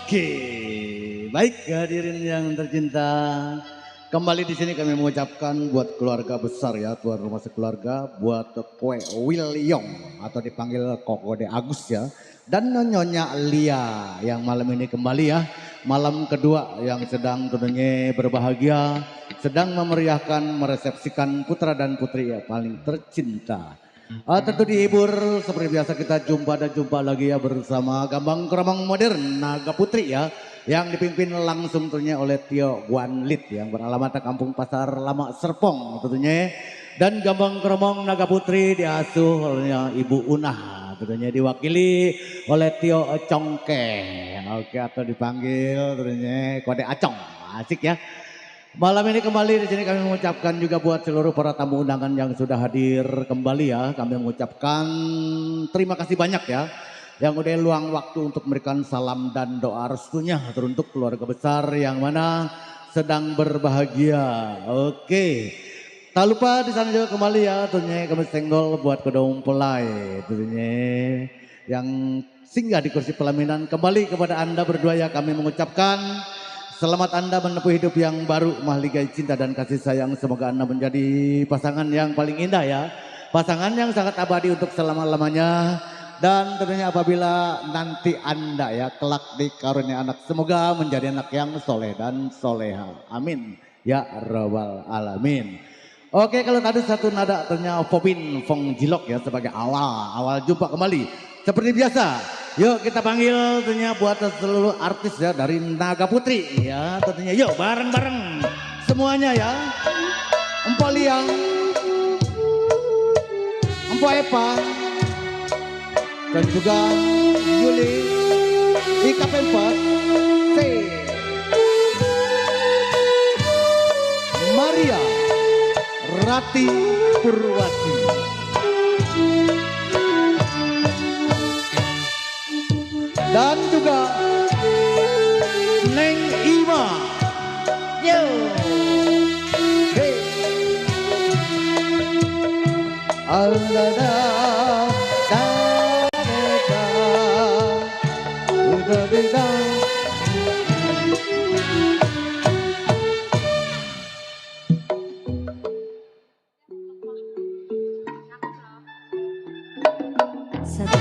Oke, baik hadirin yang tercinta. Kembali di sini kami mengucapkan buat keluarga besar ya, tuan rumah sekeluarga, buat Kue William atau dipanggil Koko De Agus ya. Dan Nyonya Lia yang malam ini kembali ya. Malam kedua yang sedang tentunya berbahagia, sedang memeriahkan, meresepsikan putra dan putri ya paling tercinta. Tentu dihibur seperti biasa kita jumpa dan jumpa lagi ya bersama Gambang Kromong Modern Naga Putri ya. Yang dipimpin langsung tentunya oleh Tio Guanlit yang beralamat Kampung Pasar Lama Serpong tentunya. Dan Gambang Kromong Naga Putri diasuh oleh Ibu Unah tentunya diwakili oleh Tio Congke. Oke atau dipanggil tentunya Kode Acong. Asik ya. Malam ini kembali di sini kami mengucapkan juga buat seluruh para tamu undangan yang sudah hadir kembali ya. Kami mengucapkan terima kasih banyak ya. Yang udah luang waktu untuk memberikan salam dan doa restunya teruntuk keluarga besar yang mana sedang berbahagia. Oke. Tak lupa di sana juga kembali ya tentunya kami senggol buat kedua mempelai tentunya yang singgah di kursi pelaminan. Kembali kepada Anda berdua ya kami mengucapkan selamat Anda menempuh hidup yang baru, mahligai cinta dan kasih sayang. Semoga Anda menjadi pasangan yang paling indah ya. Pasangan yang sangat abadi untuk selama-lamanya. Dan tentunya apabila nanti Anda ya kelak dikarunia anak, semoga menjadi anak yang soleh dan soleha. Amin. Ya Rabbal Alamin. Oke kalau tadi satu nada ternyata Popin Fong Jilok ya sebagai awal jumpa kembali. Seperti biasa. Yuk kita panggil tentunya buat seluruh artis ya dari Naga Putri ya tentunya yuk bareng-bareng semuanya ya. Empo Liang, Empo Epa, dan juga Yuli, Ika Pempat, C, Maria, Rati Purwati. Dan juga Neng Ima. Yo. Hey. Allah da da da da da. Satu.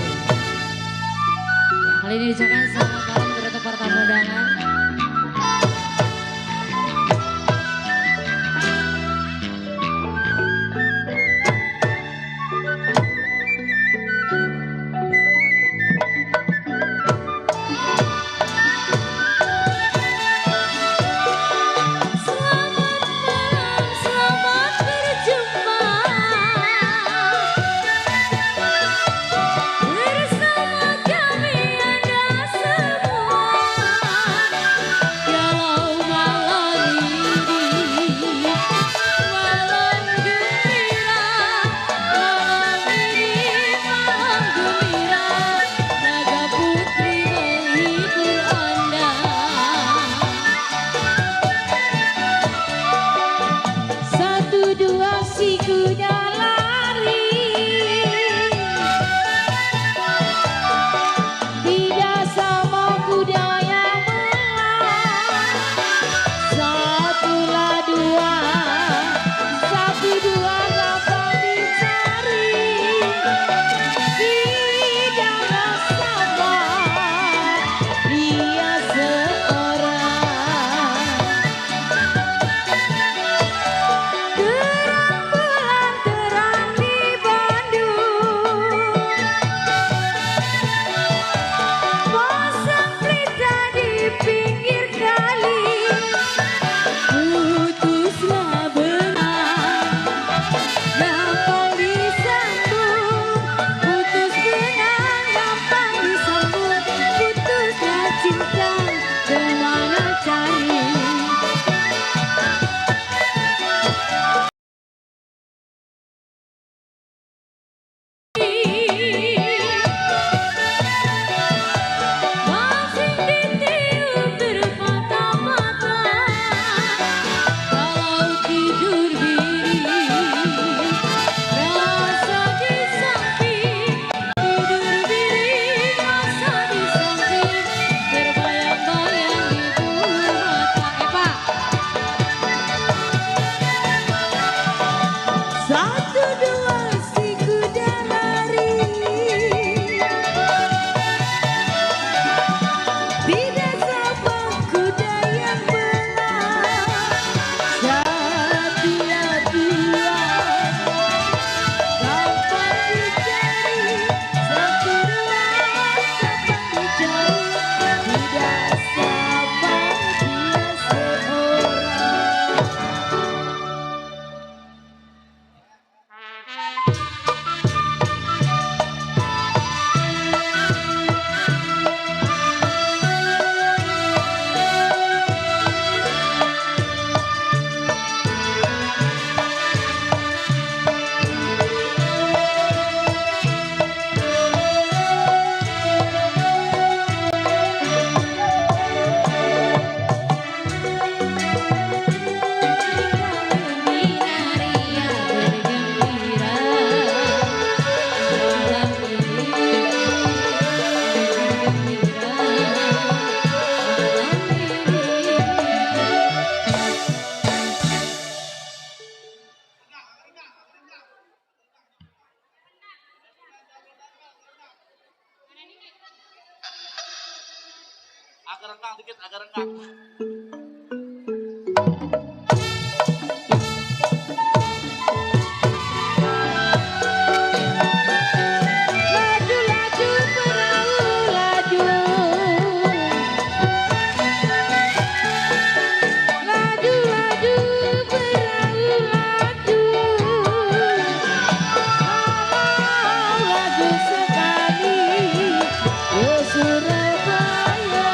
Kali ini diucapkan selamat malam untuk para tamu undangan. Selamat berjumpa bersama kami Anda semua. agak renggang dikit, agak renggang. Laju laju perahu laju. Laju laju perahu laju. Laju sekali ke Surabaya.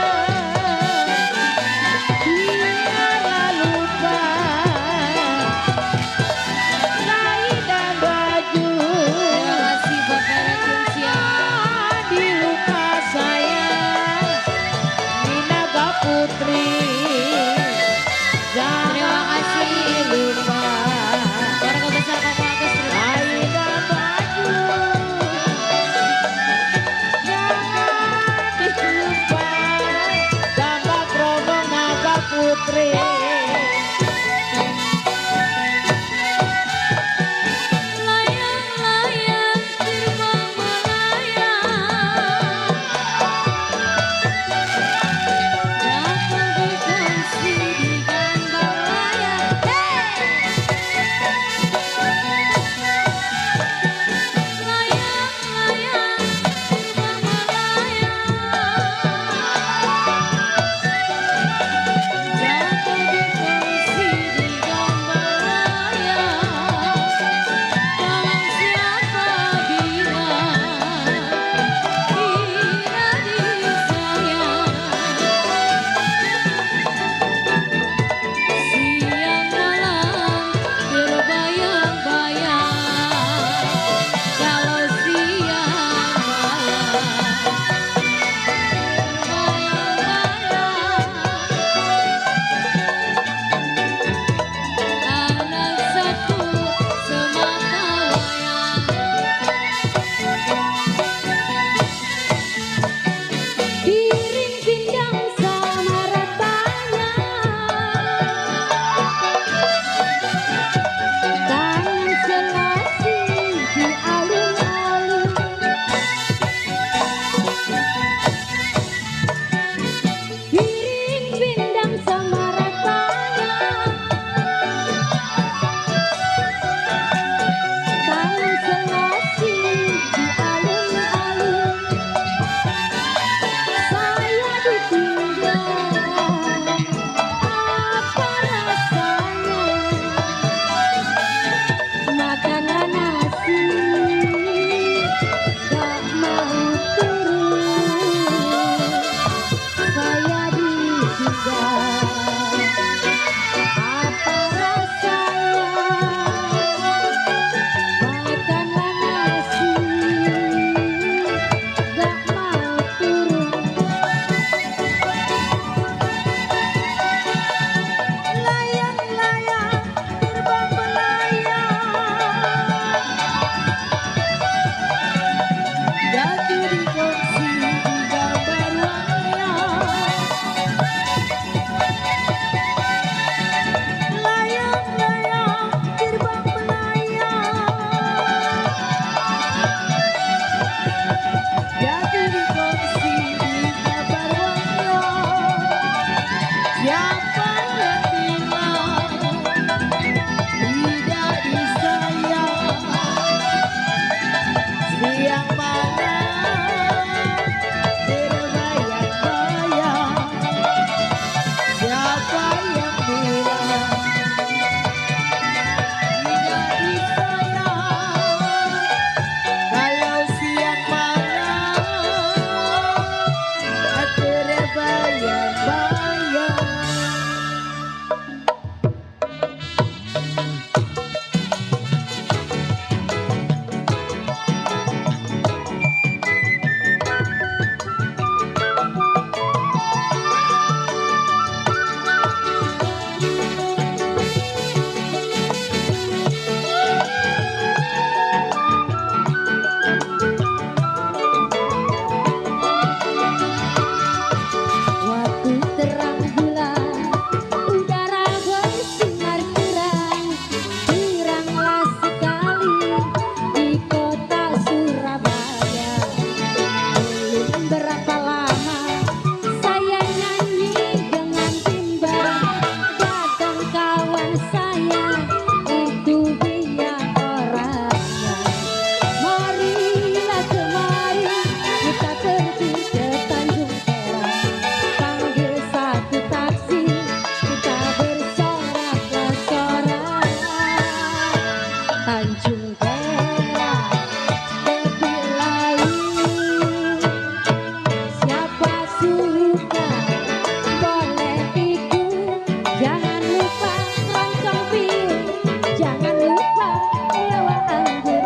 Jangan lupa nyawa anggur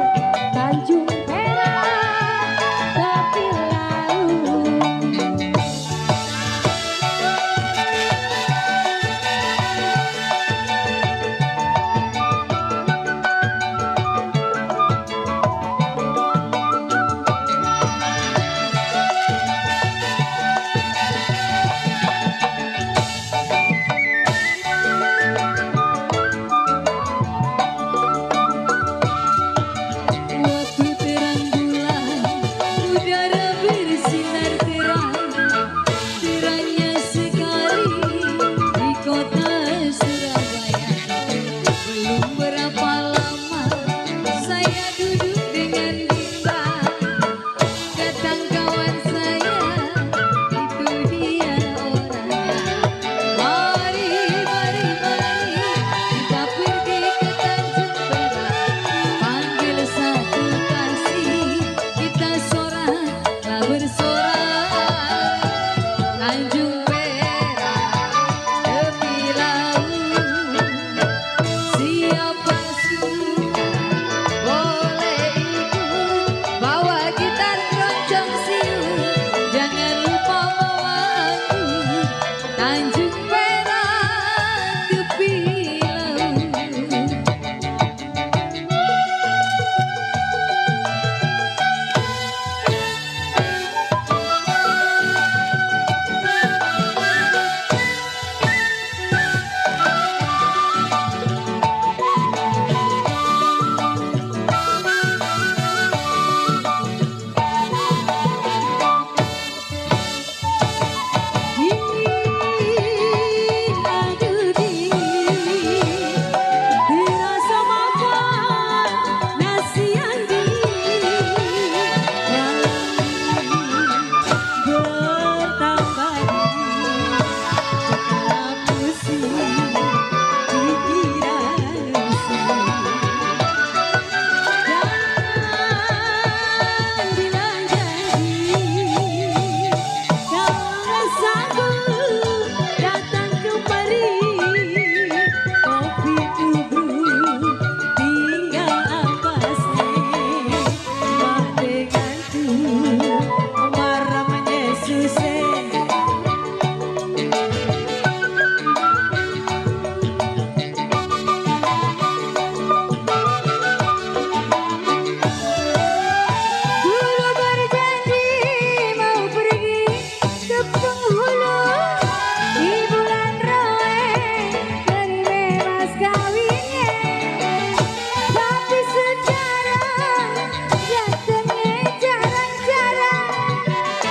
Tanjung Perak tepi laut. Waktu terang bulan, udara bersinar terang, terangnya sekali di kota Surabaya. Belum berapa lama saya duduk dengan bimbang, datang kawan saya, itu dia orangnya. Mari, mari, mari, kita pergi ke Tanjung Perak, panggil satu kasih, kita soraklah bersorak. Tanjung Perak tepi laut, siapa suka boleh ikut, bawa gitar keroncong siut, jangan lupa bawa anggur. Tanjung Perak tepi laut. Dingin, aduh dingin, terasa makan nasi yang dingin. Bertambah dingin, kepala pusing, pikiran rusing. Jangan bilang jadi, kalau nggak sanggup datang kemari. Kopi tubruk tinggal ampasnya, mak dengan tuh marah menyesusnya. Dulu berjanji mau pergi ke penghulu, di bulan Rawe hari bebas kawinnya. Tapi sekarang datangnya jarang-jarang,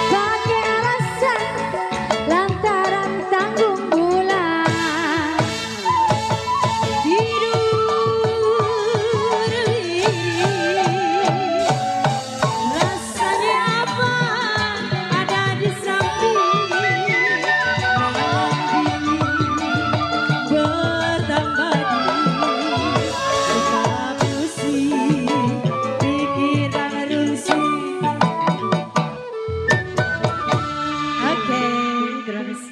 pakai alasan lantaran tanggung bulan. Tidur lirih, rasanya apa ada di samping. Bertambah dingin, kepala pusing, pikiran rusing. Oke, terus.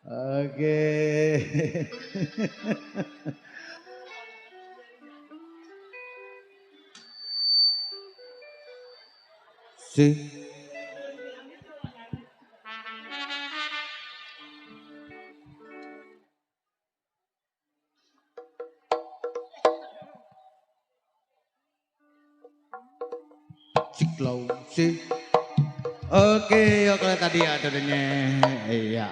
Oke. Si. Ciklau si. Oke, oke tadi adanya. Iya.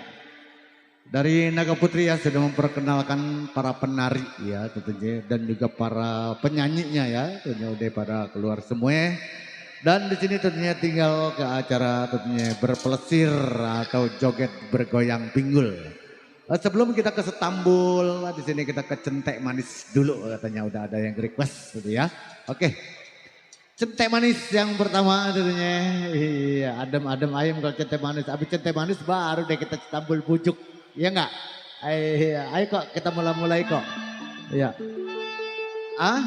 Dari Naga Putri ya sudah memperkenalkan para penari ya tentunya dan juga para penyanyinya ya tentunya udah pada keluar semua. Dan di sini tentunya tinggal ke acara tentunya berpelesir atau joget bergoyang pinggul. Sebelum kita ke Setambul, di sini kita ke Centek Manis dulu katanya udah ada yang request gitu ya. Oke. Centek manis yang pertama tentunya. Iya, adem-adem ayam kalau centek manis. Habis centek manis baru deh kita Setambul pucuk. Iya enggak? Ayo kok kita mulai kok. Iya. Ah?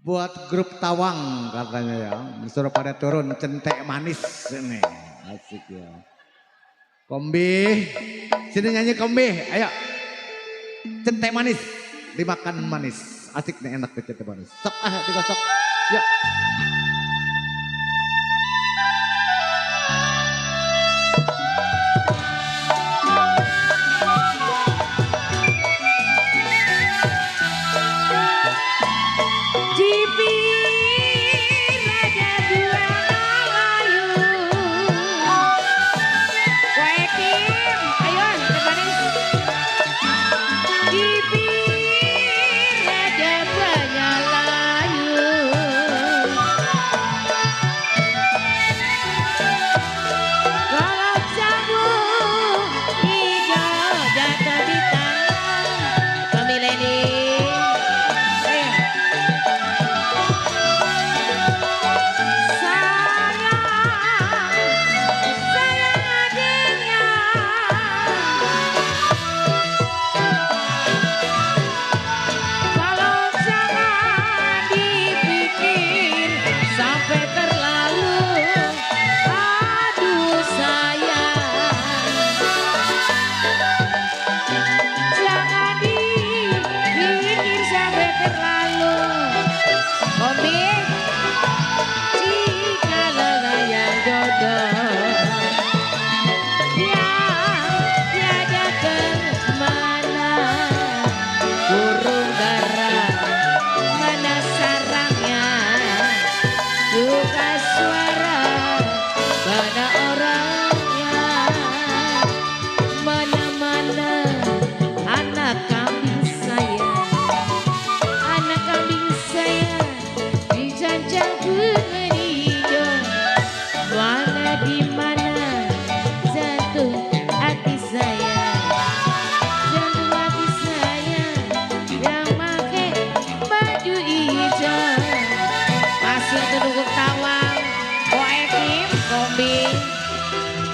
Buat grup Tawang katanya ya. Disuruh pada turun centek manis ini. Asik ya. Kombi, sini nyanyi Kombi, ayo. Centek manis, dimakan manis. Asik nih enak tuh centek manis. Sok digosok. Yuk.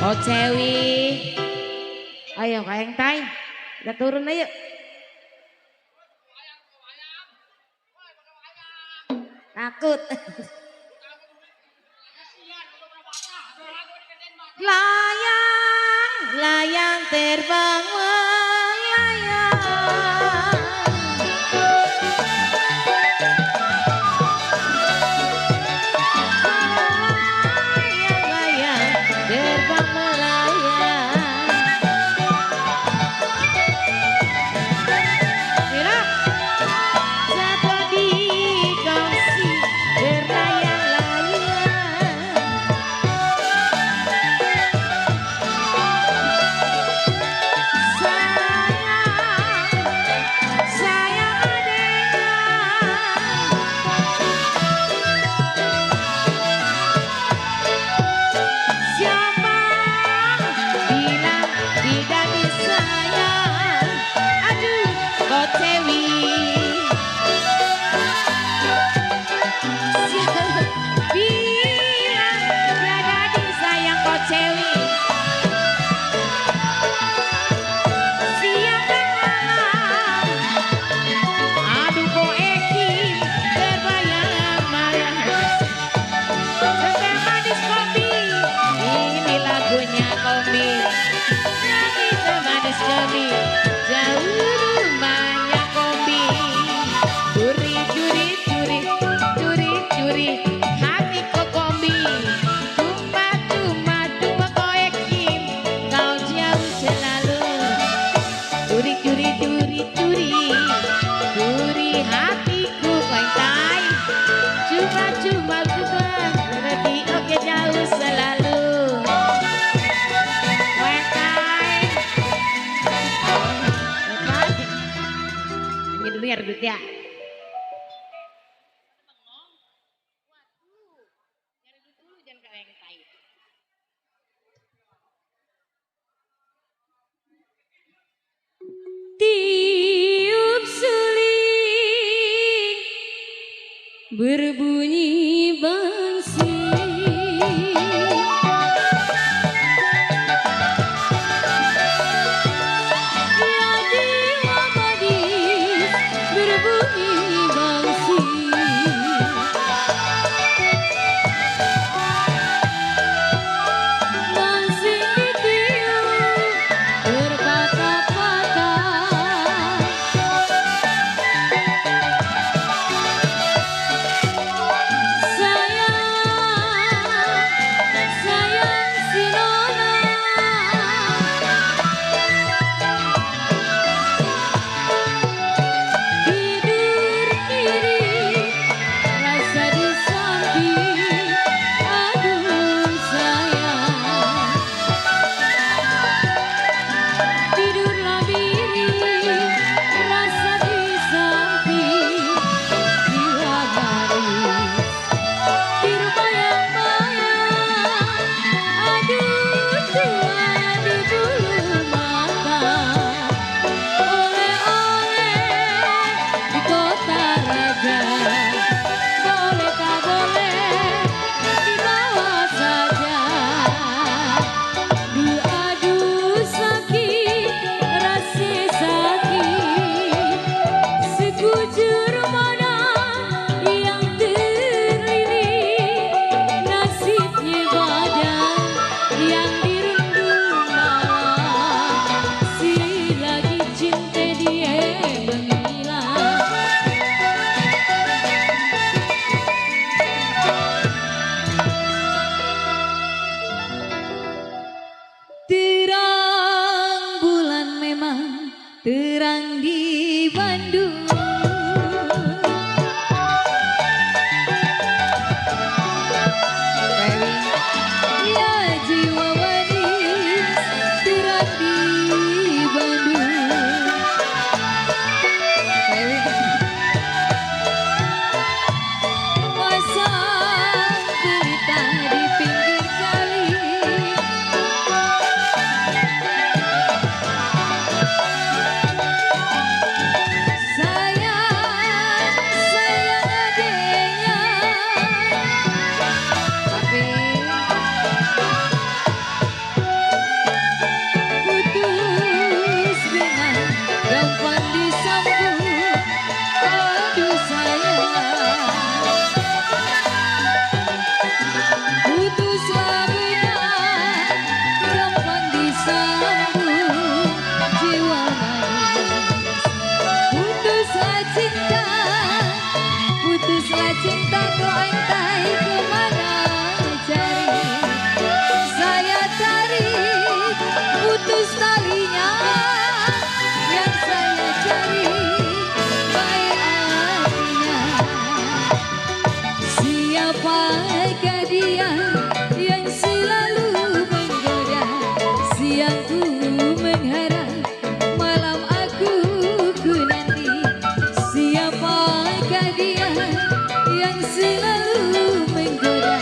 Oh Cewi, ayo kayang tay, kita turun ayo. Takut. Layang, layang terbang melayang. Ya. Tiup suling berbunyi bangsi. Ya jiwa gadis berbunyi bangsi. Bangsi ditiup berpatah-patah. Sayang si Nona, tidur diri rasa di samping. Aduh sayang, tidurlah diri rasa di samping. Jiwa gadis terbayang-bayang, aduh tua di bulu mata. Oleh-oleh di kota raja, boleh tak boleh dibawa saja. Aduh sakit, rasa sakit, sekujur mana yang terlilit. Nasibnya badan yang dirundung malam, si lagi cinta dia menghilang. Terang bulan memang terang di Bandung. Ya jiwa manis terang di Bandung. Pasang berita di pinggir kali. Sayang, sayang adeknya. Tapi putus dengan gampang disambung. Aduh sayang, putuslah benar gampang disambung. Jiwa manis, putuslah cinta, putuslah cinta. Kau entai kemana cari, saya tarik putus talinya. Yang saya cari baik hatinya. Siapakah dia yang selalu menggoda? Siang ku mengharap, malam aku ku nanti. Siapakah dia yang selalu menggoda?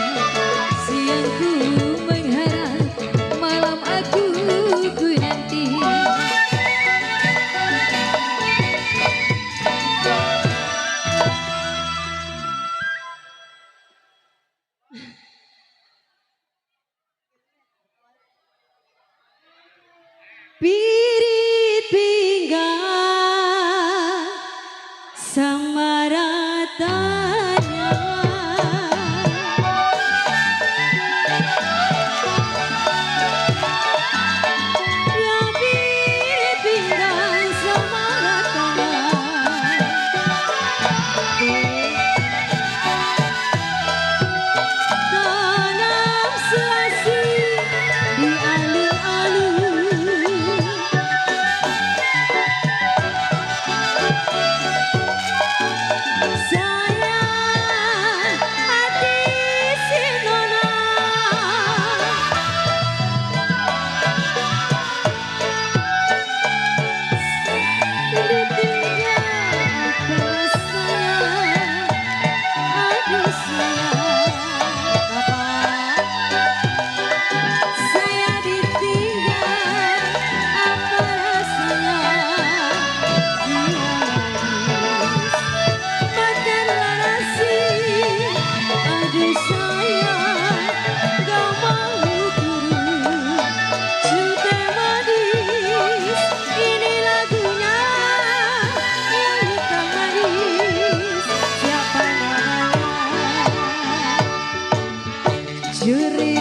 Siang ku mengharap, malam aku ku nanti.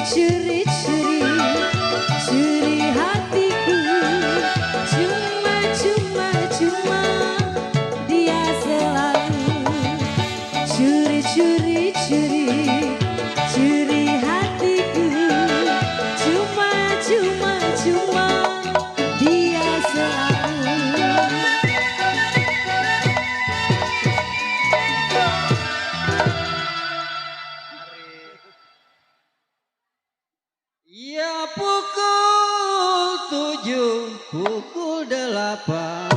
curi-curi, curi hatiku. Cuma dia selalu curi-curi, curi hatiku. Cuma dia selalu. Ya pukul 7, pukul 8.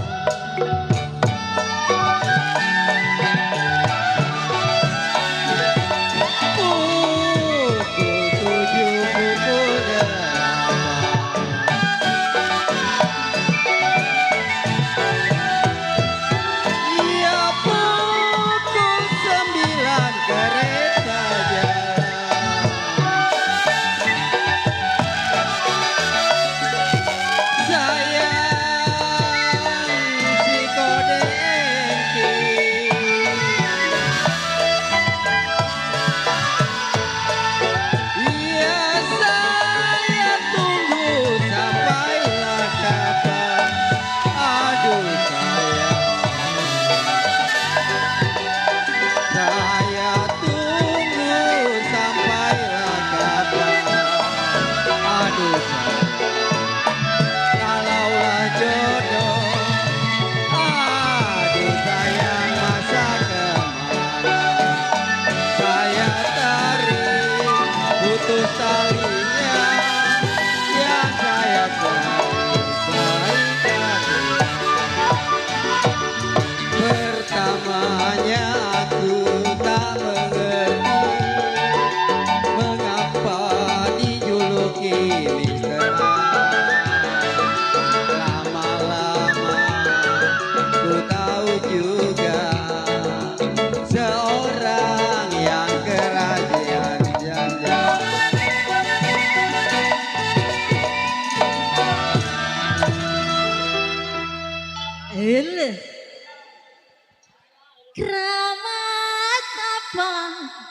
Keramat apa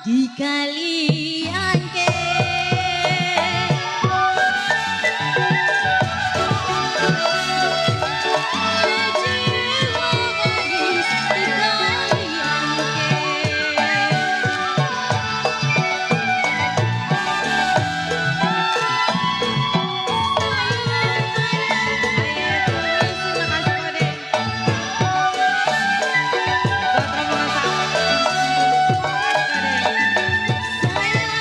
di kalian ke? Jiwa manis di kalian sayang.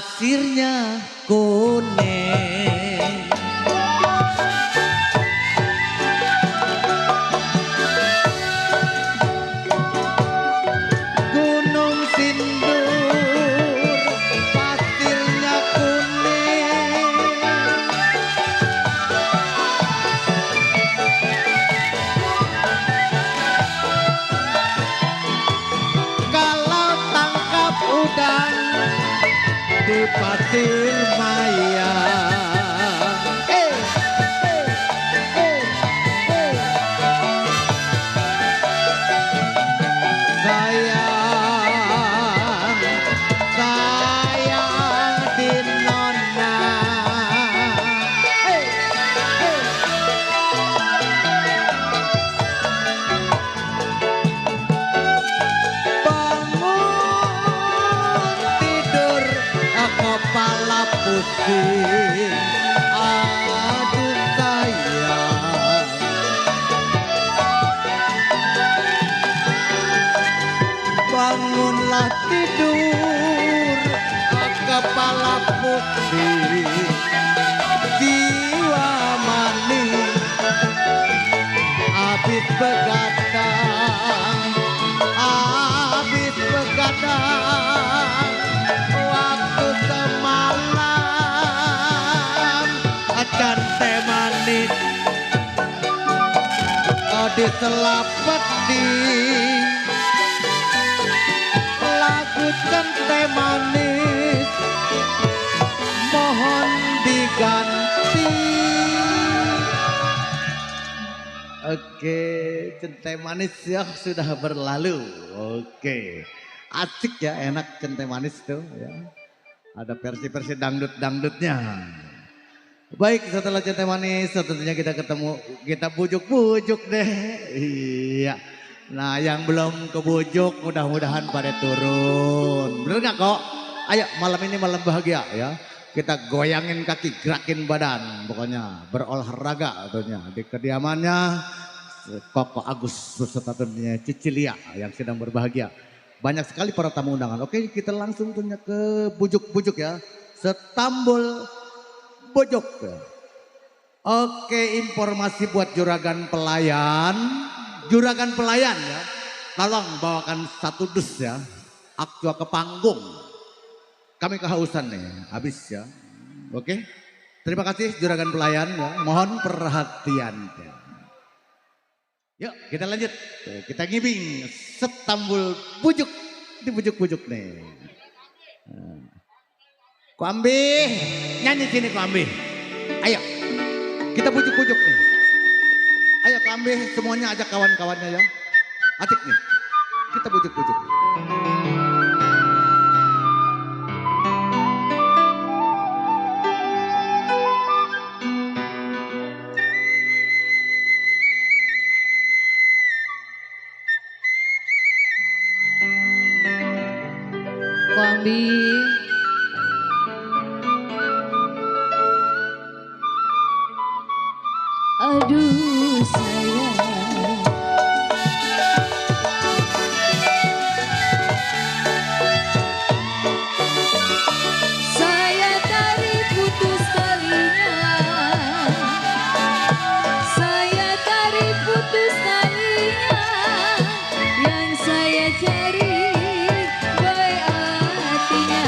pasirnya kuning. Gunung Sindur, pasirnya kuning. Kalau tangkap udang di pasir maya. Sayang, sayang di nona. Bangun tidur kepala pusing. Aduh sayang, bangunlah tidur kepala pusing. Jiwa manis habis begadang, habis begadang. Waktu semalam acan teh manis diselapeti. Lagu teh manis mohon diganti. Oke, centai manis yang sudah berlalu. Oke, asik ya, enak centai manis tuh ya. Ada versi-versi dangdut-dangdutnya. Baik, setelah centai manis tentunya kita ketemu, kita bujuk-bujuk deh. Iya. Nah, yang belum kebujuk mudah-mudahan pada turun. Bener gak kok? Ayo, malam ini malam bahagia ya. Kita goyangin kaki, gerakin badan. Pokoknya berolahraga tentunya. Di kediamannya Koko Agus beserta tentunya Cicilia yang sedang berbahagia. Banyak sekali para tamu undangan. Oke, kita langsung tentunya ke bujuk-bujuk ya. Setambul Bojok. Oke, informasi buat juragan pelayan. Juragan pelayan ya. Tolong bawakan satu dus ya. Aktua ke panggung. Kami kehausan nih, habis ya. Oke. Terima kasih juragan pelayan ya. Mohon perhatiannya. Yuk kita lanjut. Kita ngibing Setambul Bujuk. Di bujuk-bujuk nih. Kuambi, nyanyi sini Kuambi. Ayo, kita bujuk-bujuk nih. Ayo Kuambi, semuanya ajak kawan-kawannya ya. Atik nih, kita bujuk-bujuk. Kuambi. Aduh sayang, saya tarik putus talinya, saya tarik putus talinya, yang saya cari baik hatinya.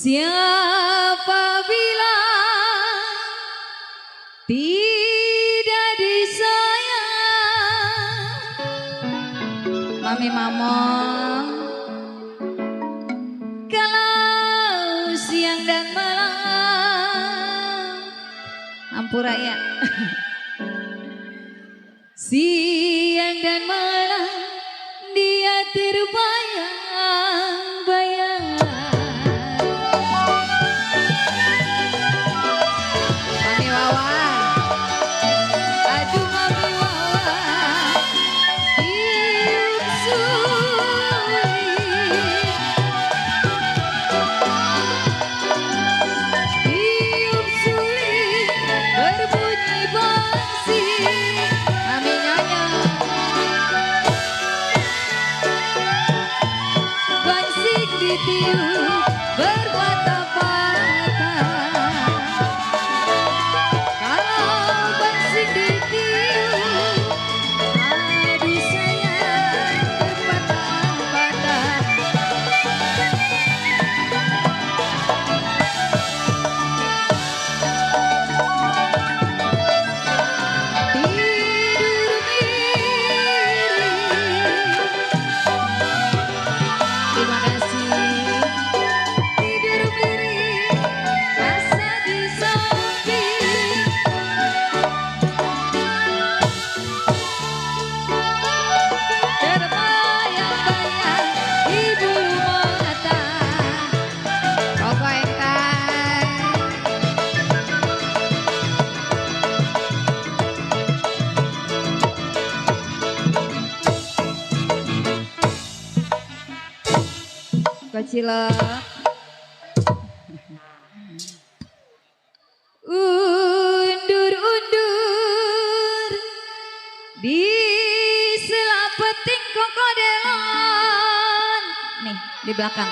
Siapa bilang tidak disayang? Mami Mamong, kalau siang dan malam, ampura ya. Siang dan malam dia terbayang-bayang. Mami Wawa, aduh Mami Wawa, hidup sulit, hidup sulit berbunyi bangsing. Mami Nyonya, bangsing ditiup berpatah-patah. Kalau bangsing ditiup, aduh sayang berpatah-patah. Tidur miring, terima kasih. Tidur miring, rasa di samping. Terbayang-bayang di bulu mata. Koko Entai, Kocilok. Undur-undur di selapeting kokodelon. Nih, di belakang.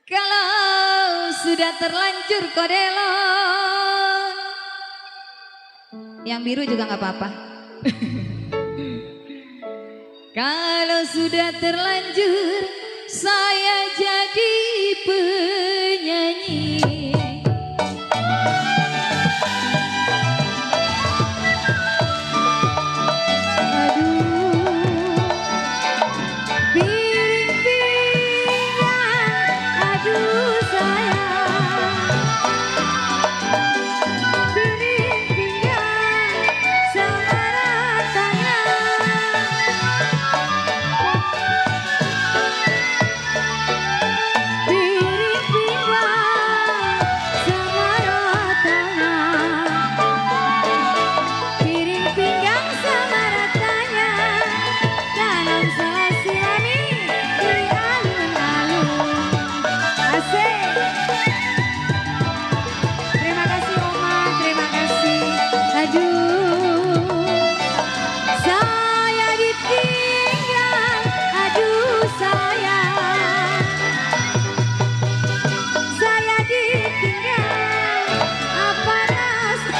Kalau sudah terlanjur kodelon, yang biru juga nggak apa-apa. Kalau sudah terlanjur, saya jadi penyanyi. Aduh, piring-piringan, aduh sayang. Piring-piringan sama ratanya. Piring pinggang sama ratanya, tanam selasi-lami di alun-alun. Asik. Terima kasih Oma, terima kasih. Aduh, saya ditinggal, aduh sayang. Saya ditinggal, apa rasa?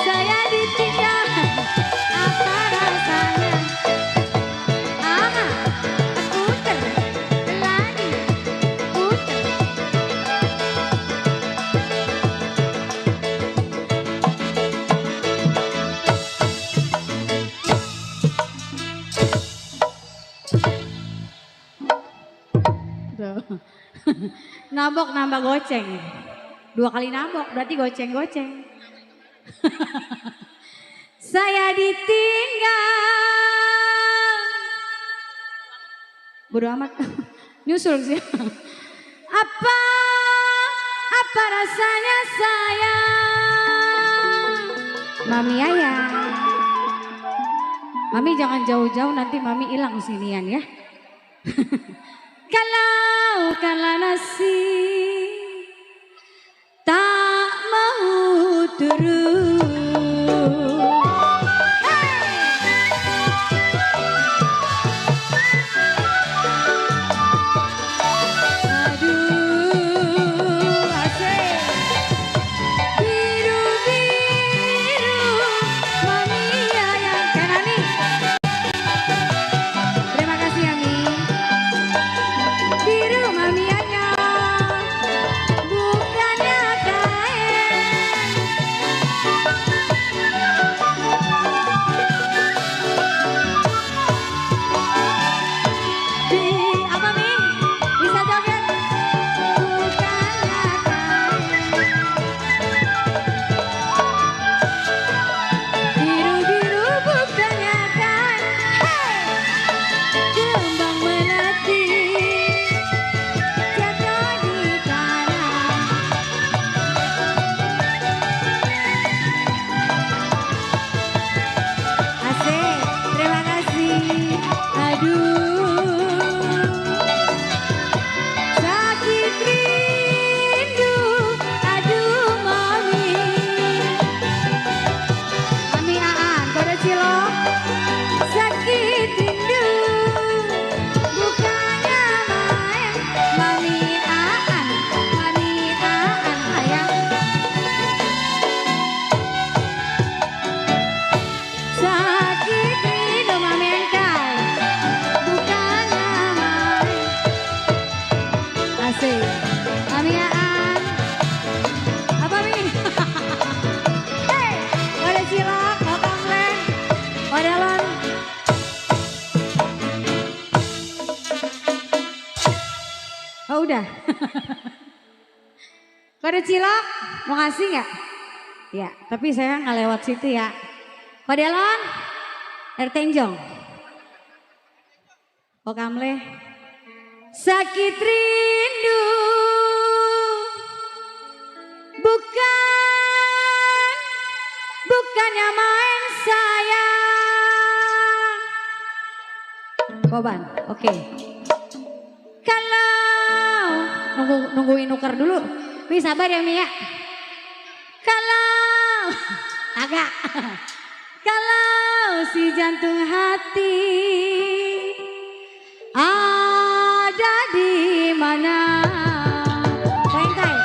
Saya ditinggal, apa rasanya? Aha, puter lagi, puter. Tuh. Nabok nambah goceng. 2 kali nabok berarti goceng-goceng. Saya ditinggal. Bodo amat. Nyusul sih. Apa rasanya sayang? Mami ayah. Mami jangan jauh-jauh nanti mami hilang sinian ya. Kalau nasib tak mau turun. Aduh, asik. Biru-biru Asik. Mami Aan. Apa Mi? Hei, pada cilok, Bapak Mleh, pada lon. Oh udah. Pada cilok, mau ngasih nggak? Ya, tapi saya nggak lewat situ ya. Pada lon, air tenjong. Okamle. Sakit rindu bukannya main sayang. Koban, oke. Kalau nungguin nuker dulu. Mi sabar ya Mi ya. Kalau agak. Kalau si jantung hati ada di mana? Tengkai.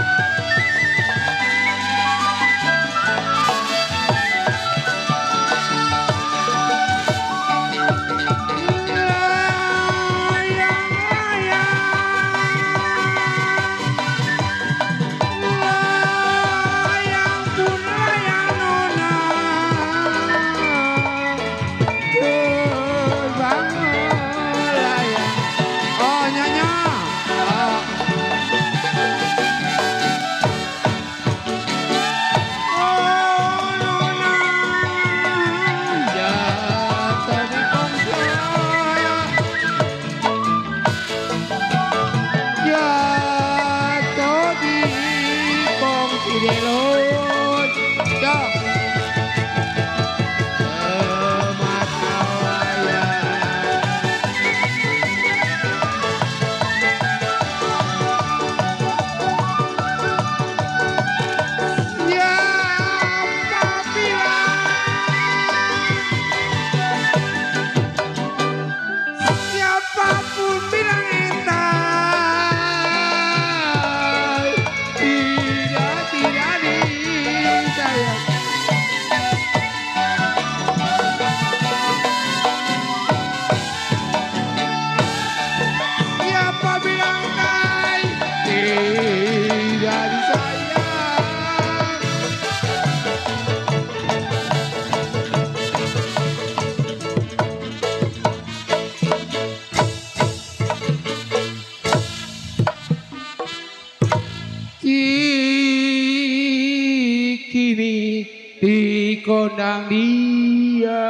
Kini dikondang dia.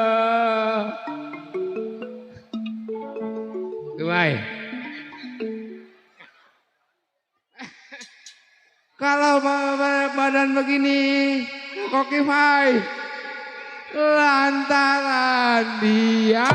Gimai. Kalau badan begini, kok Mai lantaran dia.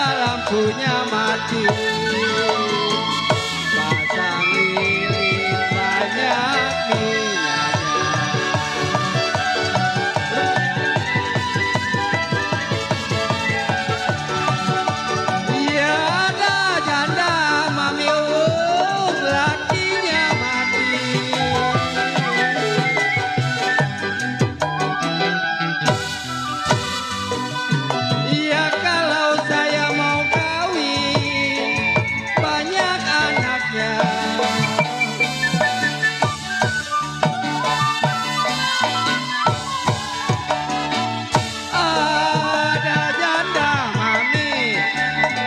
Lampunya mati, pasang lilin banyak minyaknya. Iya ada janda mami lakinya mati. Iya kalau saya mau banyak anaknya. Ada janda mami,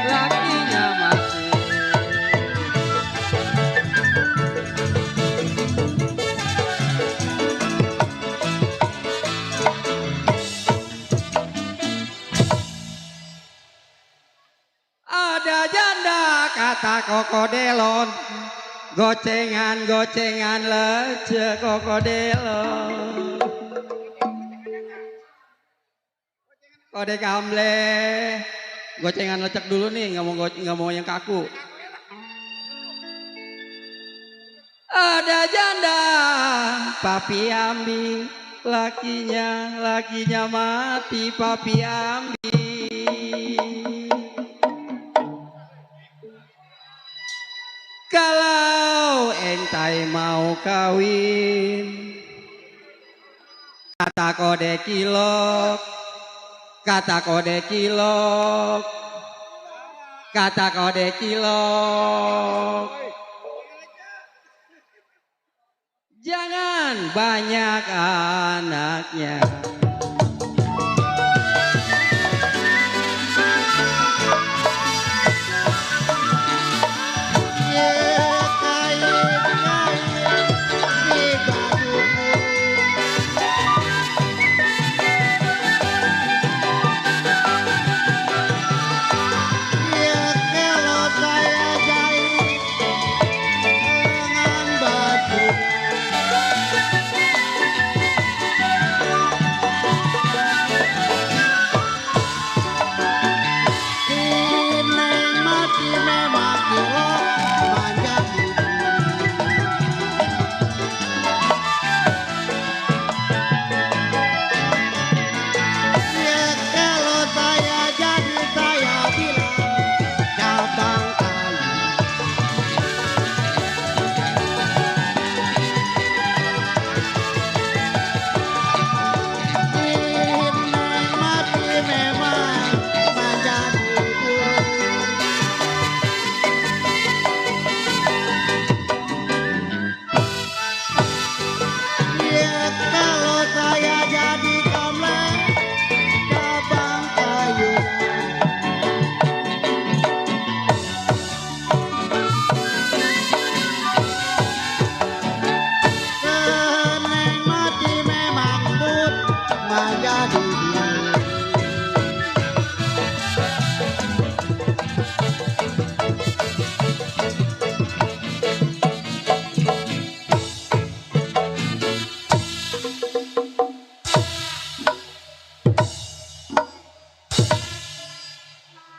lakinya masih. Ada janda kata Koko Delon, gocengan lece kokodelo. Kode kamble. Gocengan lecek dulu nih, nggak mau yang kaku. Ada janda, papi ambil lakinya mati, papi ambil. Kalau entai mau kawin, kata kode kilok, kata kode kilok, kata kode kilok. Jangan banyak anaknya.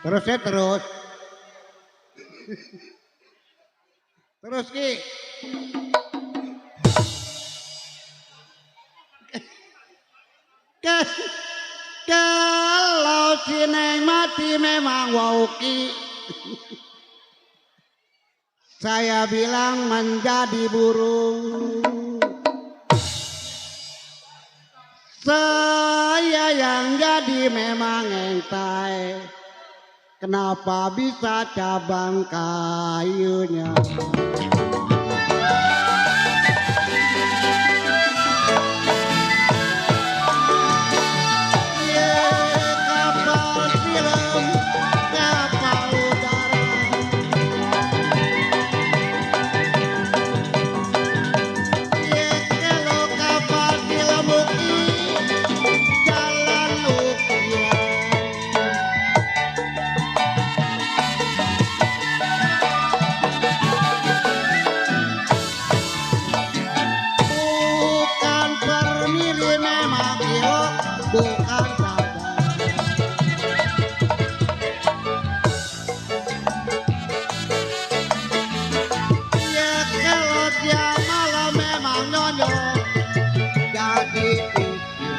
Terus ya terus. Terus Ki. Kalau si Neng mati memang wauki. Saya bilang menjadi burung. Saya yang jadi memang entai. Kenapa bisa cabang kayunya? Kapal film, kapal udara. Kalau kapal film uki, jalan ukiran. Bukan permili memang kilo, bukan sabar. Ya kalau dia malam memang nyonyok, jadi pikir.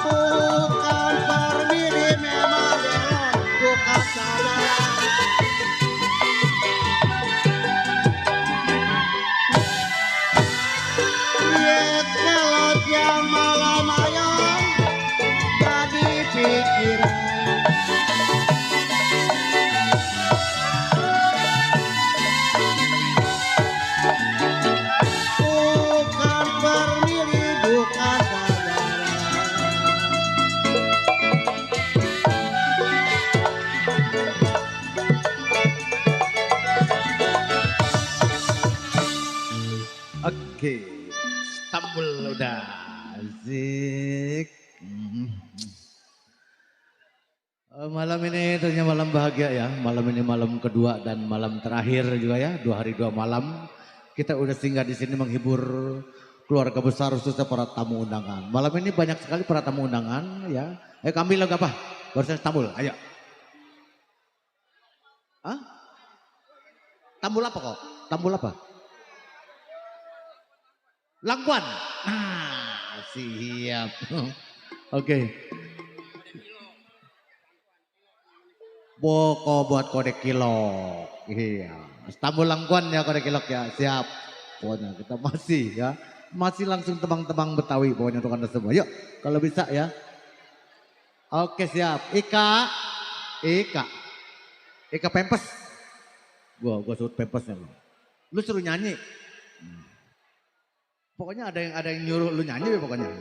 Bukan permili memang belok, bukan sabar. Ya kalau dia malam ayam, jadi pikiran. Bukan permili, bukan sabar. Oke, Istanbul udah asik. Malam ini tentunya malam bahagia ya. Malam ini malam kedua dan malam terakhir juga ya. 2 hari 2 malam. Kita udah singgah di sini menghibur keluarga besar khususnya para tamu undangan. Malam ini banyak sekali para tamu undangan ya. Ayo kami lagu apa? Barusan tampul, ayo. Hah? Tampul apa kok? Tampul apa? Langkuan. Nah, siap. Oke. Boko buat kode kilok. Iya. Tampul langkuan ya kode kilok ya. Siap. Pokoknya kita masih ya. Masih langsung tebang-tebang Betawi pokoknya untuk Anda semua. Yuk kalau bisa ya. Oke siap. Ika pempes. Gua suruh pempesnya lu. Lu suruh nyanyi. Pokoknya ada yang nyuruh lu nyanyi pokoknya.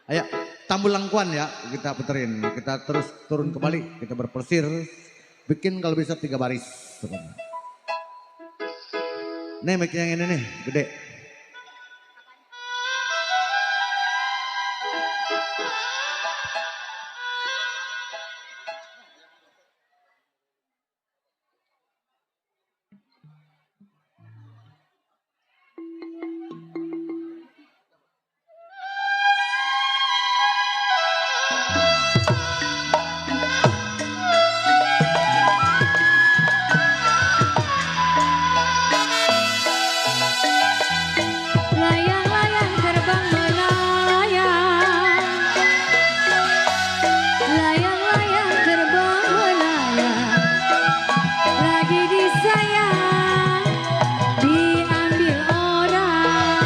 Ayo tampul langkuan ya kita puterin. Kita terus turun kembali. Kita berpelesir. Bikin kalau bisa 3 baris. Nih mic yang ini nih gede. Layang-layang terbang melayang, layang-layang terbang melayang, lagi disayang, diambil orang.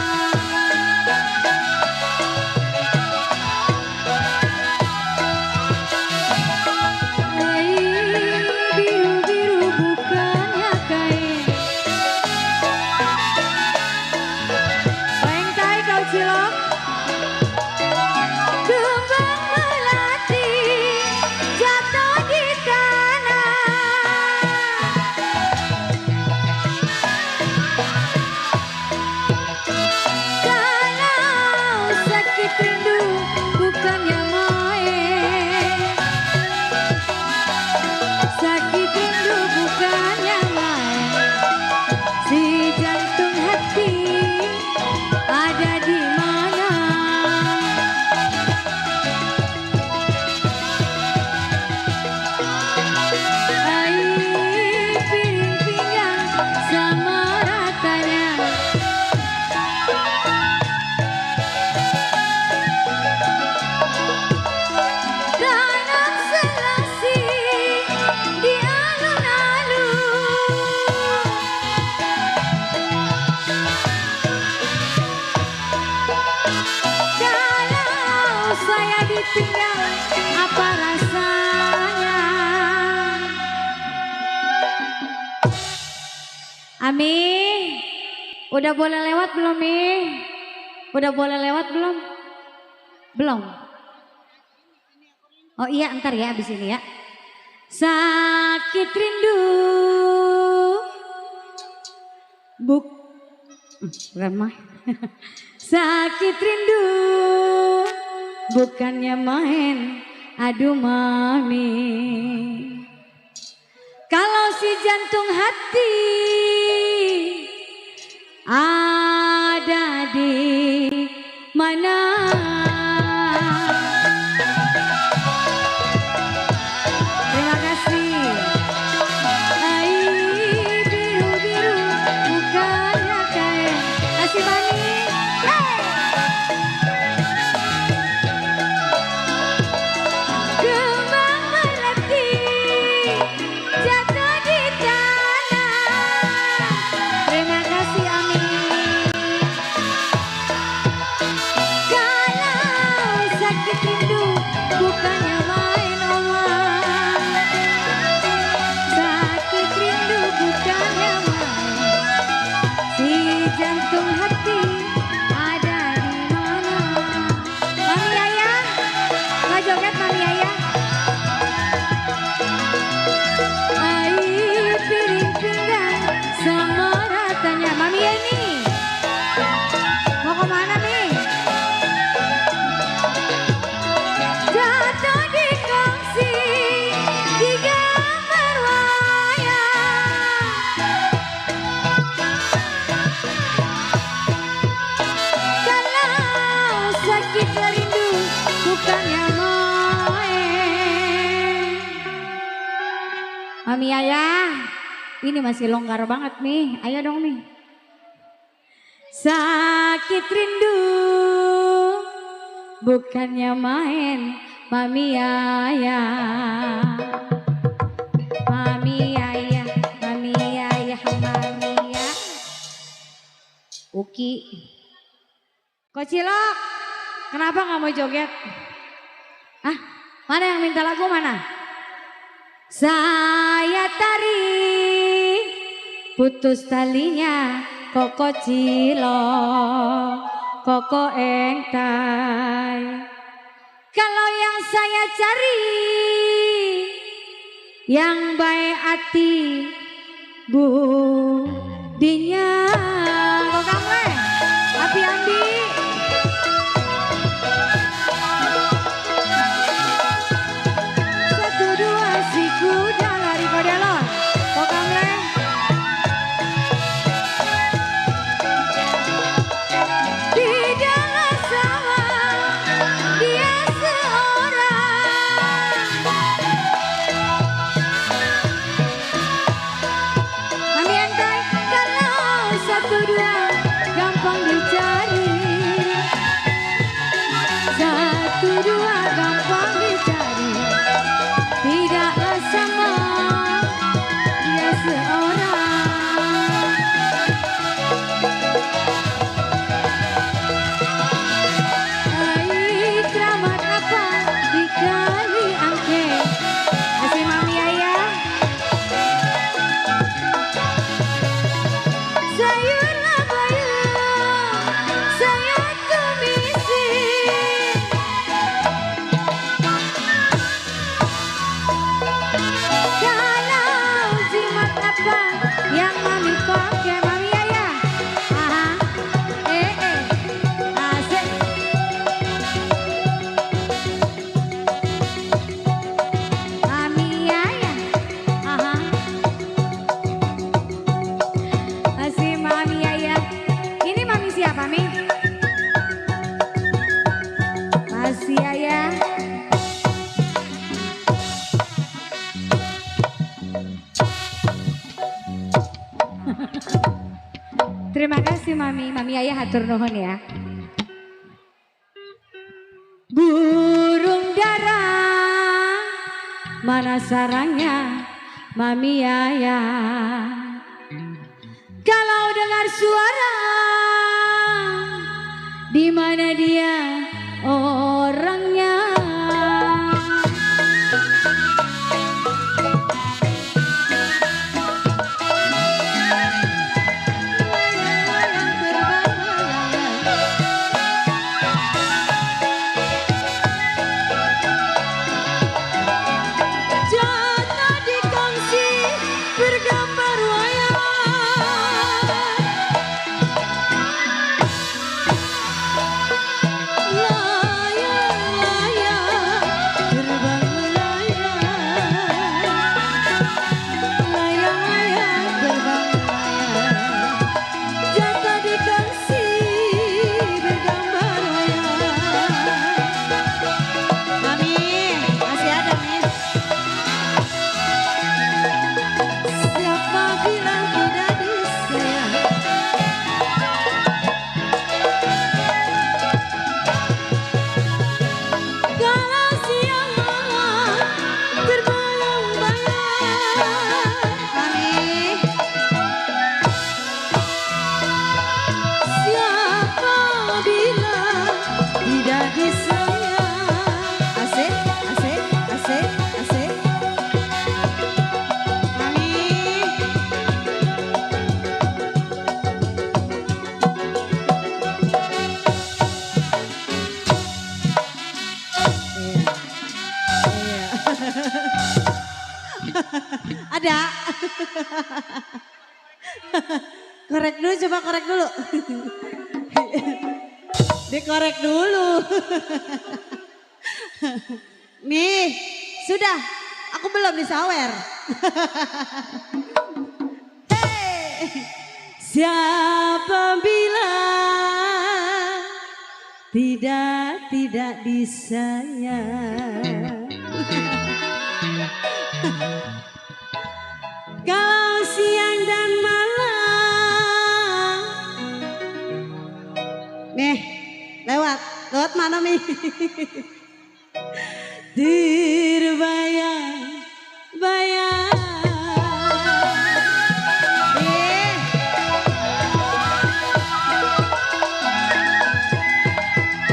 Biru-biru bukannya kain. Lengkai kau cilok, kembang melati jatuh di tanah. Kalau sakit rindu bukannya main, sakit rindu bukannya main. Si jantung hati ada di mana? Air piring pinggang sama ratanya. Tanam selasi di alun-alun. Kalau saya ditinggal, apa rasanya? Ami, udah boleh lewat belum, Mi? Udah boleh lewat belum? Belum. Oh iya, ntar ya abis ini ya. Sakit rindu, bukan mah. Sakit rindu bukannya main, aduh mami. Kalau si jantung hati ada di mana? Terima kasih. Air biru-biru bukannya kain. Kasih Bani. Kembang melati jatuh di tanah. Mami Ayah, ini masih longgar banget nih. Ayo dong nih. Sakit rindu, bukannya main, Mami Ayah. Mami Ayah, Mami Ayah, Mami Ayah. Uki. Kok Cilok, kenapa nggak mau joget? Ah, mana yang minta lagu mana? Saya tarik putus talinya Koko Cilok, Koko Engtai. Kalau yang saya cari yang baik hati budinya. Kok kamu Api Andi. Satu dua si kuda lari kodelon. Kok kamu tidaklah sama dia seorang. Mami Entai, kalau satu dua gampang dicari. Satu dua gampang dicari. Tidaklah sama dia seorang. Air keramat apa di kali angke. Masih Mami Ayah. Sayur labayun, sayur tumisin. Kalau jimat apa yang Mami pakai, Mami Ayah? Aha, asik. Mami Ayah, aha. Masih Mami Ayah. Ini Mami siapa, Mi? Masih Ayah. Terima kasih Mami. Mami Ayah hatur nuhun ya. Burung dara mana sarangnya, Mami Ayah. Kalau dengar suara, di mana dia orangnya? Jatuh di kongsi bergambar wayang. Layang-layang terbang melayang. Layang-layang terbang melayang. Jatuh di kongsi bergambar wayang. Mami, masih ada nih. Siapa bilang tidak disayang? Kalau siang malam terbayang-bayang. Mami, siapa bilang tidak disayang? Asik, asik, asik, asik. Mami. Ada. Korek dulu, coba korek dulu. Dikorek dulu. Nih, sudah. Aku belum disawer. Hey. Siapa bilang tidak disayang? Mami. Terbayang-bayang.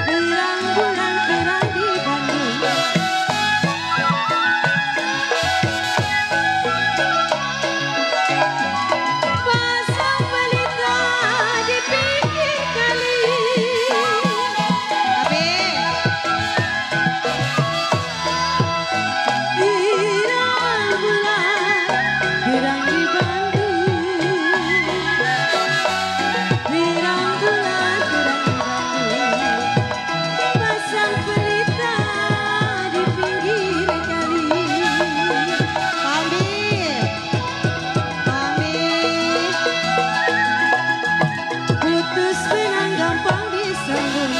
Terang bulan terang di Bandung. Pasang pelita di pinggir kali. Tapi terang bulan terang di Bandung. Terang bulan terang di Bandung. Pasang pelita di pinggir kali. Putus benang gampang disambung.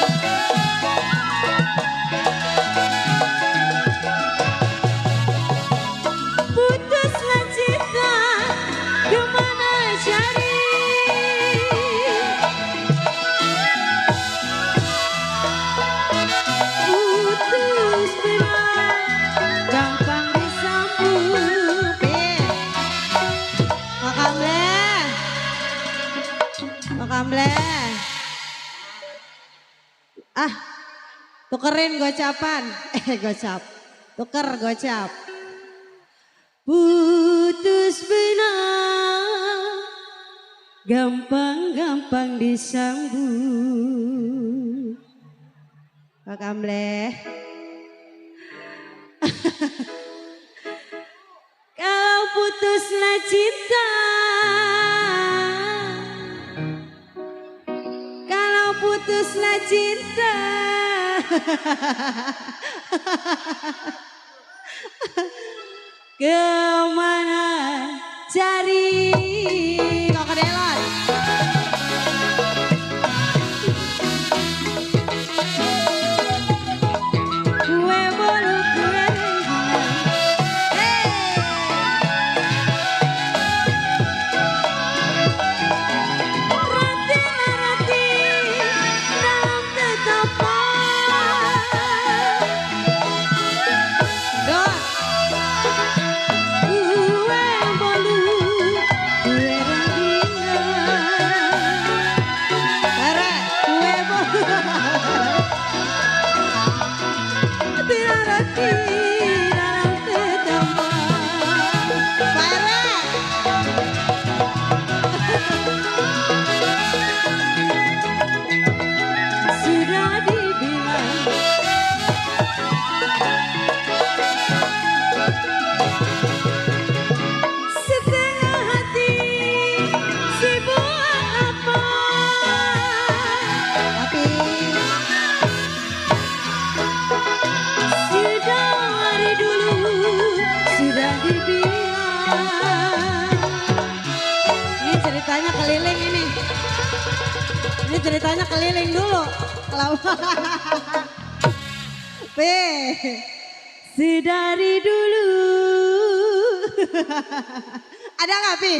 Putuslah cinta, kemana cari? Putus benang gampang disambung. Makam bleh. Ah, tukerin gocapan. Gocap. Tuker gocap. Putus benang gampang-gampang disambung. Makam bleh. Kalau putuslah cinta, kalau putuslah cinta, kemana cari? Kok kedelon? Kue bolu kue rengginang. Rati dalam tetapan. Dot. Kue bolu kue rengginang. Ara kue bolu. Rati dalam tetapan. Para. Sudah dibilang setengah hati si buat apa? Tapi sudah dari dulu sudah dibilang. Ini ceritanya keliling ini. Ini ceritanya keliling dulu. P. Sedari dulu. Ada nggak Pi?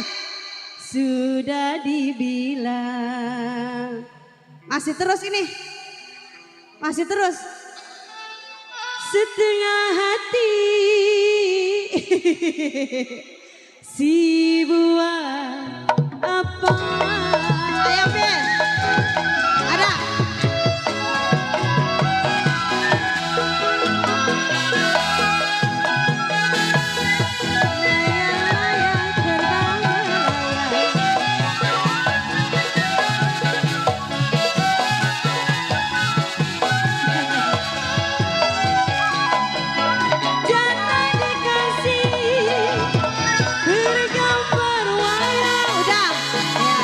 Sudah dibilang. Masih terus ini. Masih terus. Setengah hati. Si buah apa? Ayo Pi. Ada. Layang-layang terbang melayang. Jatah dikasih bergambar wayang. Udah. Ya.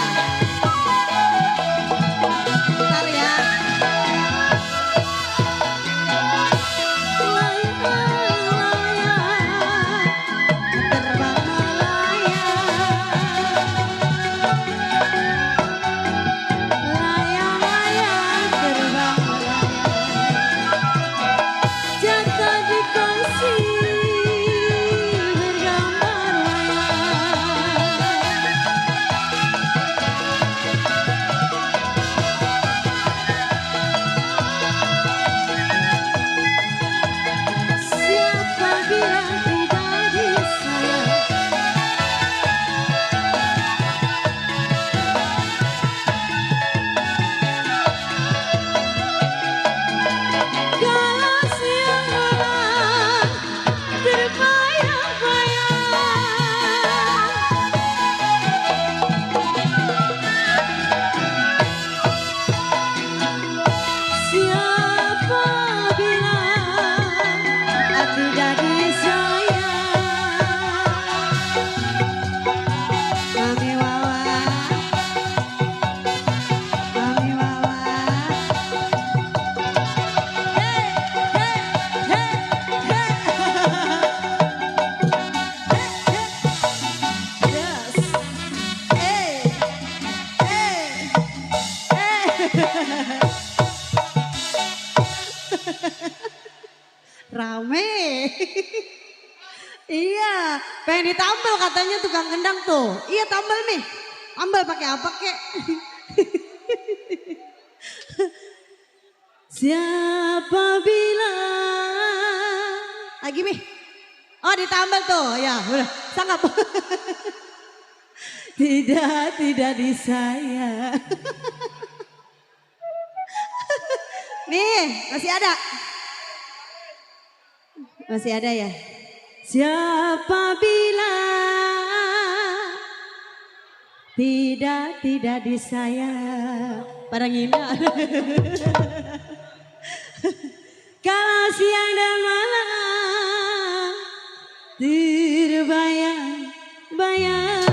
Iya, pengen ditambal katanya tukang gendang tuh. Iya tambal nih. Ambal pakai apa kek? Siapa bilang? Lagi nih. Oh ditambal tuh, ya udah sangkap. Tidak disayang. Nih, masih ada. Masih ada ya. Siapa bilang tidak disayang. Pada ngina. Kalau siang dan malam terbayang-bayang.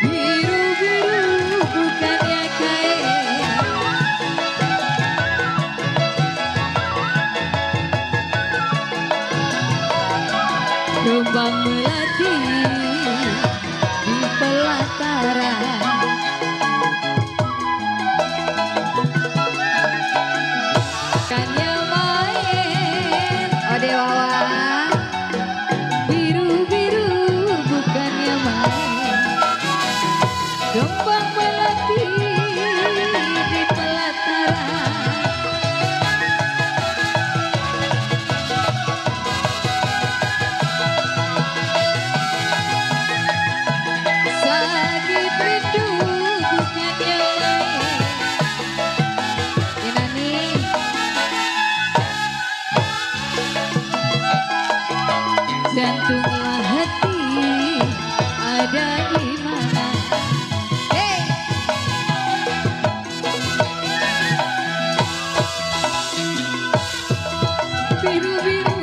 Biru-biru bukannya kain, kembang melati di pelataran. Kan yang main, ode wawa. Biru-biru bukannya main, kembang melati di pelataran. Sakit rindu bukannya main. Ya Nani. Jantunglah hati ada di mana? Hey. Biru-biru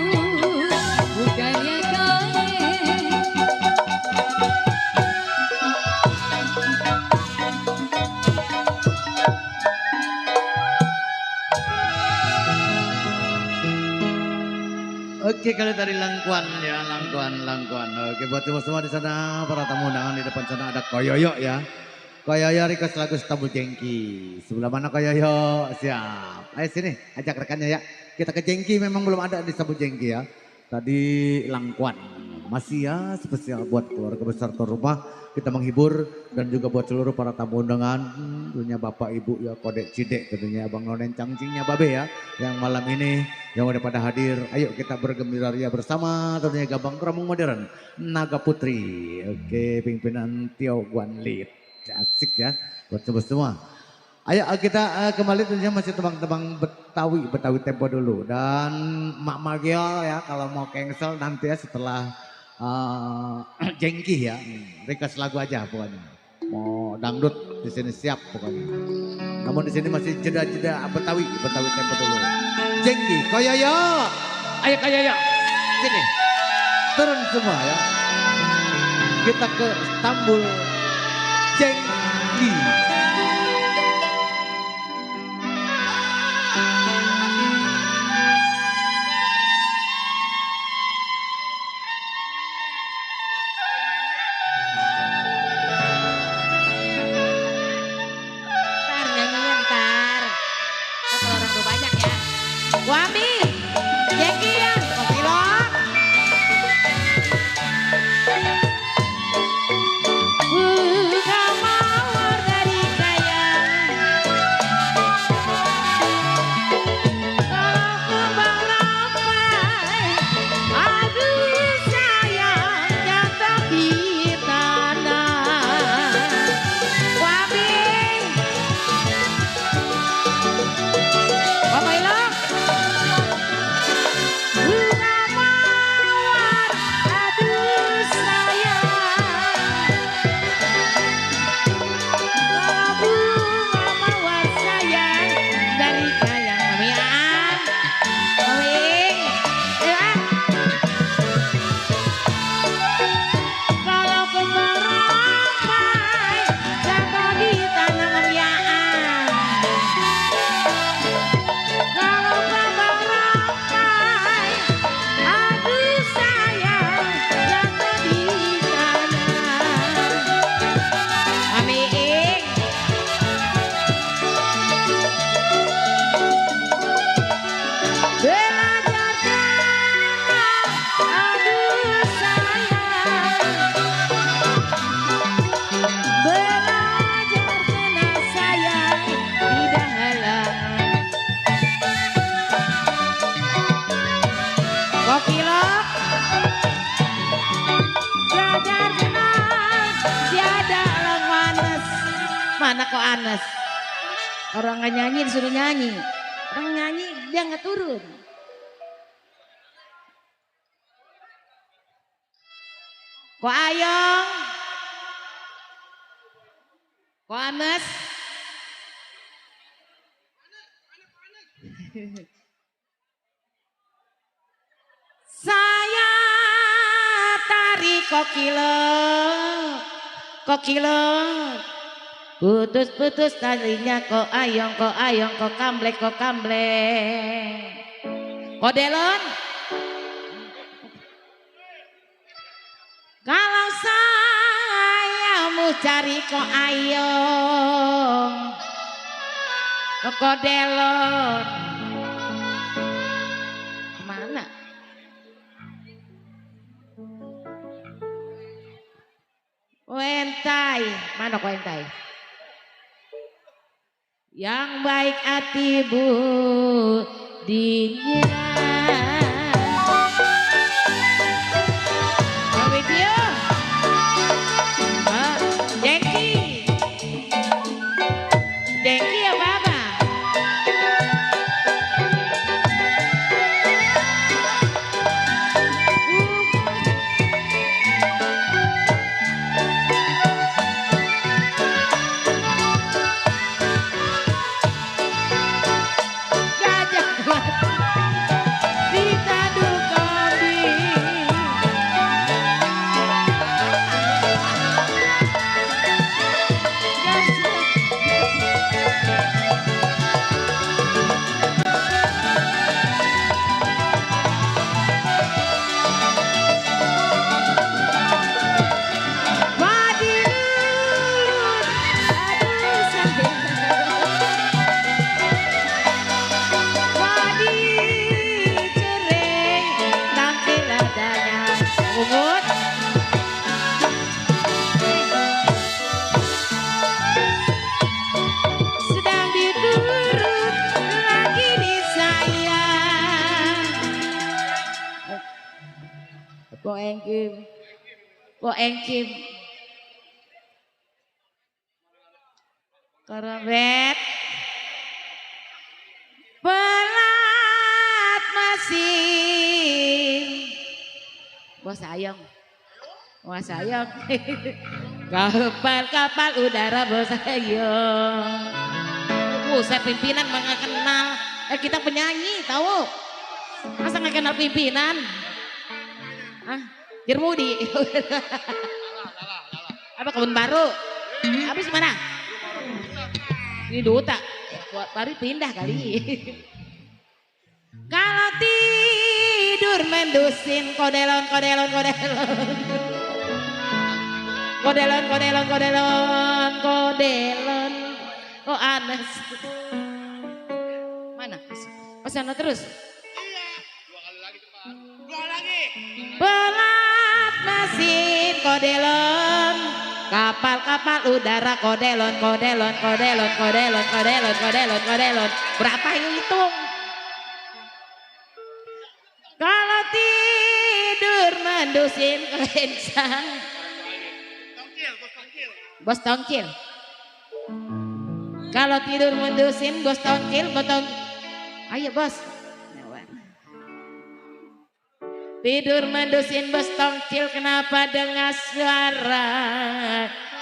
bukannya kain, Oke, kalau dari Langkuan ya, Langkuan. Oke, buat semua di sana, para tamu undangan di depan sana ada Koyoyo ya. Koyoyo request lagu Stambu Jengki. Sebelah mana Koyoyo? Siap. Ayo sini, ajak rekannya ya. Kita ke Jengki, memang belum ada di Stambu Jengki ya. Tadi Langkuan. Masih ya spesial buat keluarga besar tuan rumah. Kita menghibur dan juga buat seluruh para tamu undangan. Tentunya Bapak Ibu ya, Kodek Cidek tentunya Abang Nonen Cangcingnya Babe ya. Yang malam ini yang udah pada hadir. Ayo kita bergembira ria bersama tentunya Gabang Keramung Modern Naga Putri. Oke, pimpinan Tio Guan Lip. Asik ya buat semua. Ayo kita kembali tentunya masih tebang-tebang Betawi tempo dulu. Dan Mak Magel ya kalau mau cancel nanti ya setelah Jengki ya. Request lagu aja pokoknya. Mau dangdut di sini siap pokoknya. Namun di sini masih jeda-jeda Betawi tempo dulu. Jengki, Koyoyo. Ayo Koyoyo. Sini. Turun semua ya. Kita ke Istanbul. Jengki. Ntar nyanyinya ntar. Kalau orang udah banyak ya. Wami, Jeki ya, kopi lo. Buka mawar dari kok Anes. Orang nggak nyanyi disuruh nyanyi. Orang nyanyi dia nggak turun. Kok Ayong? Kok Anes? Saya tarik kokilo, putus-putus talinya kok Ayong, kok kamblek, kok Delon. Kalau saya mau cari kok Ayong, kok Delon. Kemana? Wentai, mana kok Wentai? Yang baik hati budinya. Oh video, Jengki apa apa? Kok engkim Korobet pelat mesin bos sayang kapal udara bos sayang. Saya pimpinan nggak kenal. Kita penyanyi tahu masa nggak kenal pimpinan? Jermudi. Apa kebun baru? Habis mana? Ini duta. Baru pindah kali. Kalau tidur mendusin kodelon. Kok Anes. Mana? Pesana terus. Dua lagi. Pelat mesin kodelon, kapal udara kodelon. Berapa yang hitung? Kalau tidur mendusin kencang. Bos tongkil. Kalau tidur mendusin bos tongkil. Ayo bos. Tidur mendusin bos tongkil, kenapa dengar suara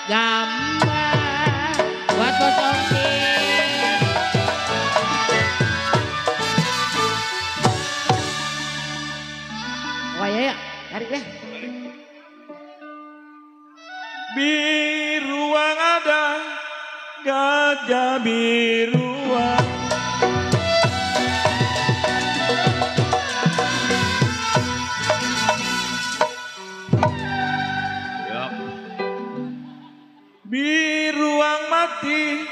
gambar buat bos tongkil. Oh ya, tarik deh. Biruang ada, gajah biruang. Biruang mati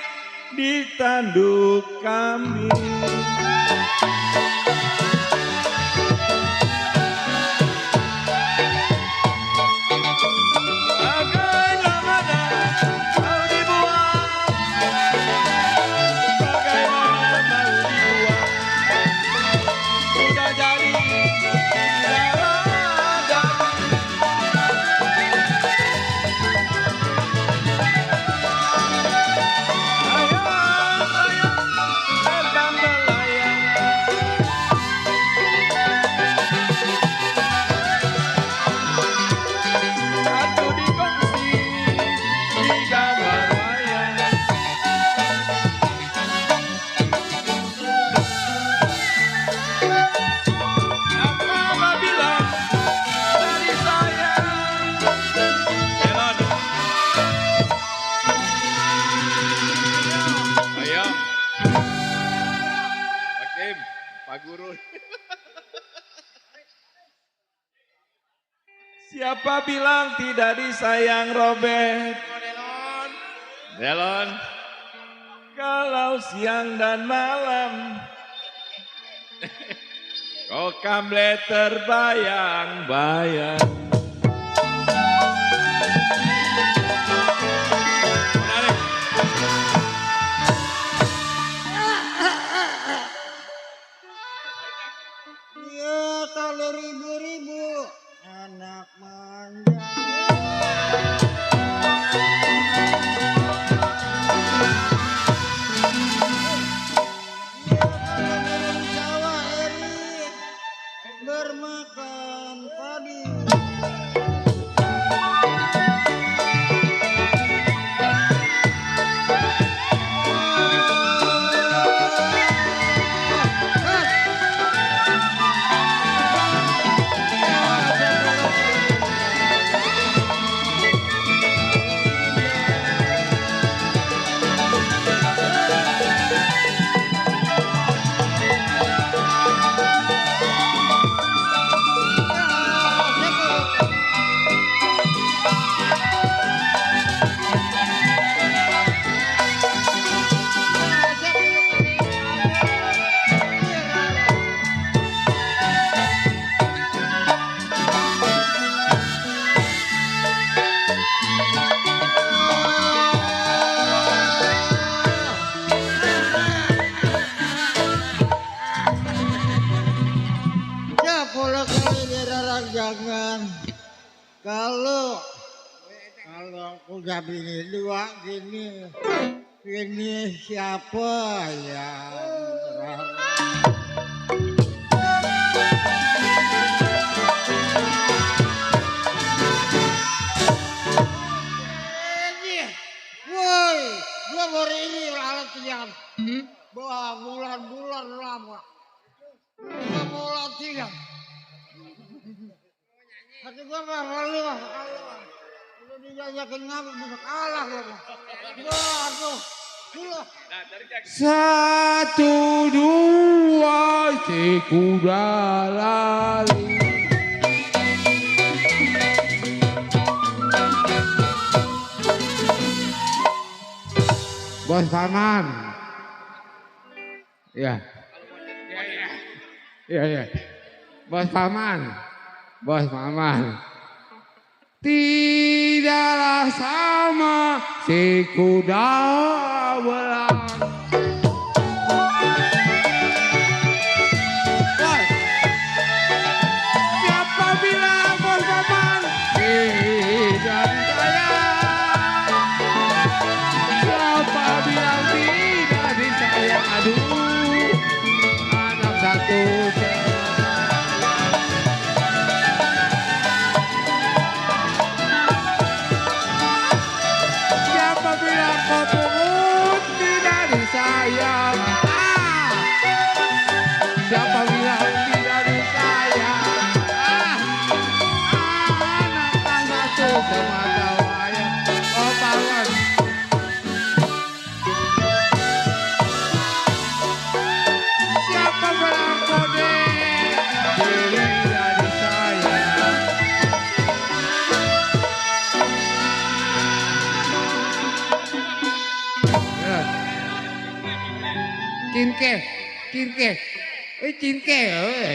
di tanduk kambing. Bagaimana mana mau dibuang? Bagaimana mau dibuang? Sudah jadi Pak Guru. Siapa bilang tidak disayang Robert? Delon. Kalau siang dan malam kau kamble terbayang-bayang. Ya kalau ribu-ribu anak manja. Ya kalau burung Jawa eri bermakan padi. Ya pola kali dia darah jangan. Kalau aku udah bini dua gini, ini siapa yang woi, gua baru ini alat yang bulan-bulan lama. Gua mau latihan. Hati gua mah malu. Udah dijajakin ngapa bisa kalah gua. Aduh. Gila. Satu dua si kuda lari. Bos Paman. Ya. Iya. Bos Paman. Bos Paman. Tidaklah sama si kuda belang. Bos. Siapa bilang Bos Paman tidak disayang? Siapa bilang tidak disayang? Aduh, anak satu. Siapa bilang kau pungut tidak disayang? Siapa bilang tidak disayang? Anak satu semata wayang. Oh Paman. Siapa bilang kau tidak disayang?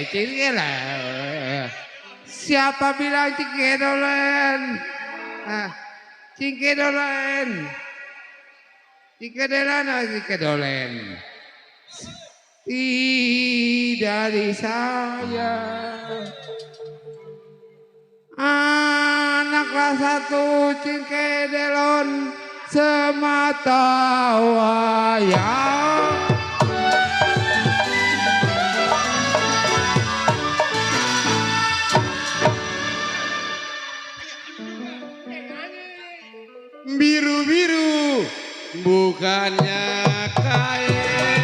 Cinke lah. Siapa bilang cinke dolen? Cinke dolen. Cinke dolen. Tidak disayang. Anaklah satu cinke delon semata wayang. Biru-biru bukannya kain.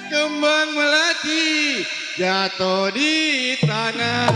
Kembang melati jatuh di tanah.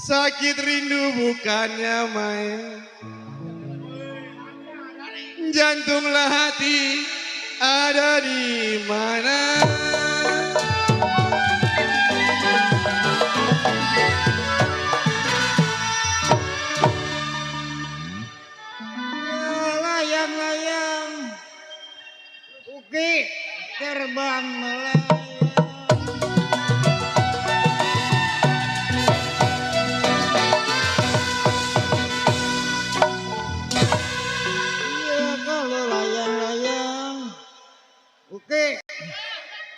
Sakit rindu bukannya main. Jantunglah hati ada di mana. Layang-layang, uki terbang melayang. Iya kalau layang-layang, uki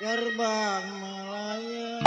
terbang melayang.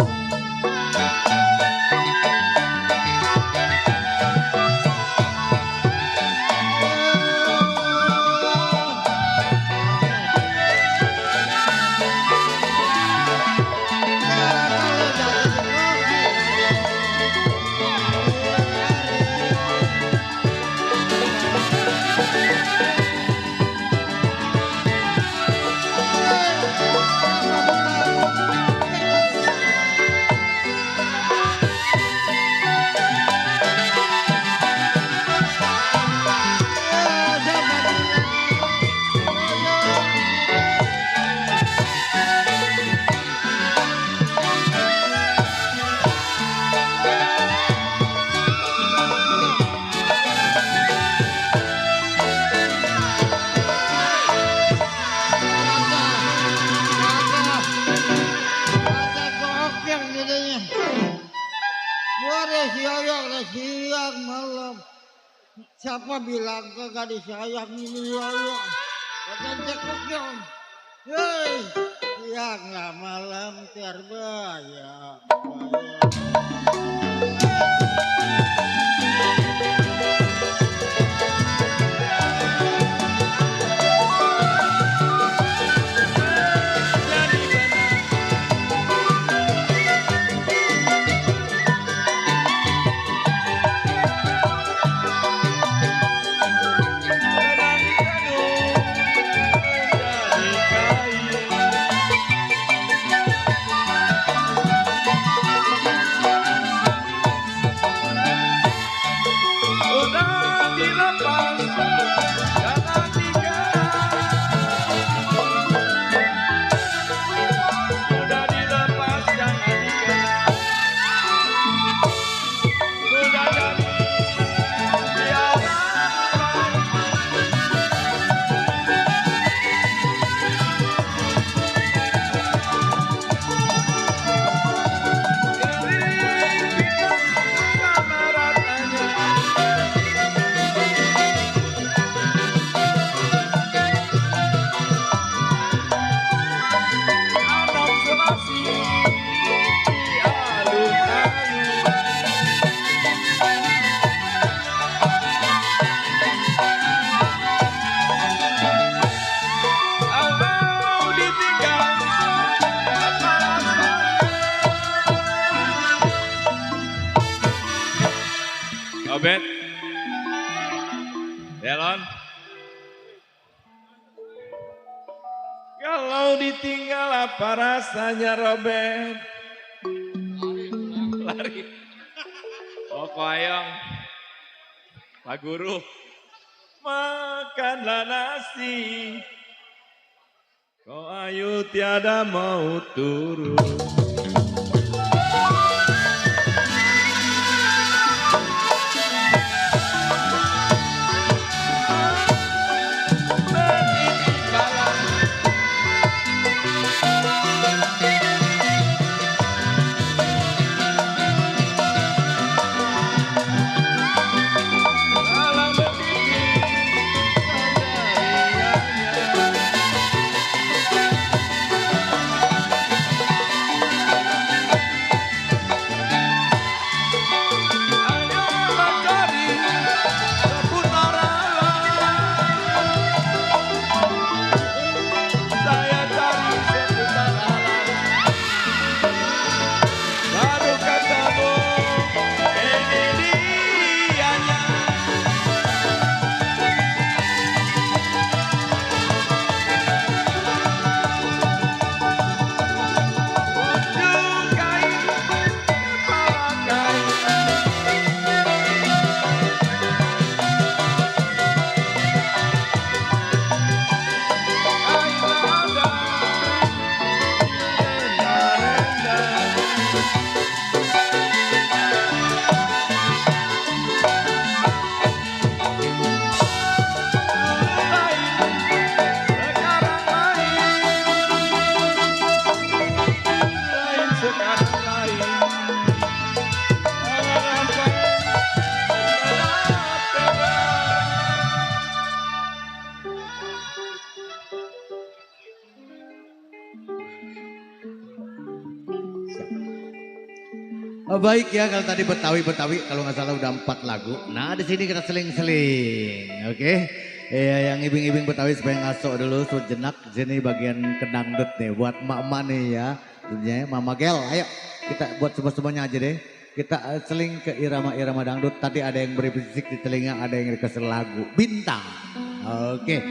Siang malam siapa bilang kagak disayang ini ya kata cekuk yang hei siang lah malam terbayang. Robert, Delon, kalau ditinggal apa rasanya Robert? Lari. Oh koyong, Pak Guru, makanlah nasi, kau ayu tiada mau turun. Baik ya, kalau tadi Betawi kalau nggak salah udah 4 lagu. Nah di sini kita seling-seling, oke? Ya yang ibing-ibing Betawi supaya ngaso dulu sejenak. Sini bagian kedangdut nih buat emak-emak nih ya. Tentunya ya, Mama Gel, ayo kita buat semua-semuanya aja deh. Kita seling ke irama-irama dangdut. Tadi ada yang berbisik di telinga, ada yang dikasih lagu Bintang. Oke,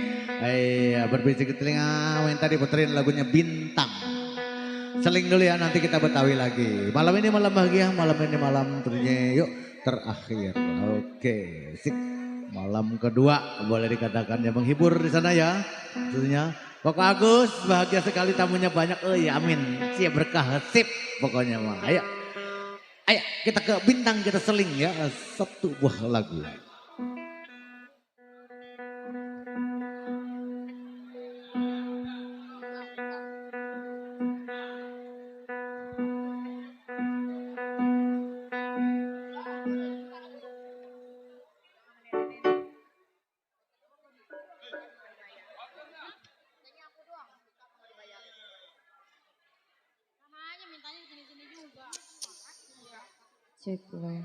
berbisik di telinga. Yang tadi puterin lagunya Bintang. Seling dulu ya, nanti kita Betawi lagi. Malam ini malam bahagia, malam ini malam ternyata yuk terakhir. Oke, sip. Malam kedua boleh dikatakan yang menghibur di sana ya. Tentunya Koko Agus bahagia sekali tamunya banyak. Oh ya amin. Siap berkah sip pokoknya mah. Ayo. Ayo kita ke Bintang kita seling ya. Satu buah lagu. Cek gue.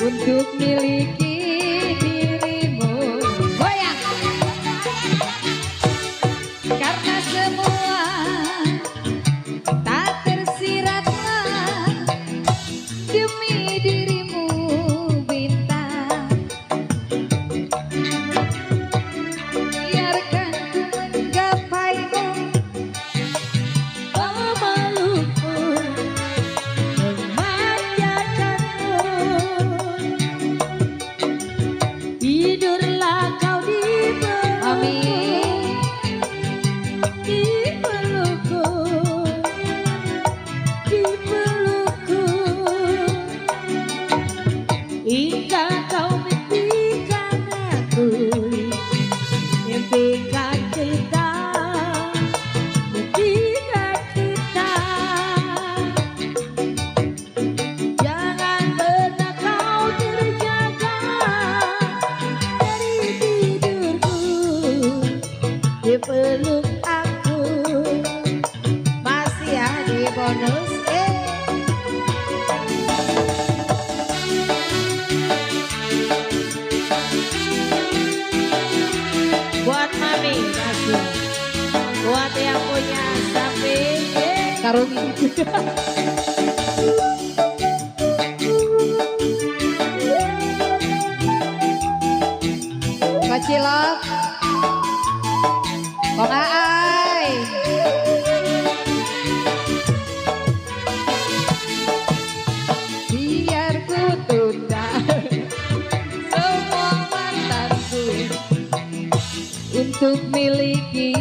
untuk miliki dirimu. Goyang. Karena semua tak tersiratlah demi dirimu bintang. Biarkan ku menggapaimu, memelukmu, memanjakanmu. Tidurlah kau di pelukku, amin. Di pelukku, di pelukku. Hingga kau mimpikan aku, mimpikan kita, mimpikan kita. Jangan pernah kau terjaga dari tidurku, di peluk aku. Masih ya di bonus. Buat mami kasih, buat yang punya sapi karuni. Kacilok, kok ai? Biar ku tunda semua mantanku untuk miliki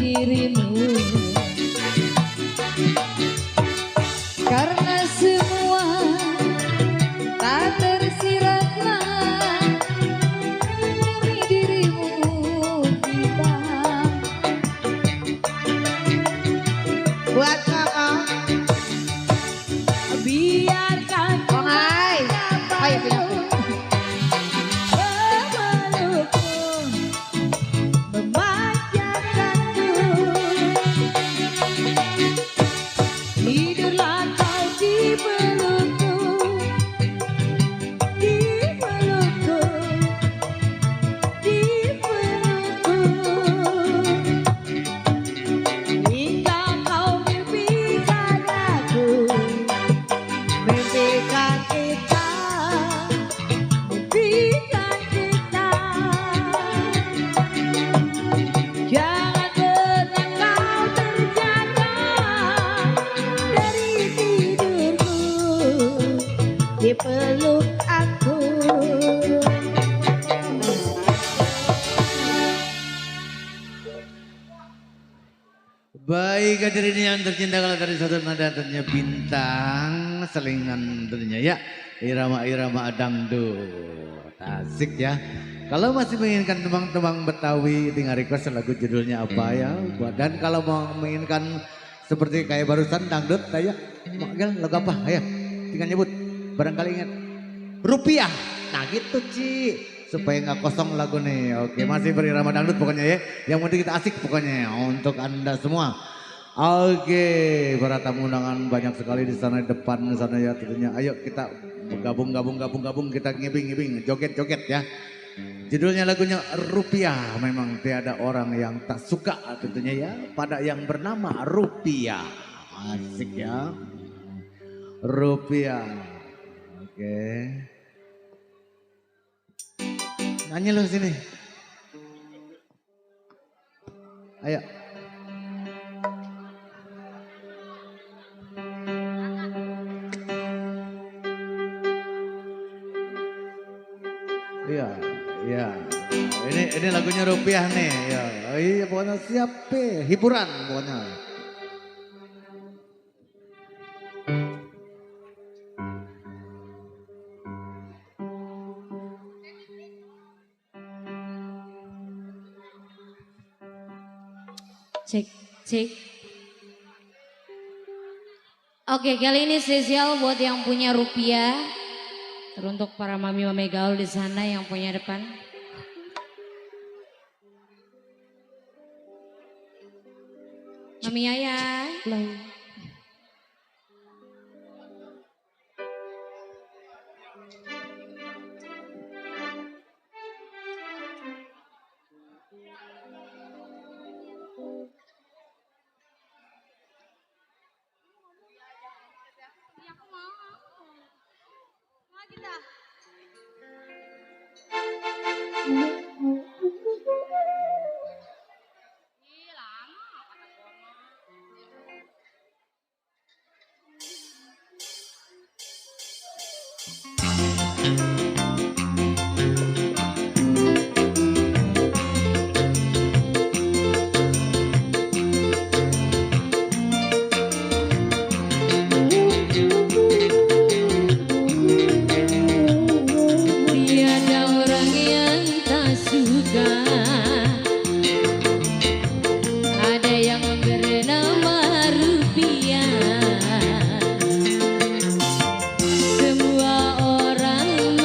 dirimu. Karena semua tak tersiratlah demi dirimu bintang. Buat kakak, biarkan ku memelukmu, memanjakanku. Tidurlah kau di pelukku, di pelukku, di pelukku. Hingga kau mimpikan aku, mimpikan kita, mimpikan kita. Jangan pernah kau terjaga dari tidurku, di peluk aku. Baik hadirin yang tercinta, kalau dari satu nada tentunya bintang, selingan tentunya ya, irama-irama dangdut, asik ya. Kalau masih menginginkan tembang-tembang Betawi, tinggal request lagu judulnya apa ya. Dan kalau mau menginginkan seperti kayak barusan dangdut, kayak lagu apa, ayo tinggal nyebut, barangkali ingat. Rupiah, nah gitu Ci, supaya nggak kosong lagu nih. Oke, masih berirama dangdut pokoknya ya. Yang penting kita asik pokoknya untuk Anda semua. Oke, para tamu undangan banyak sekali di sana depan sana ya tentunya. Ayo kita gabung kita ngibing-ngibing, joget-joget ya. Judulnya lagunya Rupiah. Memang tiada orang yang tak suka tentunya ya pada yang bernama Rupiah. Asik ya. Rupiah. Oke. Nyanyi lo sini. Ayo. Iya, iya. Ini lagunya Rupiah nih. Ya, iya pokoknya siap hiburan pokoknya. Cek, cek. Oke, kali ini spesial buat yang punya rupiah. Teruntuk para mami-mami gaul di sana yang punya depan. Mami Yaya. Tiada orang yang tak suka, ada yang bernama rupiah. Semua orang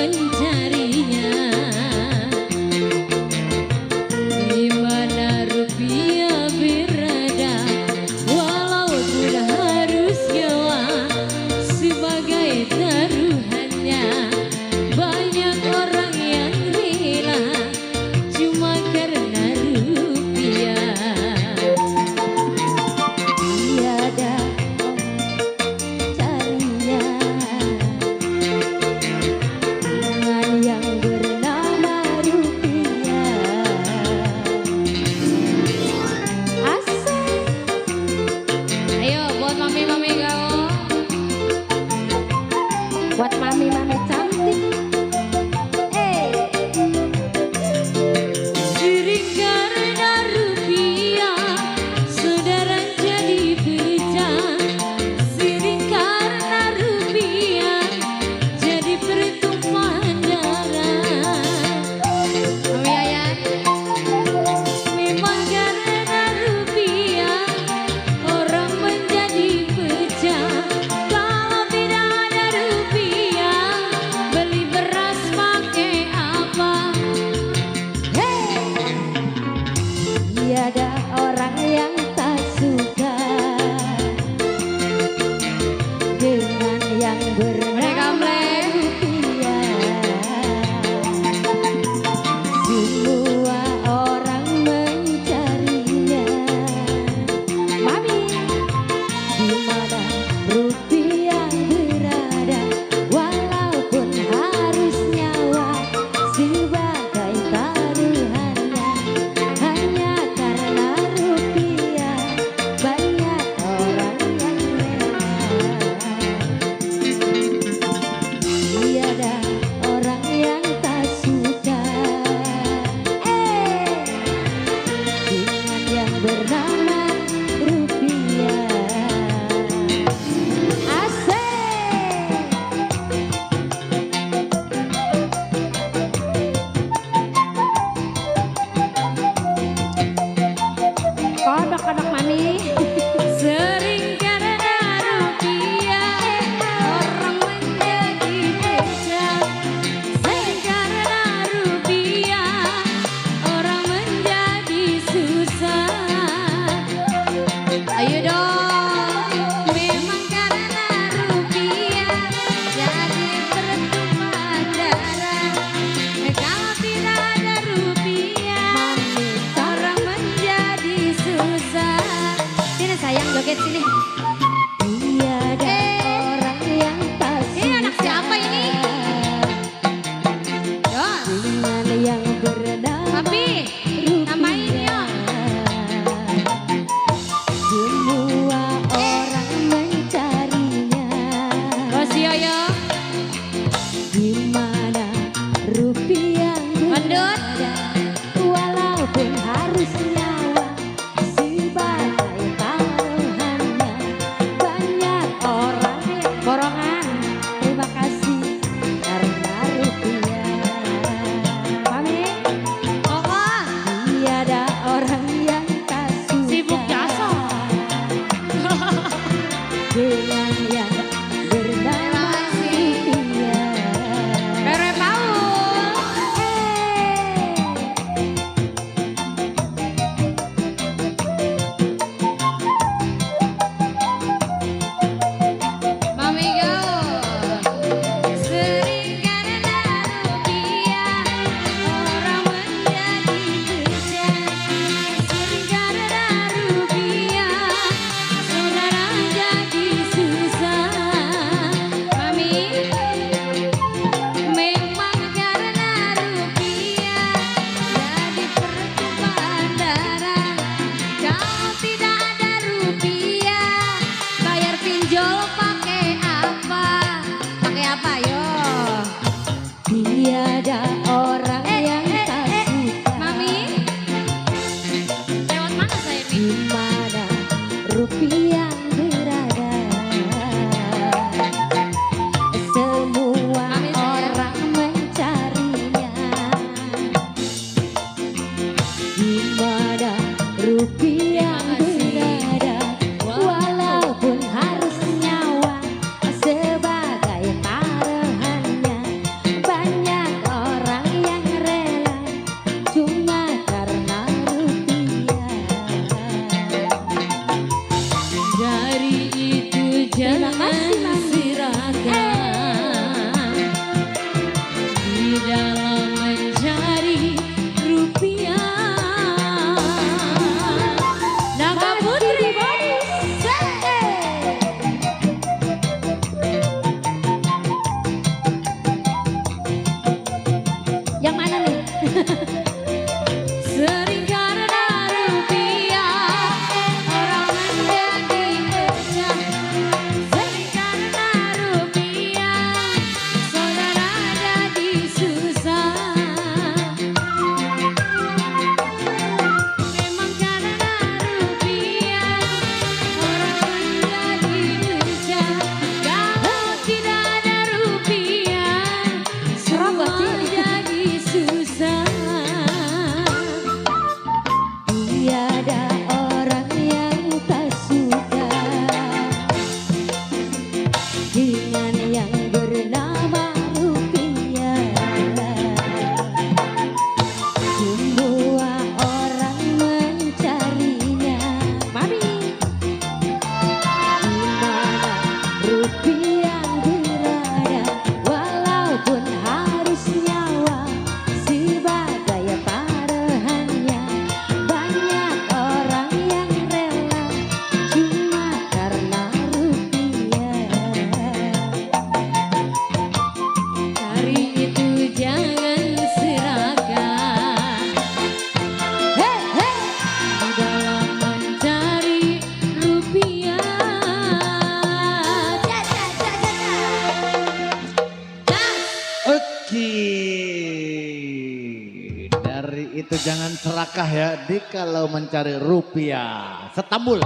Dari itu jangan serakah ya di kalau mencari rupiah. Setambul.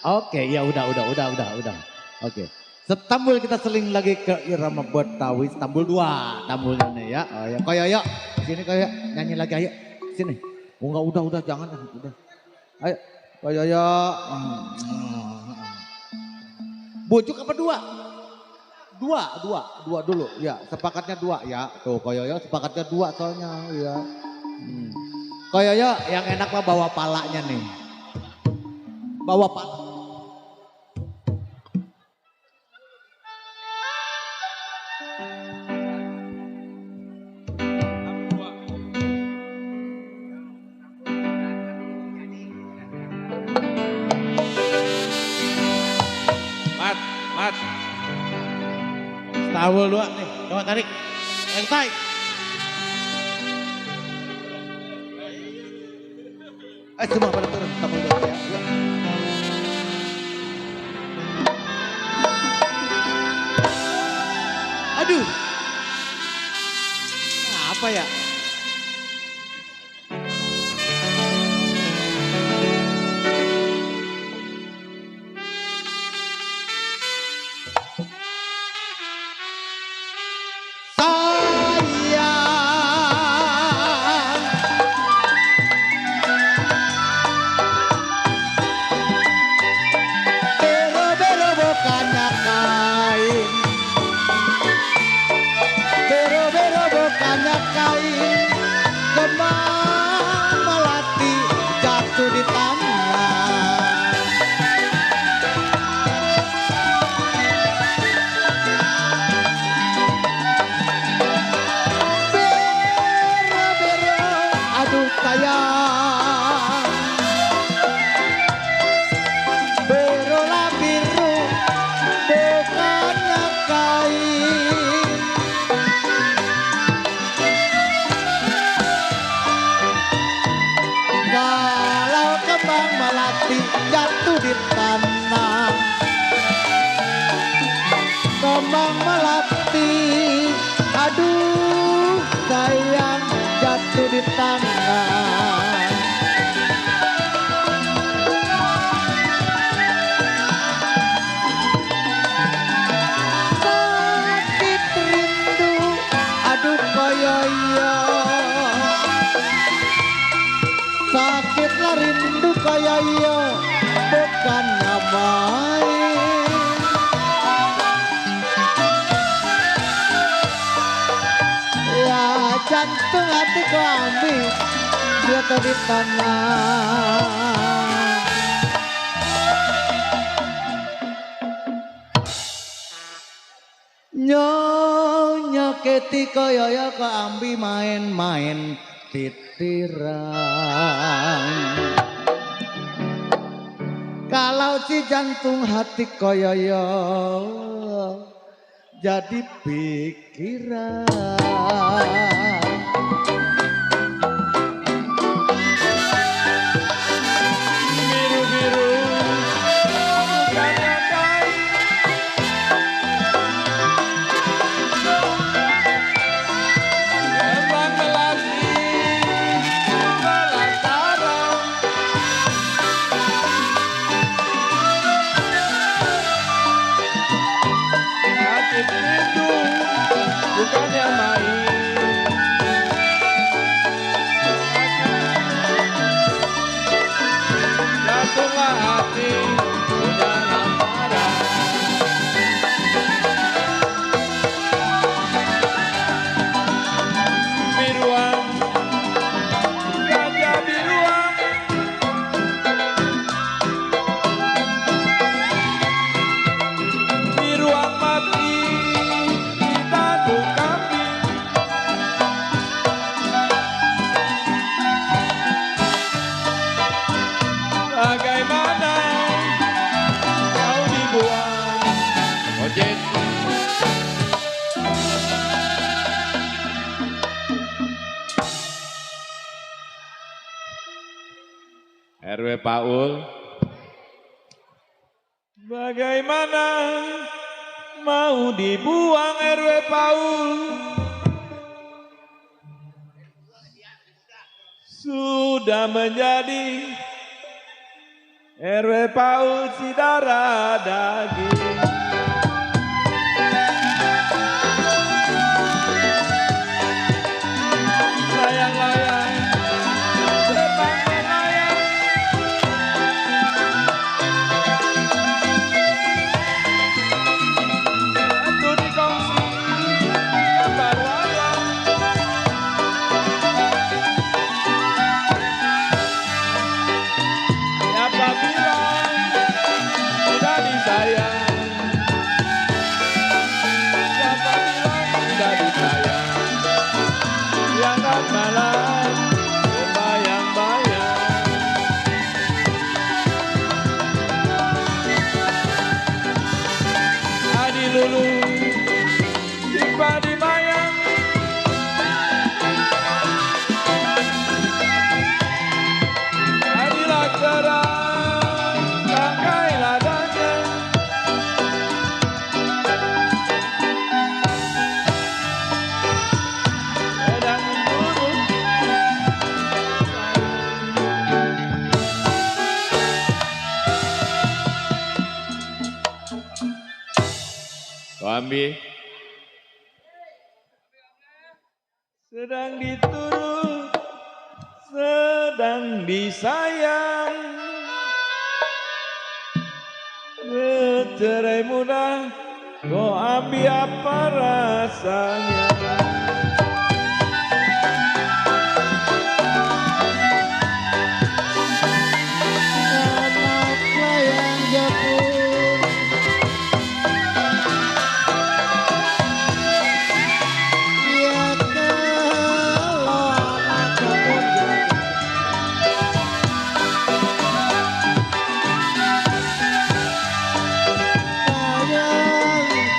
Oke, ya udah. Oke. Setambul kita seling lagi ke irama Betawi. Setambul 2 tambulnya nih ya. Oh ya, koyo sini koyo nyanyi lagi ayo. Sini. Oh enggak udah jangan udah. Ayo koyo. Bujuk apa 2? 2 dulu ya, sepakatnya 2 ya. Tuh koyo sepakatnya 2 soalnya ya. Koyo yang enak mah bawa palanya nih. Bawa pala. Mat. Setambul 2 nih, coba tarik. Tarik. Semua pada turun, setambul 2 ya. Aduh. Apa ya? Jatuh di tanah, kembang melati, aduh sayang jatuh di tanah. Sakit rindu, aduh koyoyo, sakitlah rindu koyoyo. Bukannya main, ya jantung hati kau ambil, dia di tanah. Nyonya keti koyo kau ambil main-main titiran. Kalau si jantung hati koyoyo jadi pikiran. Biru-biru bukannya kain. Kembang melati pelantaran. Sakit rindu bukannya main. Jatuhlah hati jangan marah. Biruan, gajah biruan. Biruan mati di tanduk kambing. Bagaimana kau dibuang, ojek? RW Paul. Bagaimana mau dibuang RW Paul? sudah menjadi RW PAUD si darah daging. Layang-layang terbang melayang, satu dikongsi gambar wayang. Siapa bilang tidak disayang? Siapa bilang tidak disayang? Dianggap malam berbayang-bayang. Adi lulu tiba dibayang, adilah terang tangkai ladanya. Sedang turun Ambi sedang diturut, sedang disayang, cerai muda, kau ambil apa rasanya? Anak layang jatuh, ya kalau anak jatuh,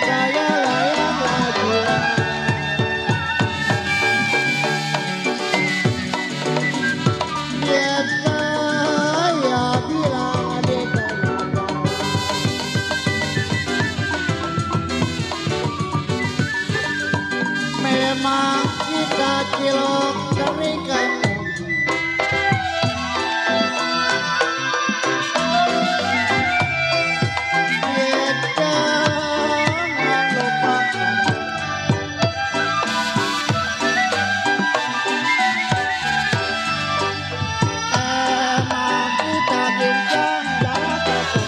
saya layang lagi. Ya saya bilang adik kenapa, memang kita cilok keringan. Ya jangan lupakan, emang kita bincang darah satu.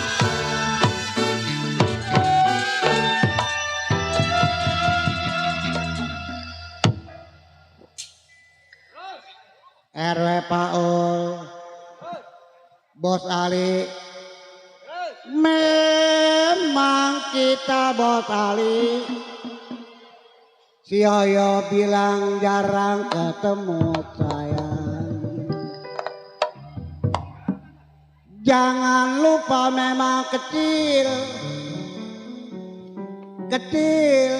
RW Paul, Bos Ali, memang kita Bos Ali. Si Yoyo bilang jarang ketemu sayang. Jangan lupa memang kecil, kecil.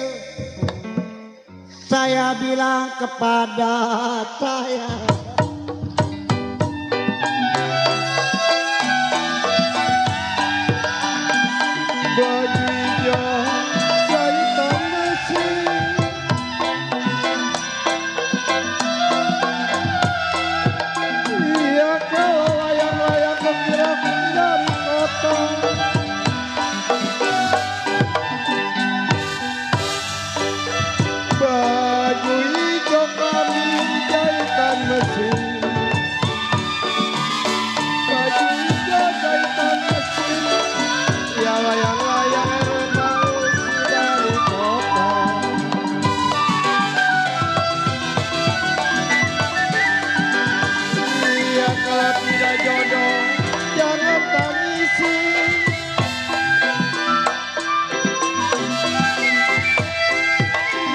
Saya bilang kepada saya, baju hijau jahitan mesin, iya kalau layang-layang menggerak dari kota. Baju hijau kami jahitan mesin, baju hijau jahitan mesin, ya layang-layang RW PAUD dari kota. Iya kalau tidak jodoh jangan tangisi.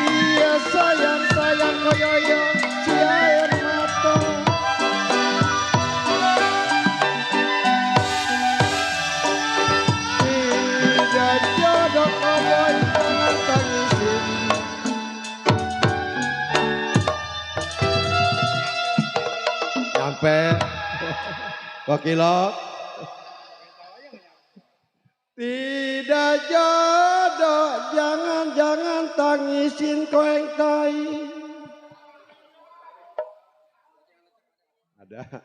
Iya sayang-sayang koyoyo si air mata. Tidak jodoh koboy jangan tangisi. Sampai Kokilok. Tidak jodoh jangan tangisin koeng tai. Ada.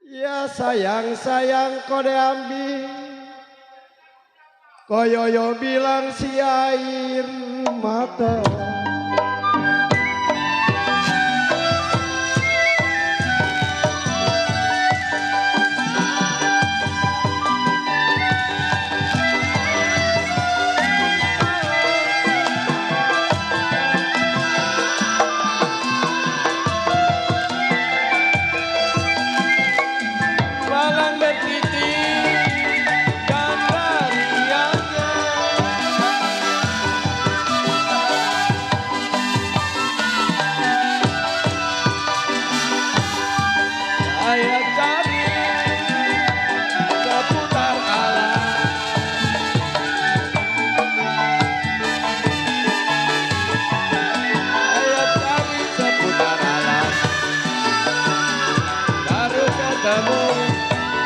Ya sayang sayang kode ambil. Koyoyo bilang si air mata. Malang dan titik ganda riangnya. Saya cari seputar alam. Saya cari seputar alam. Baru ketemu.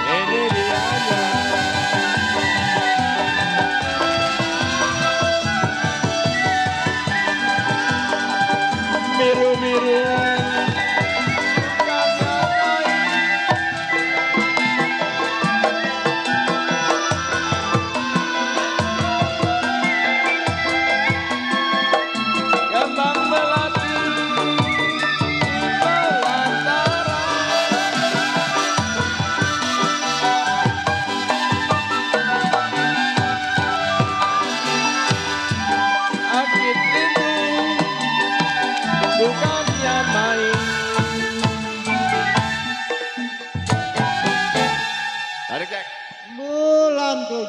Ini dianya. Biru-biru kagak baik. Kembang melati di belantara. Akit rindu bukannya main. Tarik cek. Bulan 7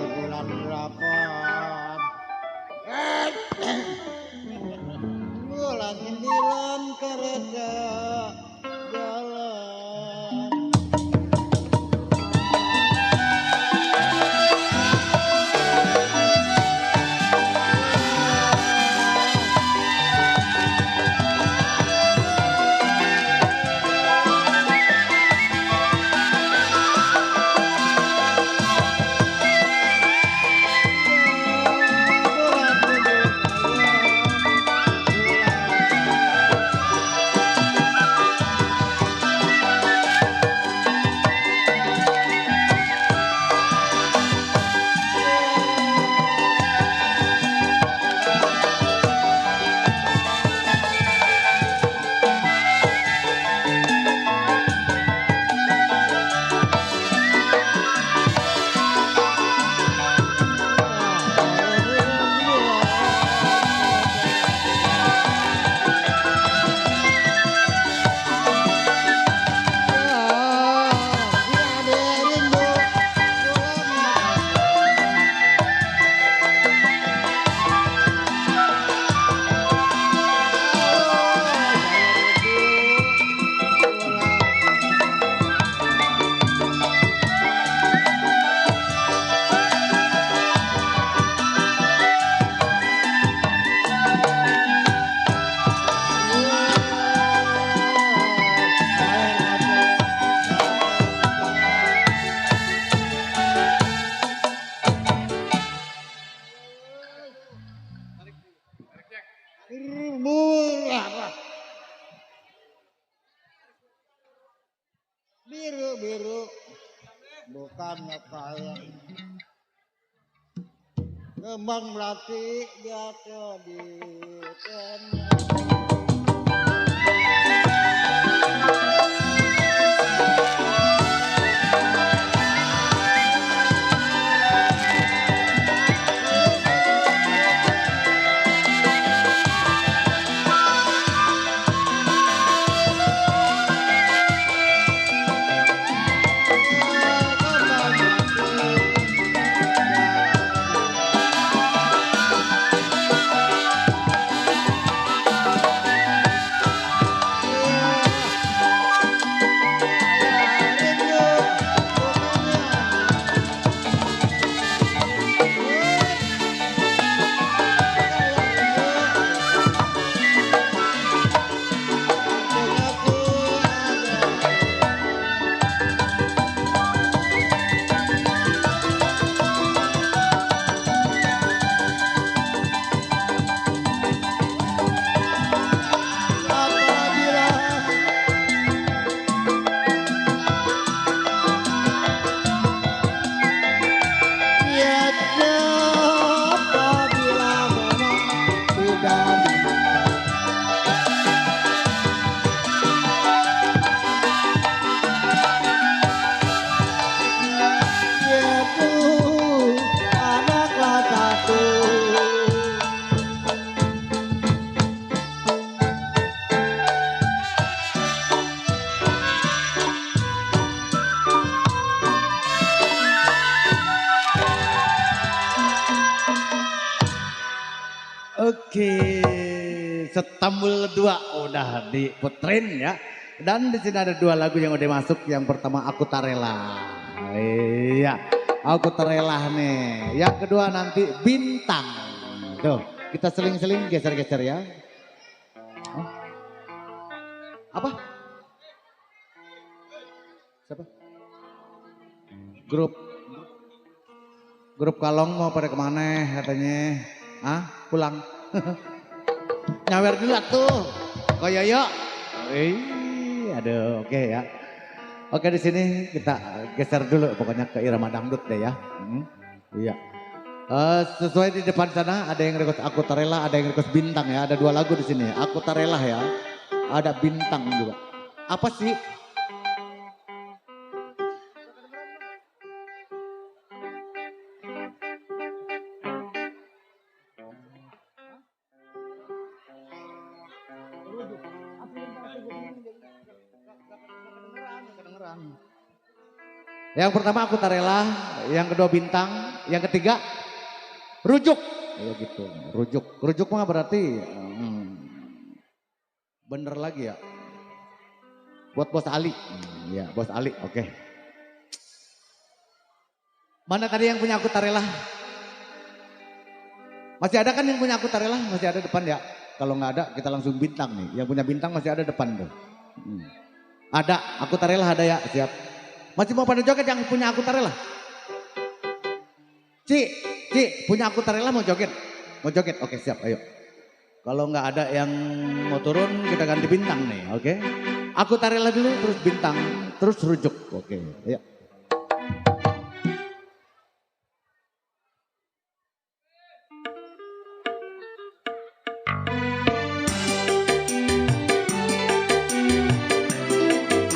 di bulan 8. Bulan 9 kereta jalan. Biru-biru bukannya kaya. Kembang melati jatuh di tanah. Oke, Setambul 2 udah diputerin ya. Dan di sini ada 2 lagu yang udah masuk. Yang pertama Aku Tak Rela. Iya, Aku Tak Rela nih. Yang kedua nanti Bintang. Tuh, kita seling-seling geser-geser ya. Apa? Siapa? Grup Kalong mau pada kemana katanya? Pulang. Nyawer dulu tuh. Koyoyo. Aduh, oke ya. Oke, di sini kita geser dulu pokoknya ke irama dangdut deh ya. Iya. Sesuai di depan sana ada yang request Aku Tak Rela, ada yang request Bintang ya. Ada 2 lagu di sini. Aku Tak Rela ya. Ada Bintang juga. Apa sih? Yang pertama Aku Tak Rela, yang kedua Bintang, yang ketiga Rujuk. Ya gitu, rujuk. Rujuk mah berarti bener lagi ya. Buat Bos Ali. Ya, Bos Ali, oke. Mana tadi yang punya Aku Tak Rela? Masih ada kan yang punya Aku Tak Rela? Masih ada depan ya? Kalau nggak ada kita langsung Bintang nih. Yang punya Bintang masih ada depan tuh. Ada, Aku Tak Rela ada ya, siap. Masih mau pada joget yang punya Aku Tak Rela? Ci, punya Aku Tak Rela mau joget? Mau joget? Oke, siap, ayo. Kalau nggak ada yang mau turun kita ganti Bintang nih, oke? Aku Tak Rela dulu, terus Bintang, terus Rujuk, oke, ayo.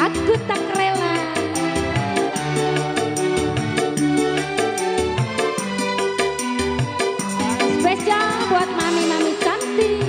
Aku tak rela. Spesial buat mami-mami cantik.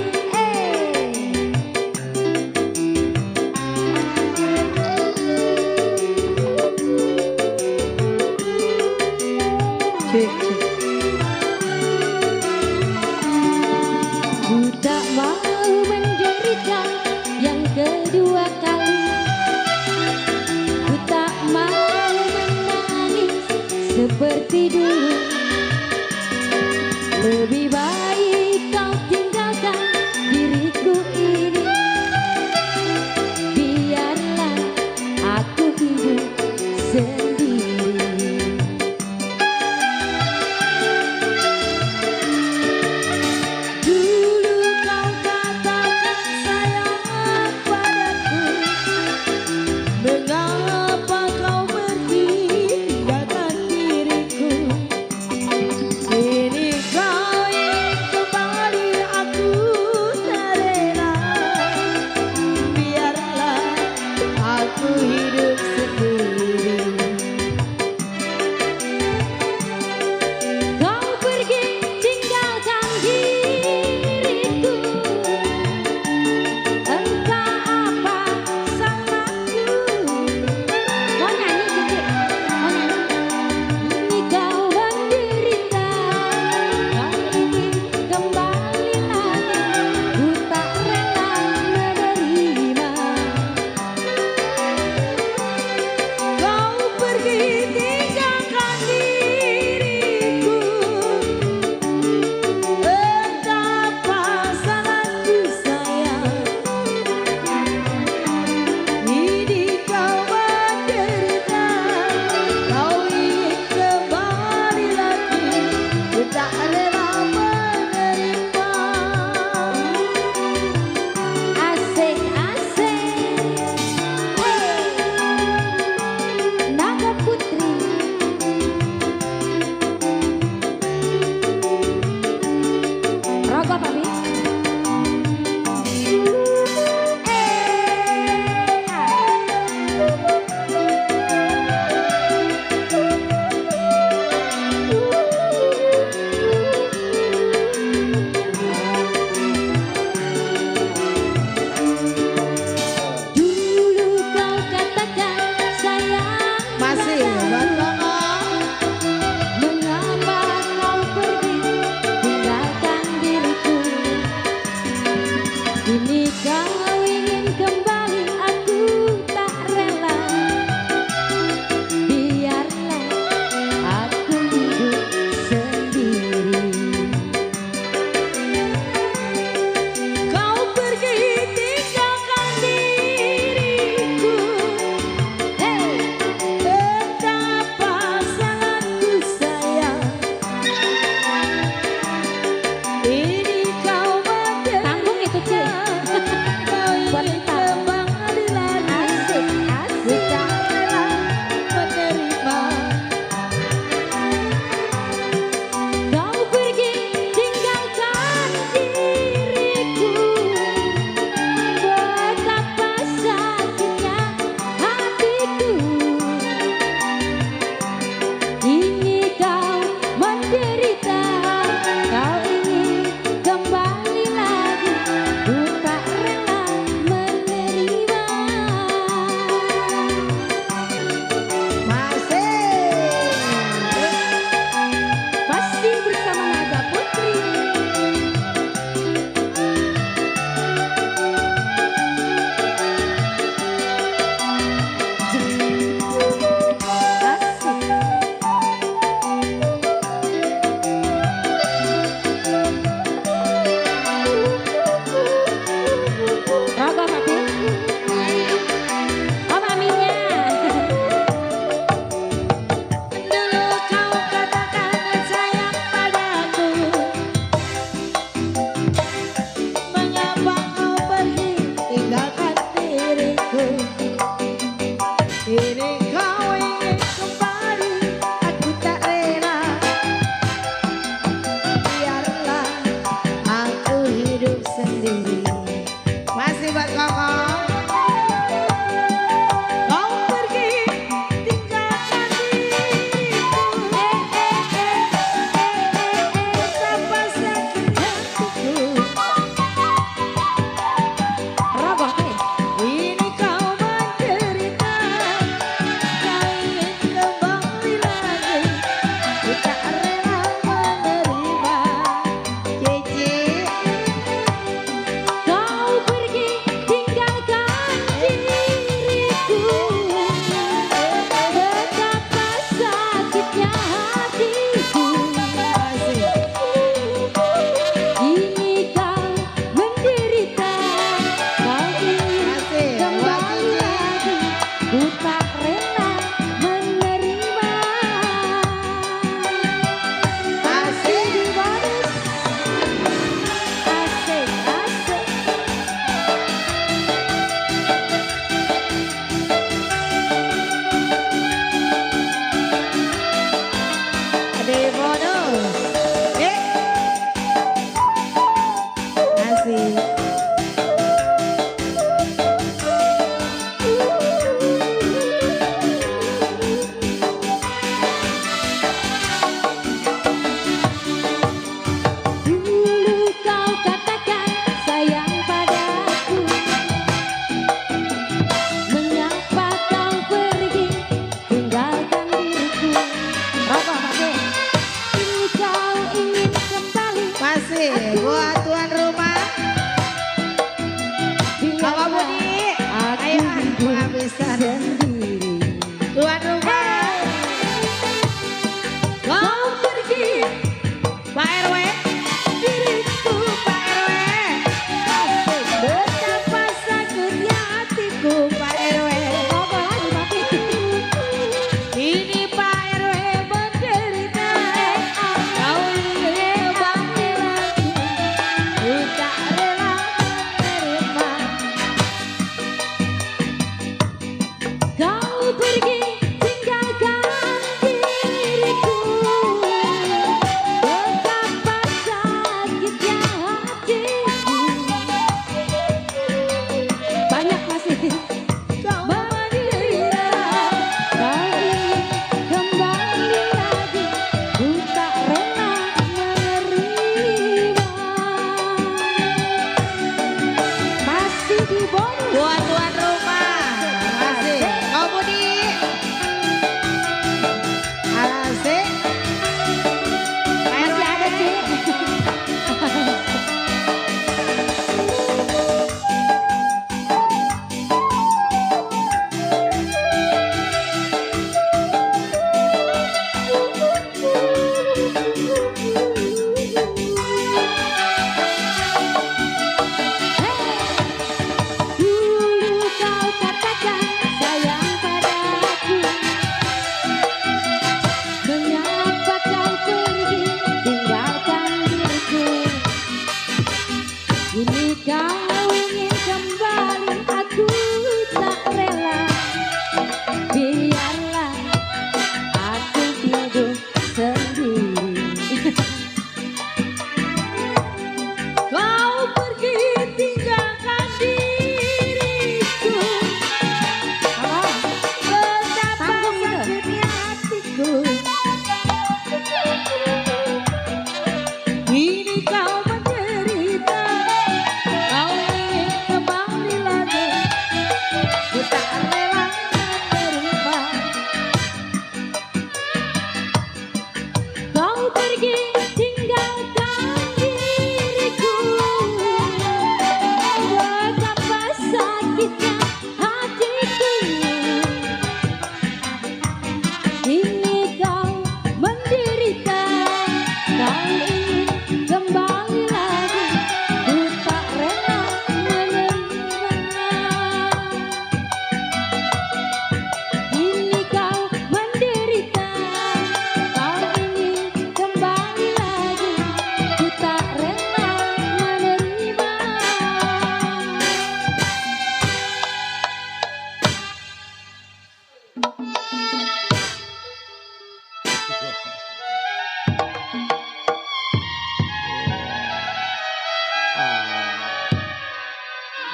Kau Buat ingin kita. kembali lagi Asik, asik. tak rela menerima. Kau pergi tinggalkan diriku, betapa sakitnya hatiku. Kini kau menderita, kau ingin kembali lagi, ku tak rela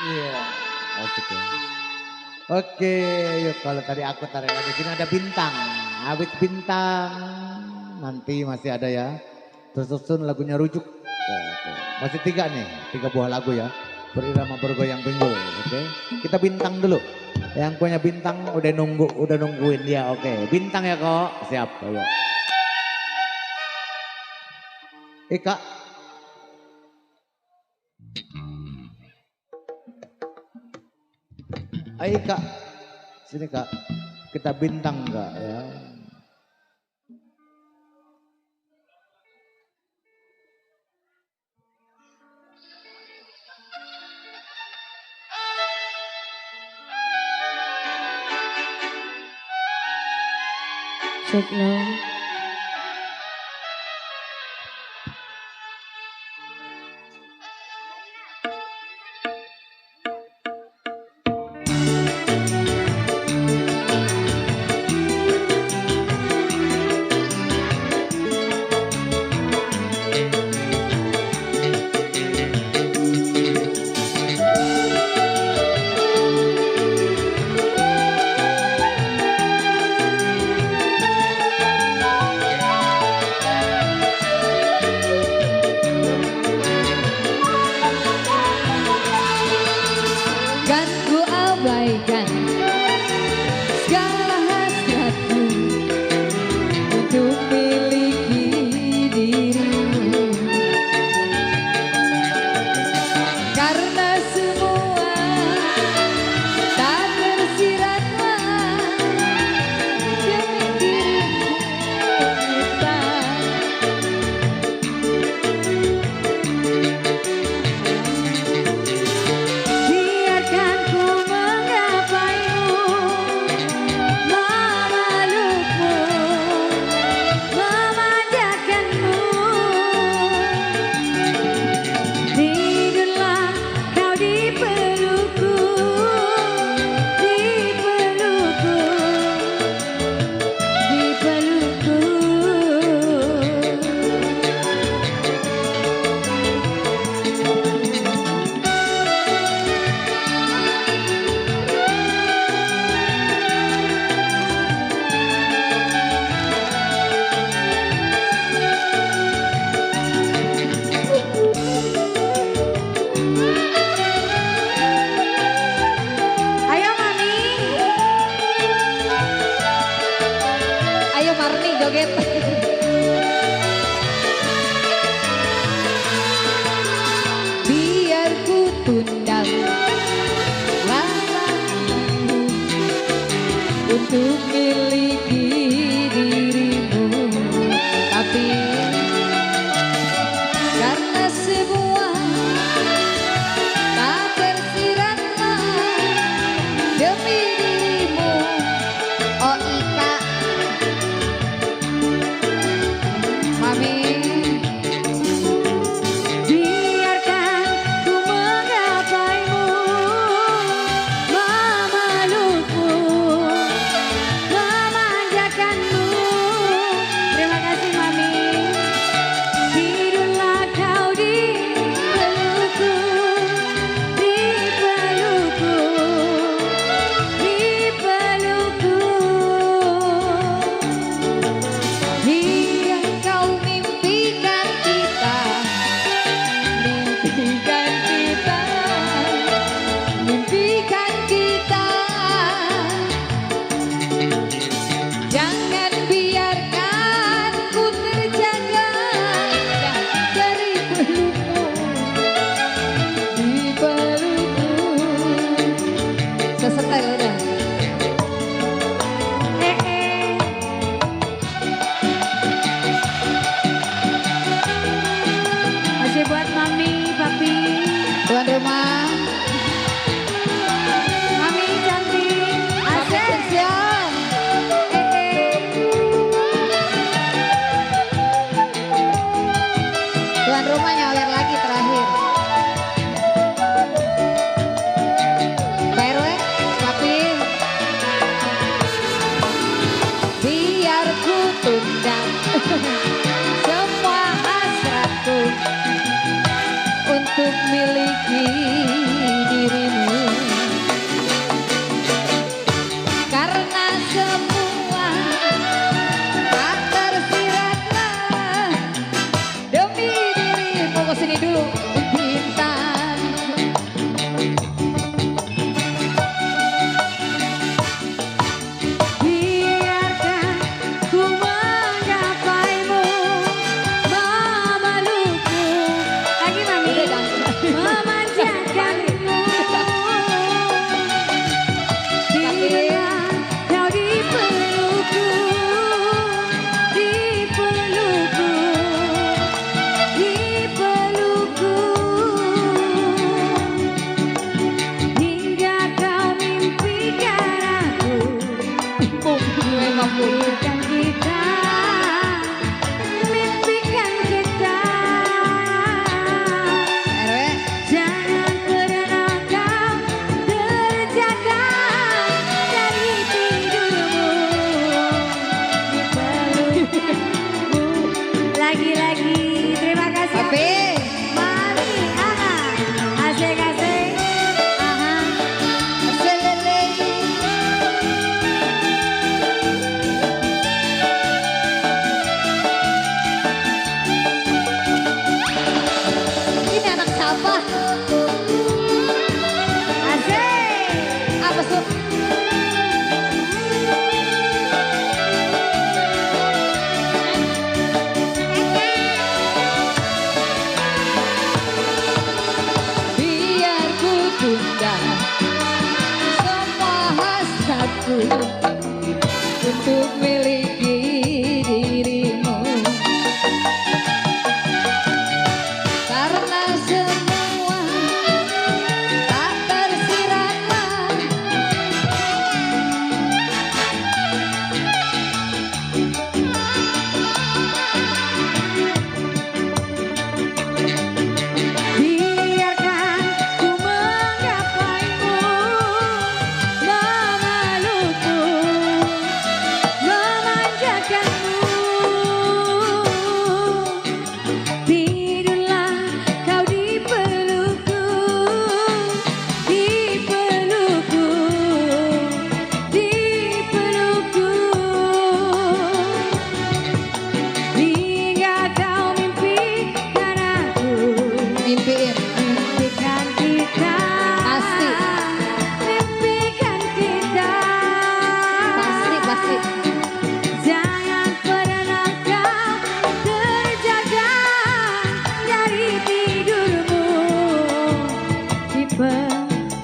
Iya, asik ya. Oke, yuk kalau tadi aku tarik lagi sini ada bintang. Habis bintang nanti masih ada ya. Tersusun lagunya rujuk. Oke. Masih 3 nih, 3 buah lagu ya. Berirama bergoyang pinggul, oke. Kita bintang dulu. Yang punya bintang udah nungguin dia, oke. Bintang ya kok, siap, ayo. Ika. Ayo Kak, sini Kak, kita bintang Kak ya. Cek now. Kan ku abaikan segala hasratku untuk miliki dirimu, karena semua tak tersirat demi dirimu kita. Biarkan ku mengapa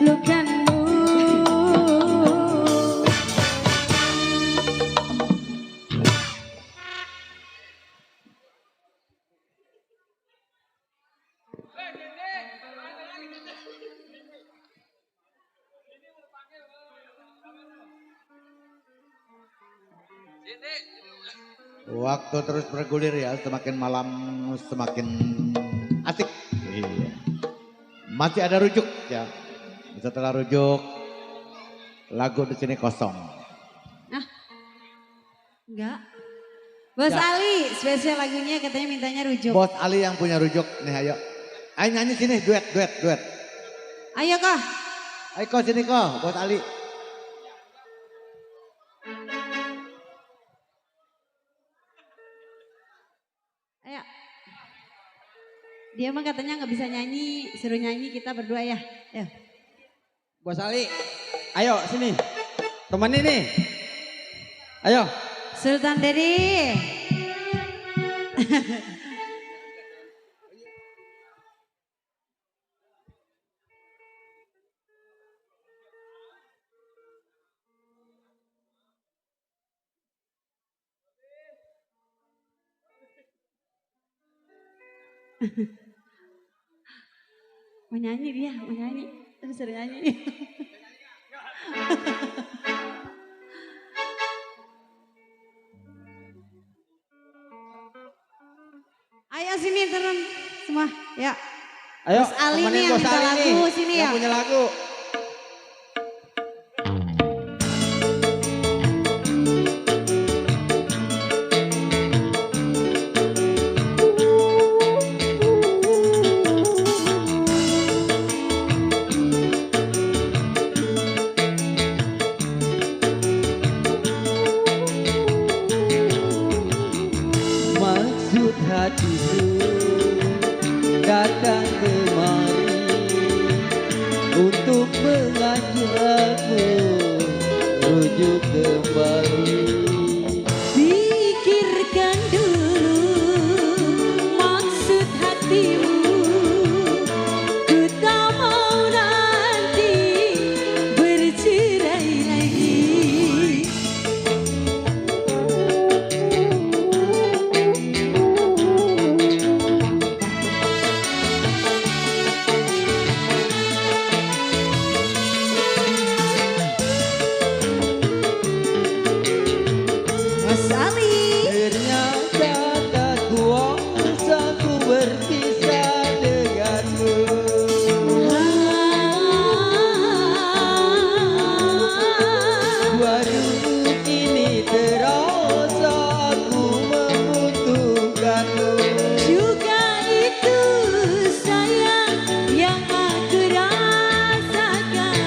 pelukanmu. Waktu terus bergulir ya, semakin malam semakin asik. Iya. Masih ada rujuk ya. Setelah rujuk, lagu di sini kosong. Enggak. Bos Ya. Ali, spesial lagunya katanya mintanya rujuk. Bos Ali yang punya rujuk nih, ayo. Ayo nyanyi sini, duet. Ayo kah? Ayo kau sini kau, Bos Ali. Ayo. Dia mah katanya nggak bisa nyanyi, suruh nyanyi kita berdua ya. Ayo. Bos Ali, ayo sini. Temenin nih. Ayo. Sultan Dedi. Mau nyanyi dia, mau nyanyi. Terus suruh nyanyi. Ayo sini turun semua, ya. Ayo. Bos Ali temenin nih yang Bos minta Ali lagu, nih, sini yang ya. punya lagu. Maksud hatiku datang kemari untuk mengajakmu rujuk kembali. Pikirkan dulu maksud hatimu. Ku tak mau nanti bercerai lagi. Mas Ali. Ternyata tak kuasa ku berpisah denganmu. Baru kini terasa aku membutuhkanmu. Juga itu sayang yang aku rasakan.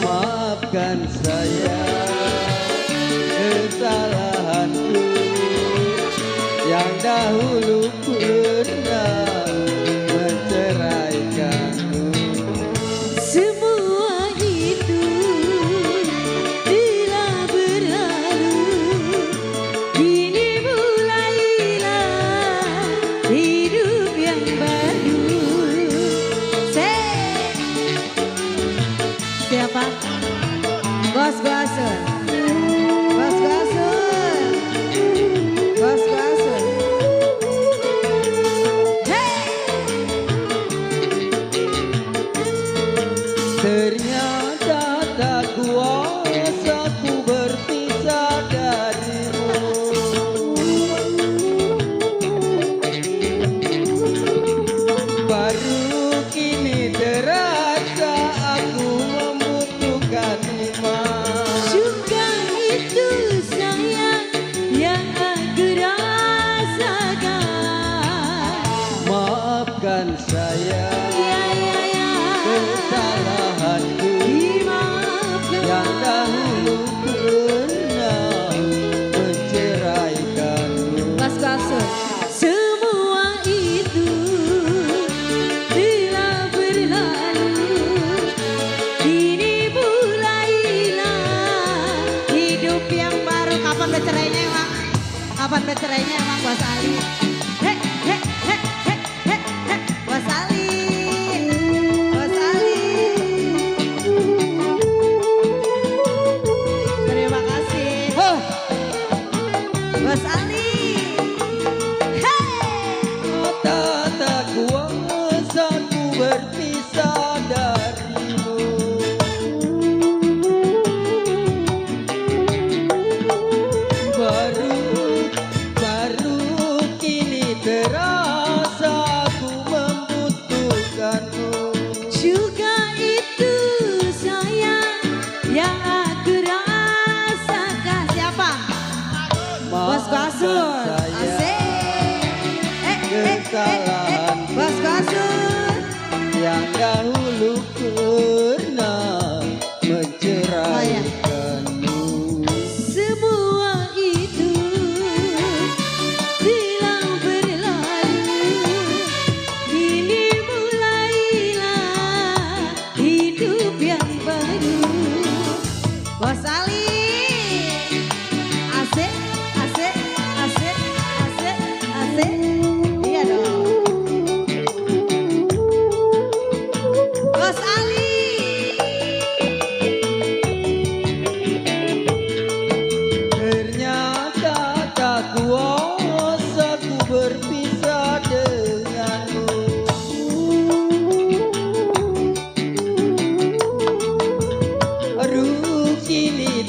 Maafkan saya kesalahanku yang dahulu pernah menceraikanku. Semua itu telah berlalu. Kini mulailah hidup yang baru. Siapa? Bos Guasun. Bos Guasun. Bos Guasun. Hey! Ternyata tak kuasa ku berpisah darimu. Baru kini terasa aku membutuhkanmu. Juga itu sayang yang aku rasakan. Maafkan saya Ya, ya, ya. kesalahanku Dimaafkan. yang dahulu pernah menceraikanmu. Mas Guasun. Semua itu telah berlalu. Kini mulailah hidup yang baru. Kapan bercerainya emang? Kapan bercerainya emang Bos Ali? He, he, he, he, he, he. Bos Ali. Bos Ali.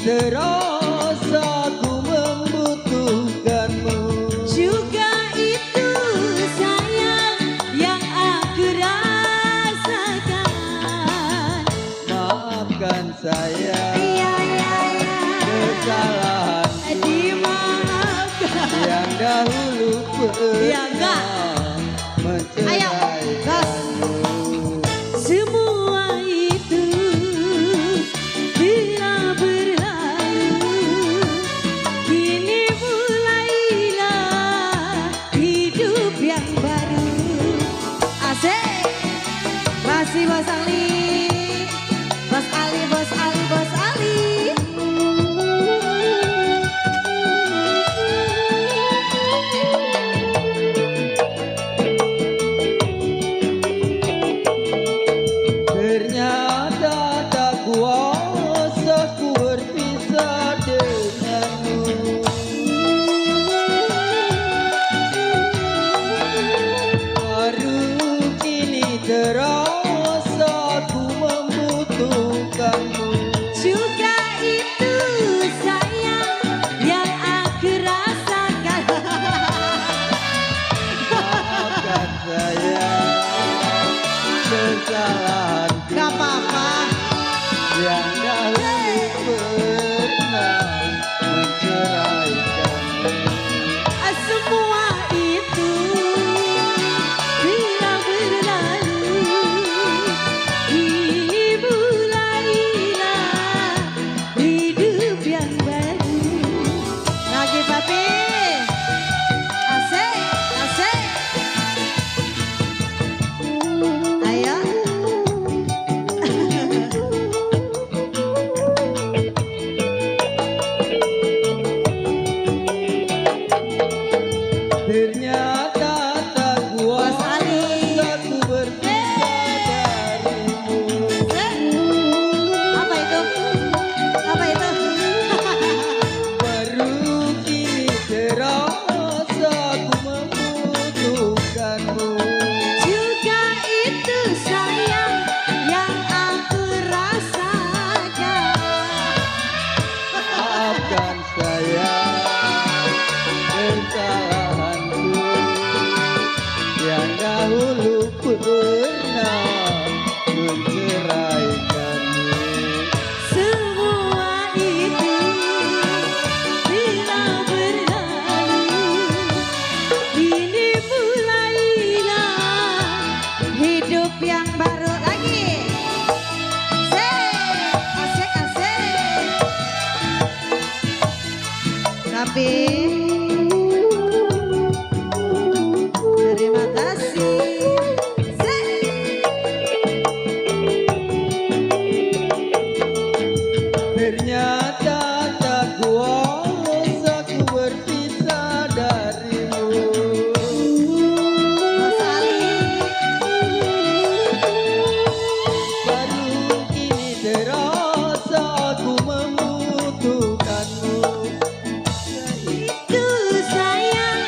terasa ku membutuhkanmu. Juga itu sayang yang aku rasakan. Maafkan saya Ya kesalahan dimaafkan. yang dahulu Ya, enggak. pernah Ayo, gas. menceraikanmu. Semua itu telah berlalu. Kini mulailah hidup yang baru. Asik. Masih Bos Ali. Bos Ali, Bos Ali, Bos Ali. Ternyata tak kuasa ku berpisah denganmu. Baru kini terasa ku membutuhkanmu. Juga itu sayang yang aku rasakan. Maafkan saya kesalahanku Gak apa-apa. yang dahulu pernah menceraikanmu. Semua itu telah berlalu. Kini mulailah hidup yang baru. Lagi papi. Asik, asik. Ayo. Ternyata tak Bos Ali. kuasa ku berpisah darimu. Apa itu? Apa itu? Baru kini terasa ku membutuhkanmu. Juga itu sayang yang aku rasakan. Maafkan saya kesalahanku yang dahulu pernah menceraikanmu. Semua itu telah berlalu. Kini mulailah hidup yang baru lagi. Asik, asik. Tapi terima kasih. Ternyata tak kuasa ku berpisah darimu. Mas Ali. Baru kini terasa ku membutuhkanmu. Itu sayang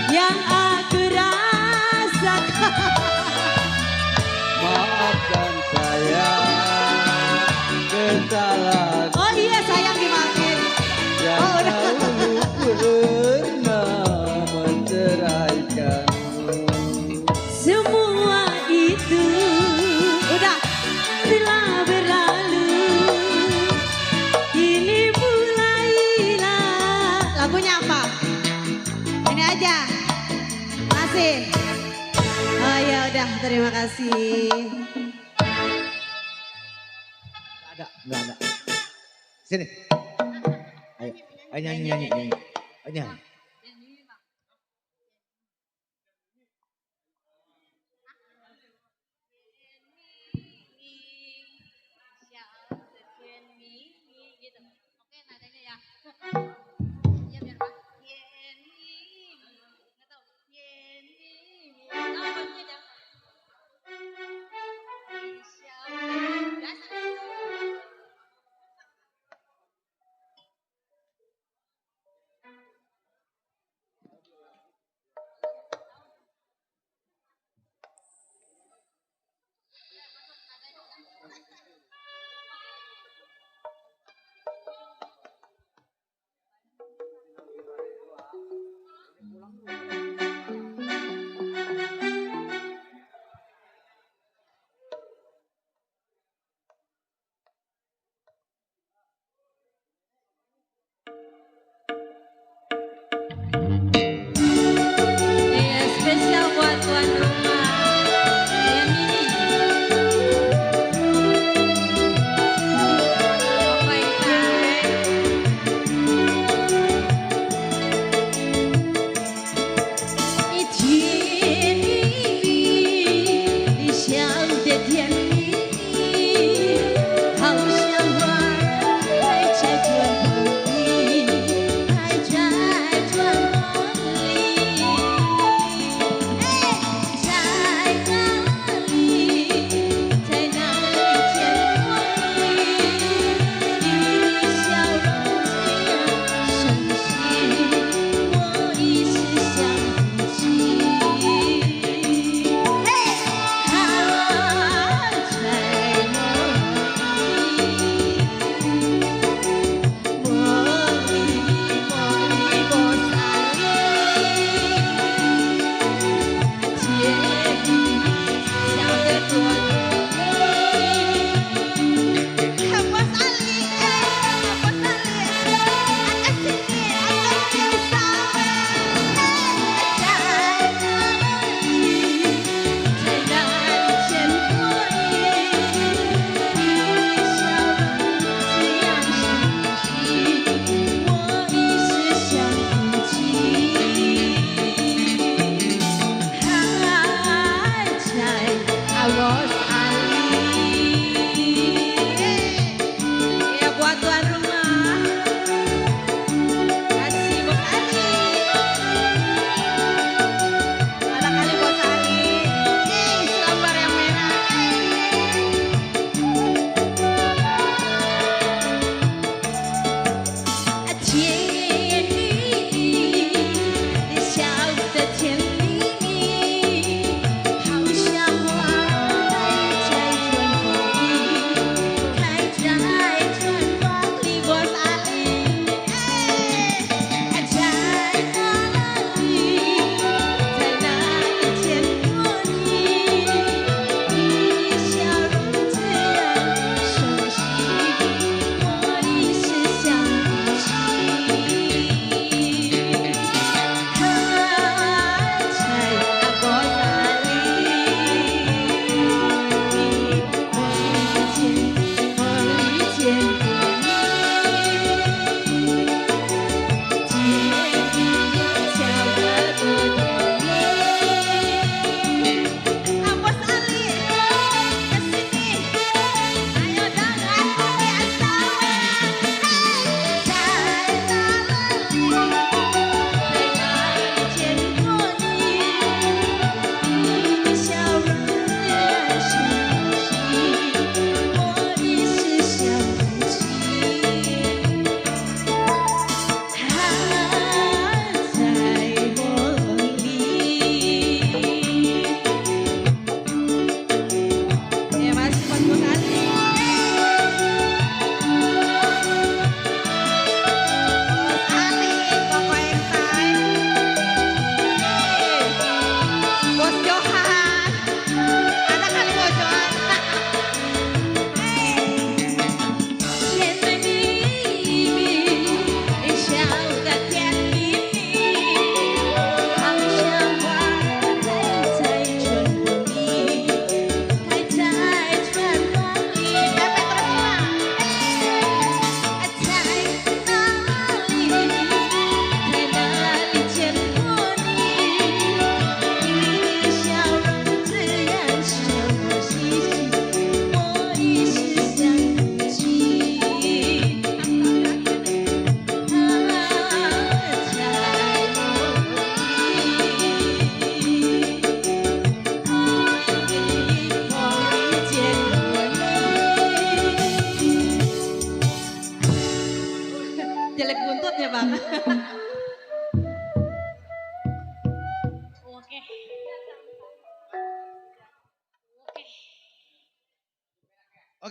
yang aku rasakan. Maafkan saya kesalahan Oh iya sayang dimaafin. yang Oh, udah. dahulu pernah menceraikanmu. Semua itu udah telah berlalu. Kini mulailah. Lagunya apa? Ini aja. Masih. Oh ya udah terima kasih. Enggak ada. Sini. Ayo, ayo nyanyi. Ayo nyanyi.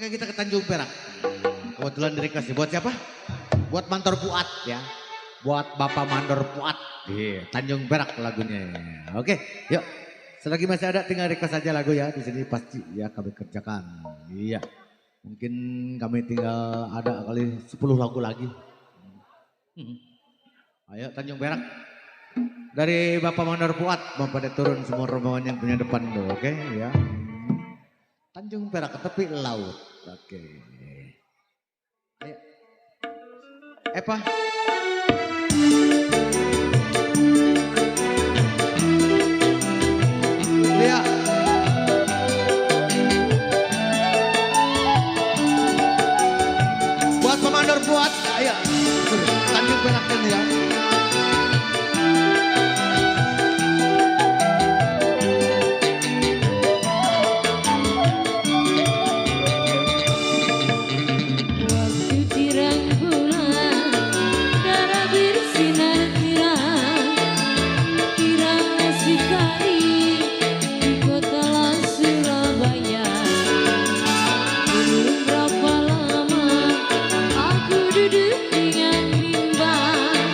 Oke kita ke Tanjung Perak. Kebetulan dikasih buat siapa? Buat Mantor Fuad ya. Buat Bapak Mandor Fuad. Iya, Tanjung Perak lagunya. Oke, yuk. Selagi masih ada tinggal request saja lagu ya. Di sini pasti ya kami kerjakan. Iya. Mungkin kami tinggal ada kali 10 lagu lagi. Ayo Tanjung Perak. Dari Bapak Mandor Fuad mau pada turun semua rombongan yang punya depan tuh, oke ya. Tanjung Perak ke tepi laut. Oke. Ayo. Epa. Lia. Buat Pemandor Fuad, ayo. Tanjung Perak kan ya. Waktu tirang bulan, darah bersinar tirang, tirang sekali di kota Surabaya. Belum berapa lama aku duduk dengan bimbang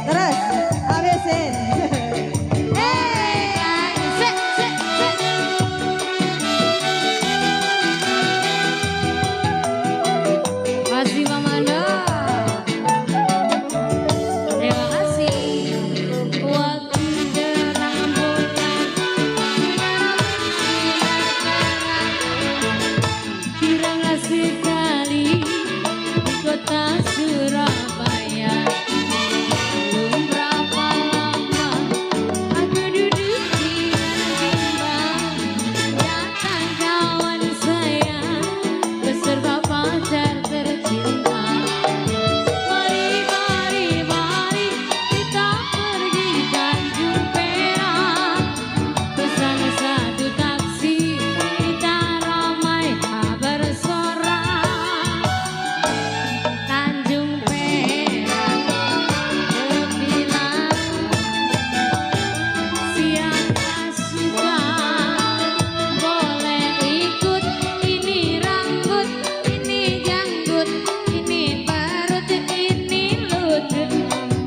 Terus habisin. Masih Mamanda. Terima kasih. Waktu terang bulan curanglah sekali di kota Surabaya. Belum berapa lama aku duduk di bimbang, datang kawan saya beserta pacar tercinta. Mari, mari, mari kita pergi Tanjung Perak. Pesan satu taksi, kita ramai bersorak. Tanjung Perak terbilang siapa suka boleh ikut. Ini rambut, ini janggut, ini perut, ini lutut,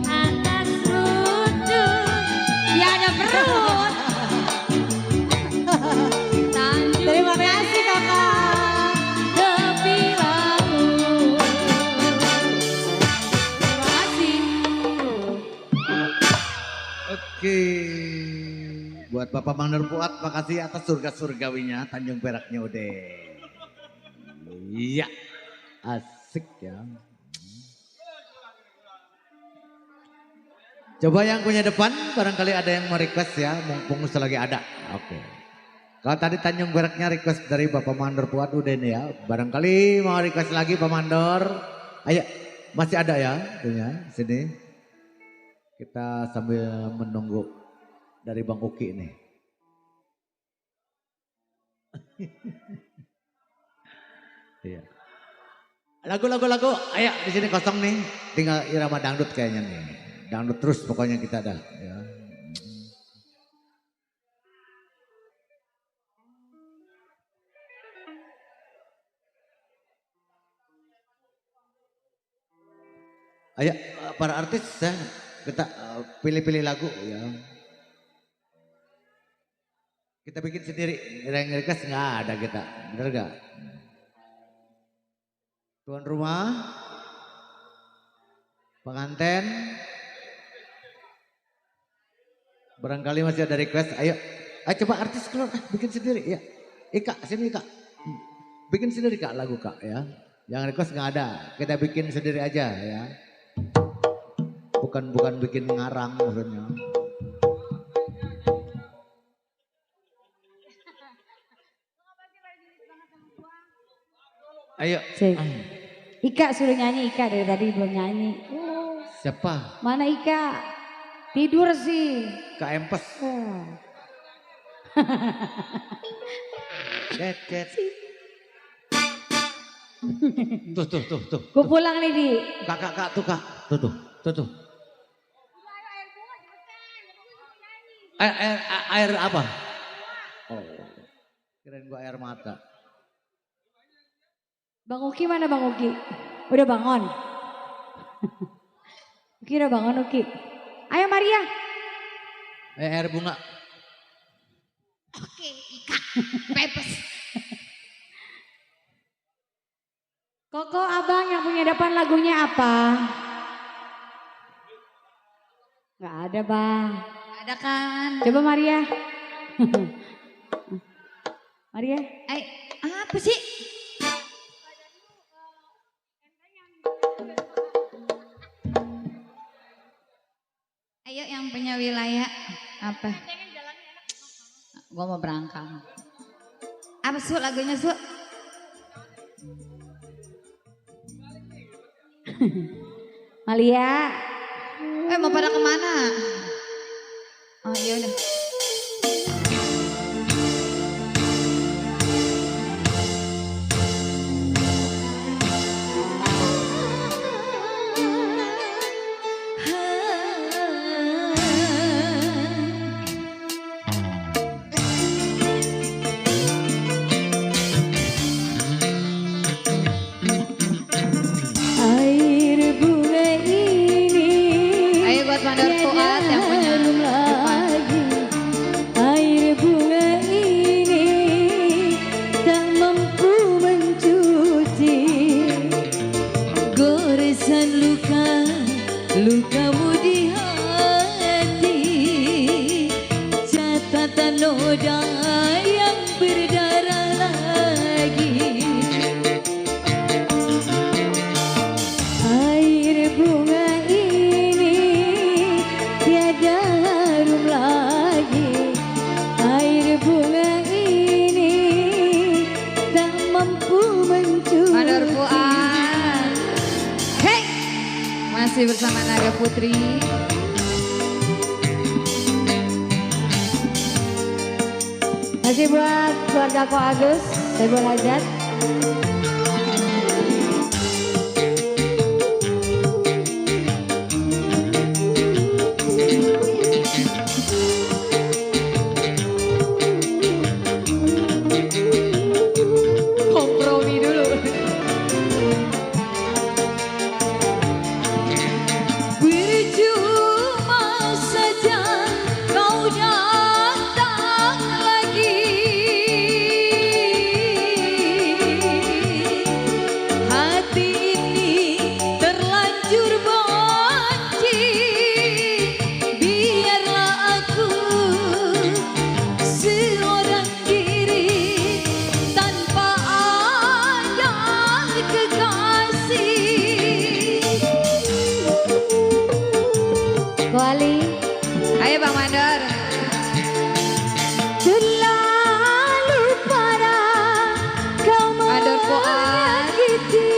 atas lutut ya ada perut. Tanjung Terima kasih kakak. tepi laut. Terima kasih. Oke. Buat Bapak Mandor Fuad, makasih atas surga-surgawinya Tanjung Peraknya udah. Iya. Asik ya. Coba yang punya depan, barangkali ada yang mau request ya, mumpung lagi ada. Oke. Kalau tadi Tanjung Peraknya request dari Bapak Mandor Fuad udah nih ya. Barangkali mau request lagi Pak Mandor. Ayo, masih ada ya punya sini. Kita sambil menunggu dari Bang Uki nih. Iya. Lagu, ayo di sini kosong nih. Tinggal irama dangdut kayaknya nih. Dangdut terus pokoknya kita dah. Ya. Ayo para artis ya, kita pilih-pilih lagu ya. Kita bikin sendiri, yang request nggak ada kita, bener gak? Tuan rumah, pengantin, barangkali masih ada request. Ayo coba artis keluar, bikin sendiri ya. Ika, sini Ika, bikin sendiri Kak lagu Kak ya. Yang request nggak ada, kita bikin sendiri aja ya. Bukan bikin ngarang maksudnya. Ayo. Cek. Ika suruh nyanyi, Ika dari tadi belum nyanyi. Siapa? Mana Ika? Tidur sih. Kak Empes. Cet. Tuh. Gue pulang nih Di. Kak, tuh Kak. Tuh. Air apa? Oh, kirain gua air mata. Bang Uki mana Bang Uki? Udah bangun? Uki udah bangun Uki. Ayo Maria. Air bunga. Oke, Ika, pepes. Koko abang yang punya depan lagunya apa? Gak ada bang. Ada kan? Coba Maria. Maria. Apa sih? Ayo yang punya wilayah apa? Gua mau berangkat. Apa Su lagunya Su? Malia. Mau pada kemana? Oh iya udah. Air bunga ini lukamu di hati, catatan noda yang berdarah lagi. Air bunga ini tiada harum lagi, air bunga ini tak mampu mencuri. Mandor Fuad. Hey, masih bersama Naga Putri. Masih buat keluarga Ko Agus, Saiful Hajat. Kompromi dulu. Percuma saja kau datang lagi, hati ini terlanjur benci. Biarlah aku seorang diri tanpa ada kekasih. Wali, Ayo Bang Mandor. terlalu parah kau Mandor Fuad. menyakiti.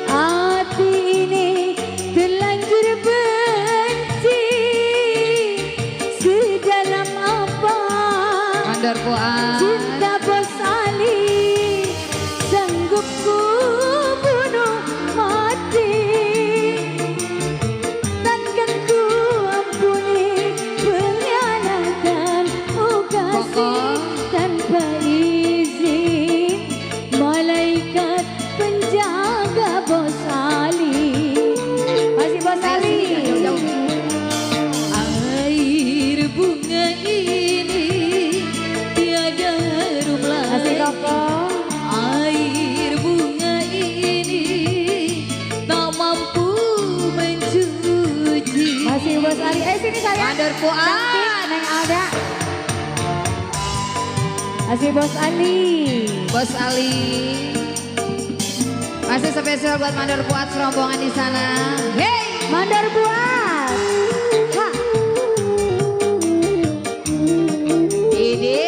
Hati ini terlanjur benci. Sedalam apa Mandor Fuad. cinta Bos Ali, sanggup ku bunuh mati. Takkan ku ampuni pengkhianatanmu kasih. Koko. Tanpa izin malaikat penjaga Bos Ali. Masih Bos Ali. Air bunga ini tiada harum lagi. Masih Koko. Air bunga ini tak mampu mencuci. Masih Bos Ali. Sini saya. Mandor Fuad. Neng Alda. Masih Bos Ali. Bos Ali. Masih spesial buat Mandor Fuad serombongan di sana. Hey, Mandor buat. Ha. ini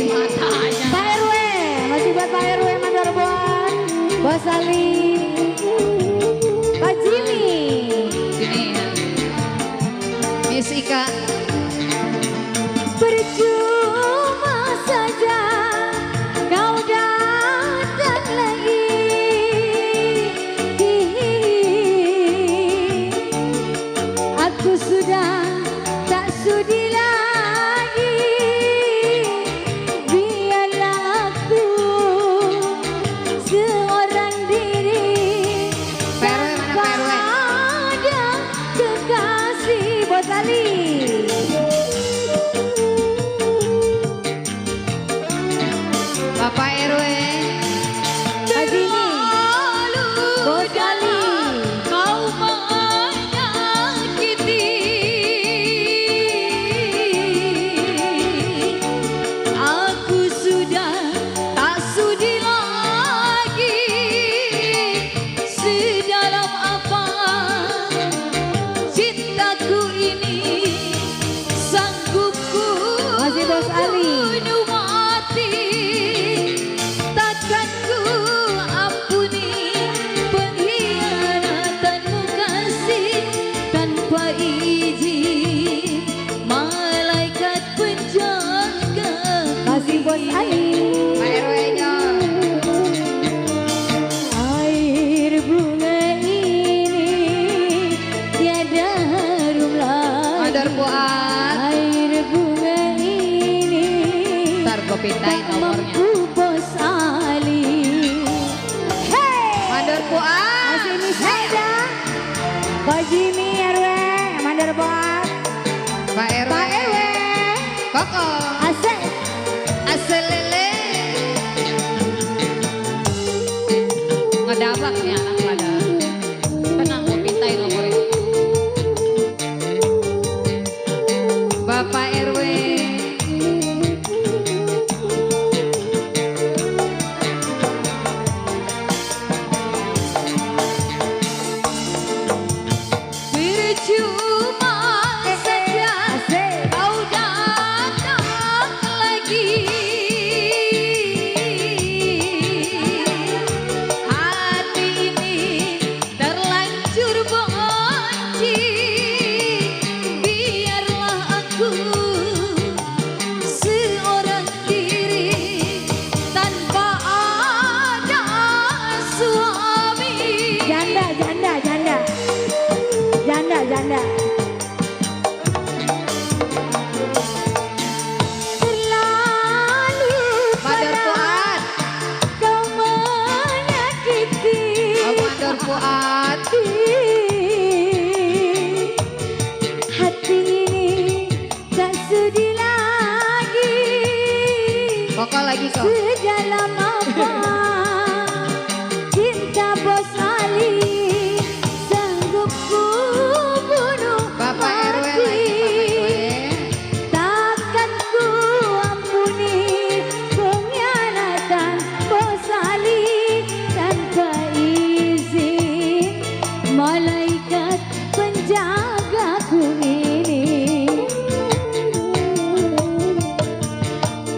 matanya. Pak RW. Masih buat Pak RW Mandor buat. Bos Ali. Pak Jimmy. Sini ya. Miss Ika. Percuma saja kau datang lagi. Aku sudah tak sudi lagi. Biarlah aku seorang diri PRW mana PRW? ada kekasih. Bos Ali. Bapak RW. Terlalu Bos Ali. Kau menyakiti. Aku sudah tak sudi lagi. Sedalam apa cintaku ini, sanggup ku Bos Ali. bunuh mati. Takkan ku ampuni pengkhianatanmu kasih. Tanpa izin malaikat penjaga. Masih Bos Ali. Pak RW-nya. Air bunga ini tiada harum lagi. Mandor Fuad. Air bunga ini Ntar gue pindahin tak nomornya. mampu Bos Ali. Hey! Mandor Fuad. Masih Miss Aida. Pak Jimmy RW. Mandor buat. Pak RW. Pak RW. Koko. Asik. Aselele. masak nih anak pada. Tenang, gue pintain nomornya. Bapak RW. Percuma saja kau datang lagi. Hati ini terlanjur benci. Biarlah aku seorang diri tanpa ada suami. Janda, janda, janda. Janda, janda. Terlalu Mandor Fuad, kau menyakiti Mandor Fuad. hati ini tak sudi lagi. Pokok lagi kok. Sedalam apa cinta Bos Ali, sanggup ku bunuh Bapak RW lagi, hati. Bapak RW. Takkan ku ampuni pengkhianatan Bos Ali tanpa izin malaikat penjagaku ini.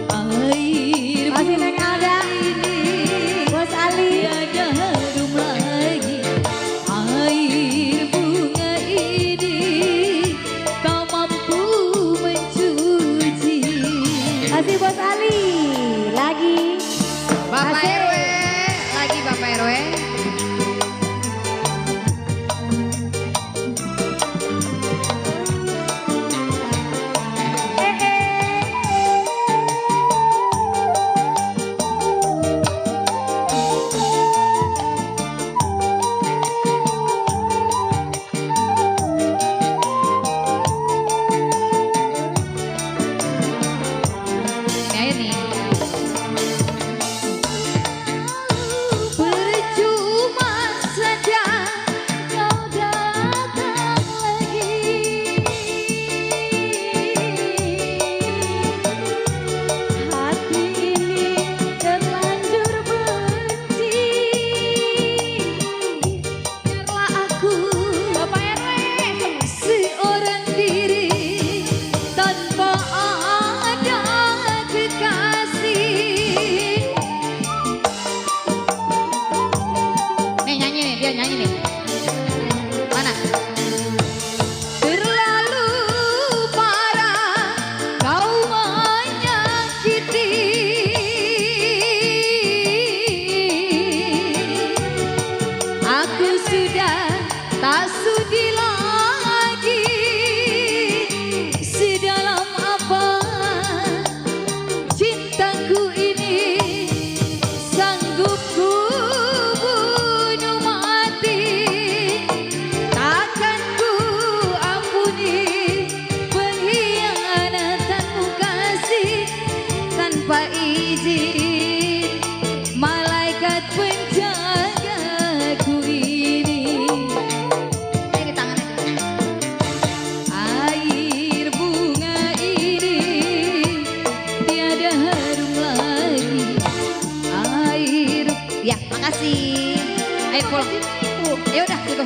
Air Masih Neng Alda, Bos Ali. tiada harum lagi. Air bunga ini tak mampu mencuci. Masih Bos Ali lagi. Bapak Asik. RW, lagi Bapak RW. Ini aja nih. Percuma saja kau datang lagi. Hati ini terlanjur benci. Biarlah aku Bapak RW seorang diri tanpa ada kekasih. Nih nyanyi nih, dia nyanyi nih. Mana? Terlalu parah kau menyakiti. Aku sudah tak sudi lagi. Sedalam apa cintaku ini, sanggup ku bunuh mati. Takkan ku ampuni pengkhianatanmu kasih tanpa izin malaikat penjagaku ini. Ini tangan aja. Air bunga ini tiada harum lagi. Air, ya makasih. Ayo pulang. Ya udah gitu.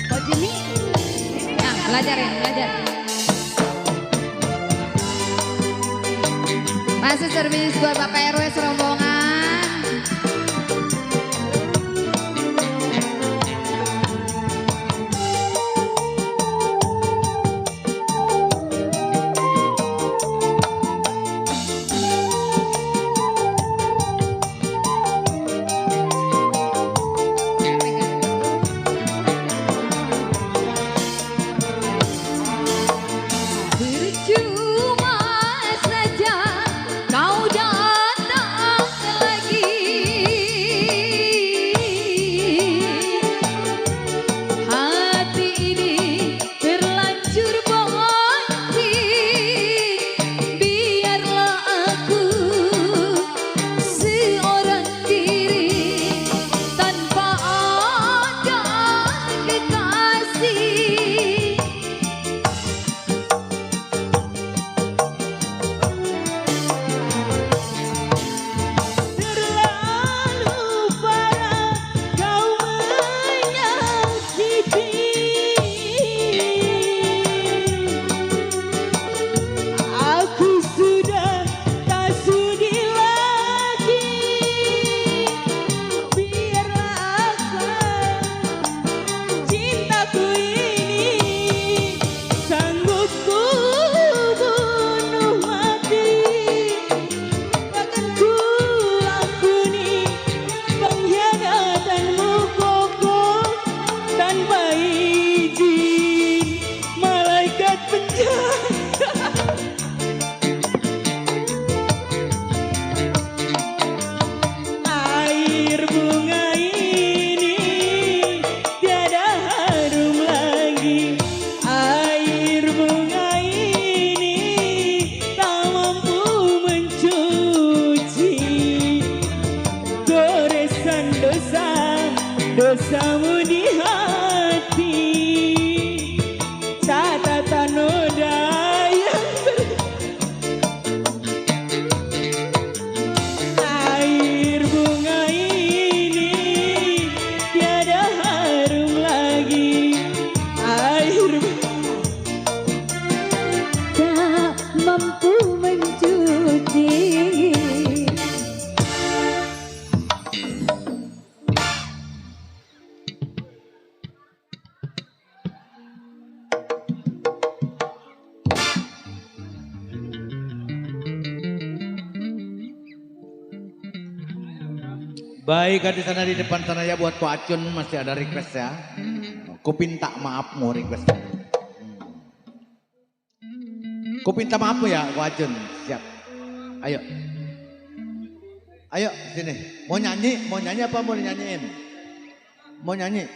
Kok Jimmy? Nah, belajar ya, belajar. Masih servis buat Bapak RW serombongan. Percuma saja kau datang dosamu di hati, catatan noda yang air bunga ini tiada harum lagi, air tak mampu mencuci. Baik, di sana di depan sana ya buat Ko Acun masih ada request ya. Ku pinta maafmu requestnya. Ku pinta maafmu ya Ko Acun, siap. Ayo. Ayo sini. Mau nyanyi apa mau dinyanyiin? Mau nyanyi?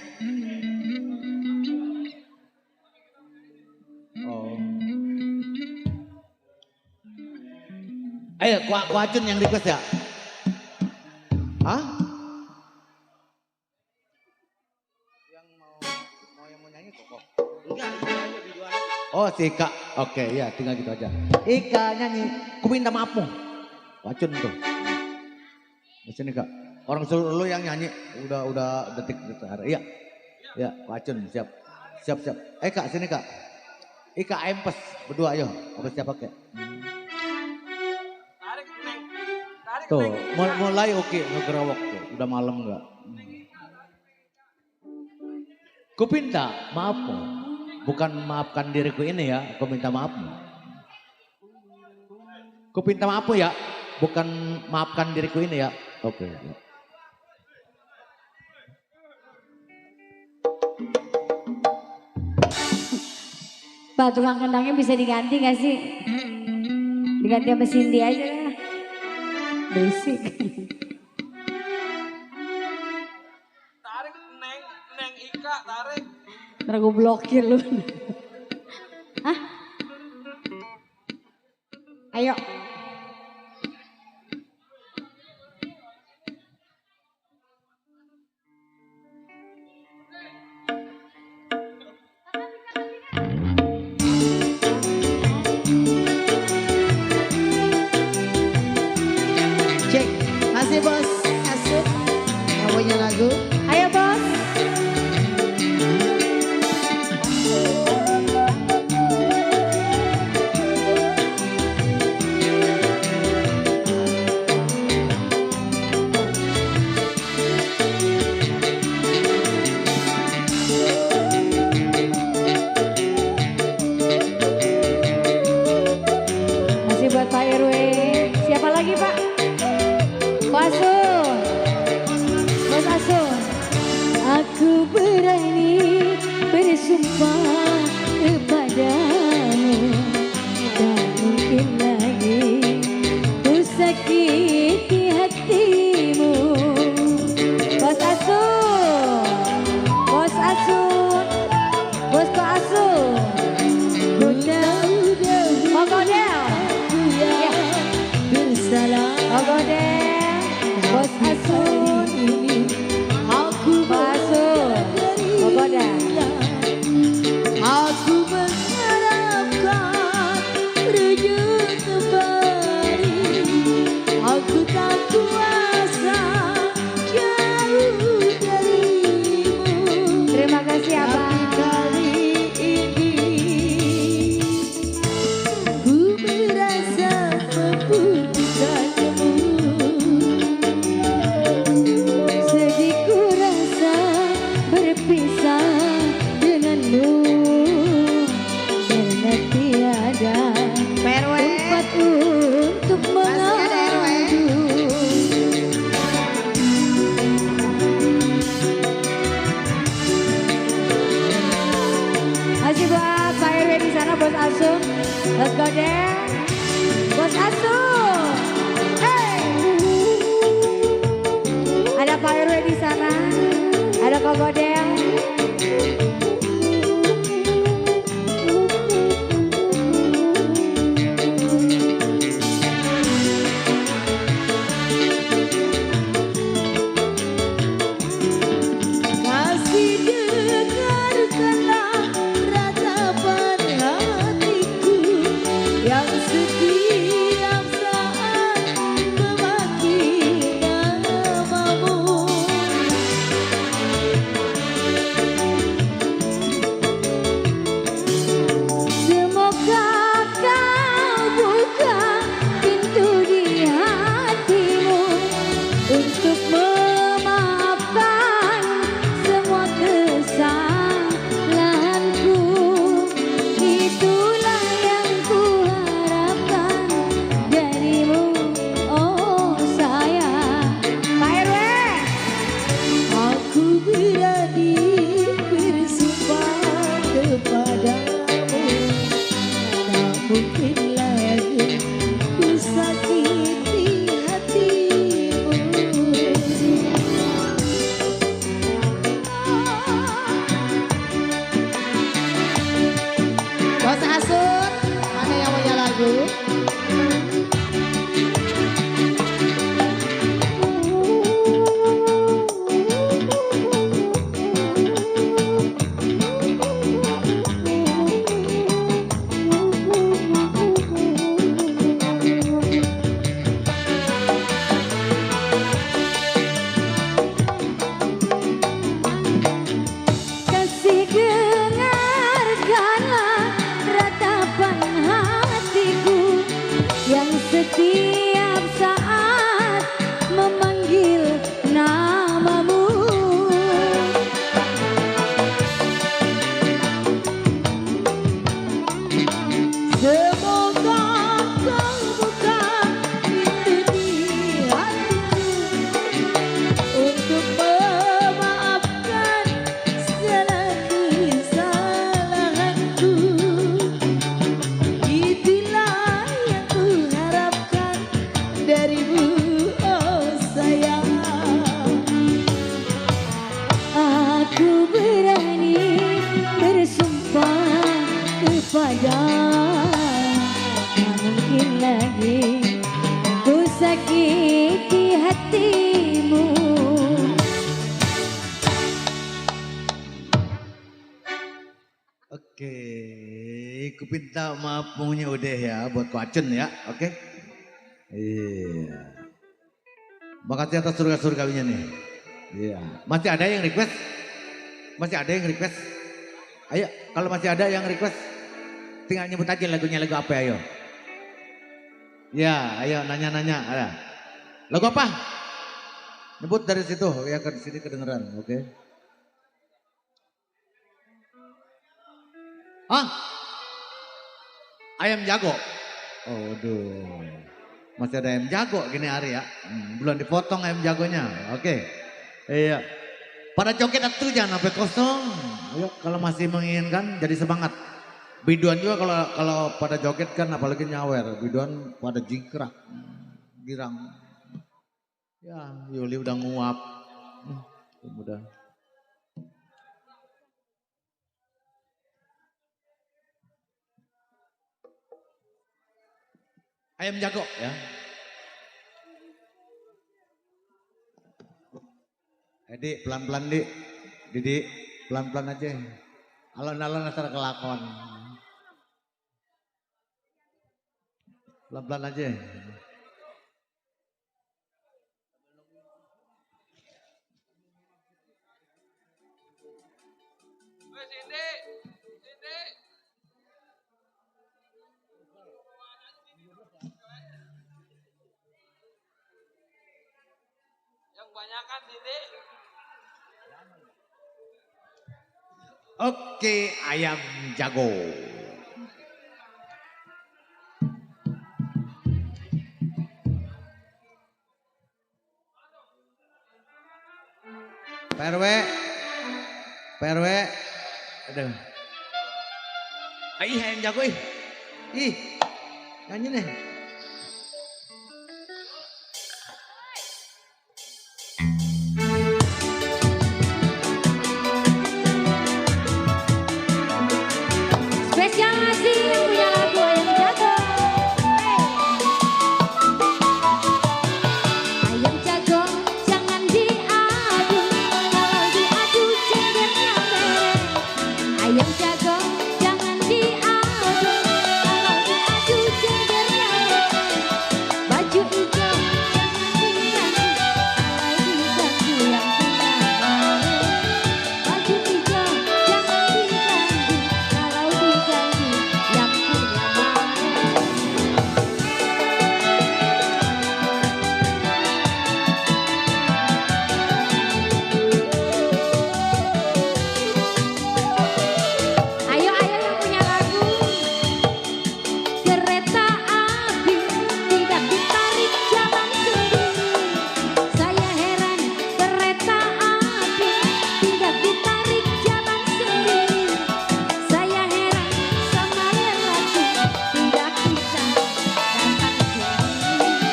Oh. Ayo, Ko Acun yang request ya. Hah? Yang mau nyanyi kok? Enggak, oh si Ika, oke ya tinggal gitu aja. Ika nyanyi, ku minta maafmu. Wacun tuh. Di sini Kak, orang suruh lu yang nyanyi, udah detik hari. Iya, ya Wacun siap. Kak sini Kak. Ika Empes berdua ayo, apa siapa Kak? Tuh, mulai oke, ngegerawak tuh. Udah malam enggak? Ku minta maafmu. Bukan maafkan diriku ini ya, ku minta maafmu. Ku minta maafmu ya, bukan maafkan diriku ini ya. Oke. Pak, tukang kendangnya bisa diganti gak sih? Diganti sama Cindy aja lah. Berisik. Tarik neng Ika tarik. Ntar gue blokir lu. Hah? Ayo. Cek, masih bos Asuk yang punya lagu. Ayo bos. Masih buat Pak RW. Siapa lagi Pak? Bos Asun. Bos Asun. Aku berani bersumpah kepadamu, tak mungkin lagi ku sakiti hatimu. Bos Asun. Bos Asun. Bos Pak Asun. Mau Godel. Ya. Bersalah Mau Godel. Bos Asun. aku Pak Asun. Mau Godel. Aku mengharapkan rujuk kembali. Aku tak kuasa jauh darimu. Terima kasih Abang. Tapi kali ini ku merasa membutuhkanmu. Sedih ku rasa berpisah denganmu, karena tiada tempat untuk mengadu. Masih buat Pak RW di sana, Bos Asun. Let's go there. Bos Asun. Hey. Ada Pak RW di sana. Ada Kak Godel. ku minta maaf punya udah ya buat ku Acun ya, oke? Iya. Makasih atas surga-surgawinya nih. Iya. Masih ada yang request? Masih ada yang request? Ayo, kalau masih ada yang request, tinggal nyebut aja lagunya, lagu apa ayo. Ya, ayo nanya-nanya. Ada. Lagu apa? Nyebut dari situ, ya ke sini kedengeran, oke? Hah? Ayam jago? Oh, aduh. Masih ada ayam jago gini hari ya. Belum dipotong ayam jagonya, oke? Iya. Pada joget atuh jangan sampai kosong. Ayo, kalau masih menginginkan jadi semangat. Biduan juga kalau pada joget kan apalagi nyawer. Biduan pada jingkrak, girang. Ya, Yuli udah nguap. Udah. Ayam jago ya. Edi pelan-pelan Didi pelan-pelan aja. Alon-alon asal kelakon. Pelan-pelan aja. Oke, ayam jago. PRW. Aduh. Ih, ayam jago ih. Ih, nyanyi nih. Spesial ngasih yang punya lagu ayam jago. Ayam jago jangan diadu, kalau diadu cendernya merah. Ayam jago jangan diadu, kalau diadu cendernya merah. Baju hijau jangan diganti, kalau diganti yang punya mare. Baju hijau jangan diganti, kalau diganti yang punya mare. Ayo yang punya lagu. Kereta api tidak ditarik jalan sendiri. Saya heran kereta api tidak ditarik jalan sendiri. Saya heran sama lelaki tidak bisa datang sendiri.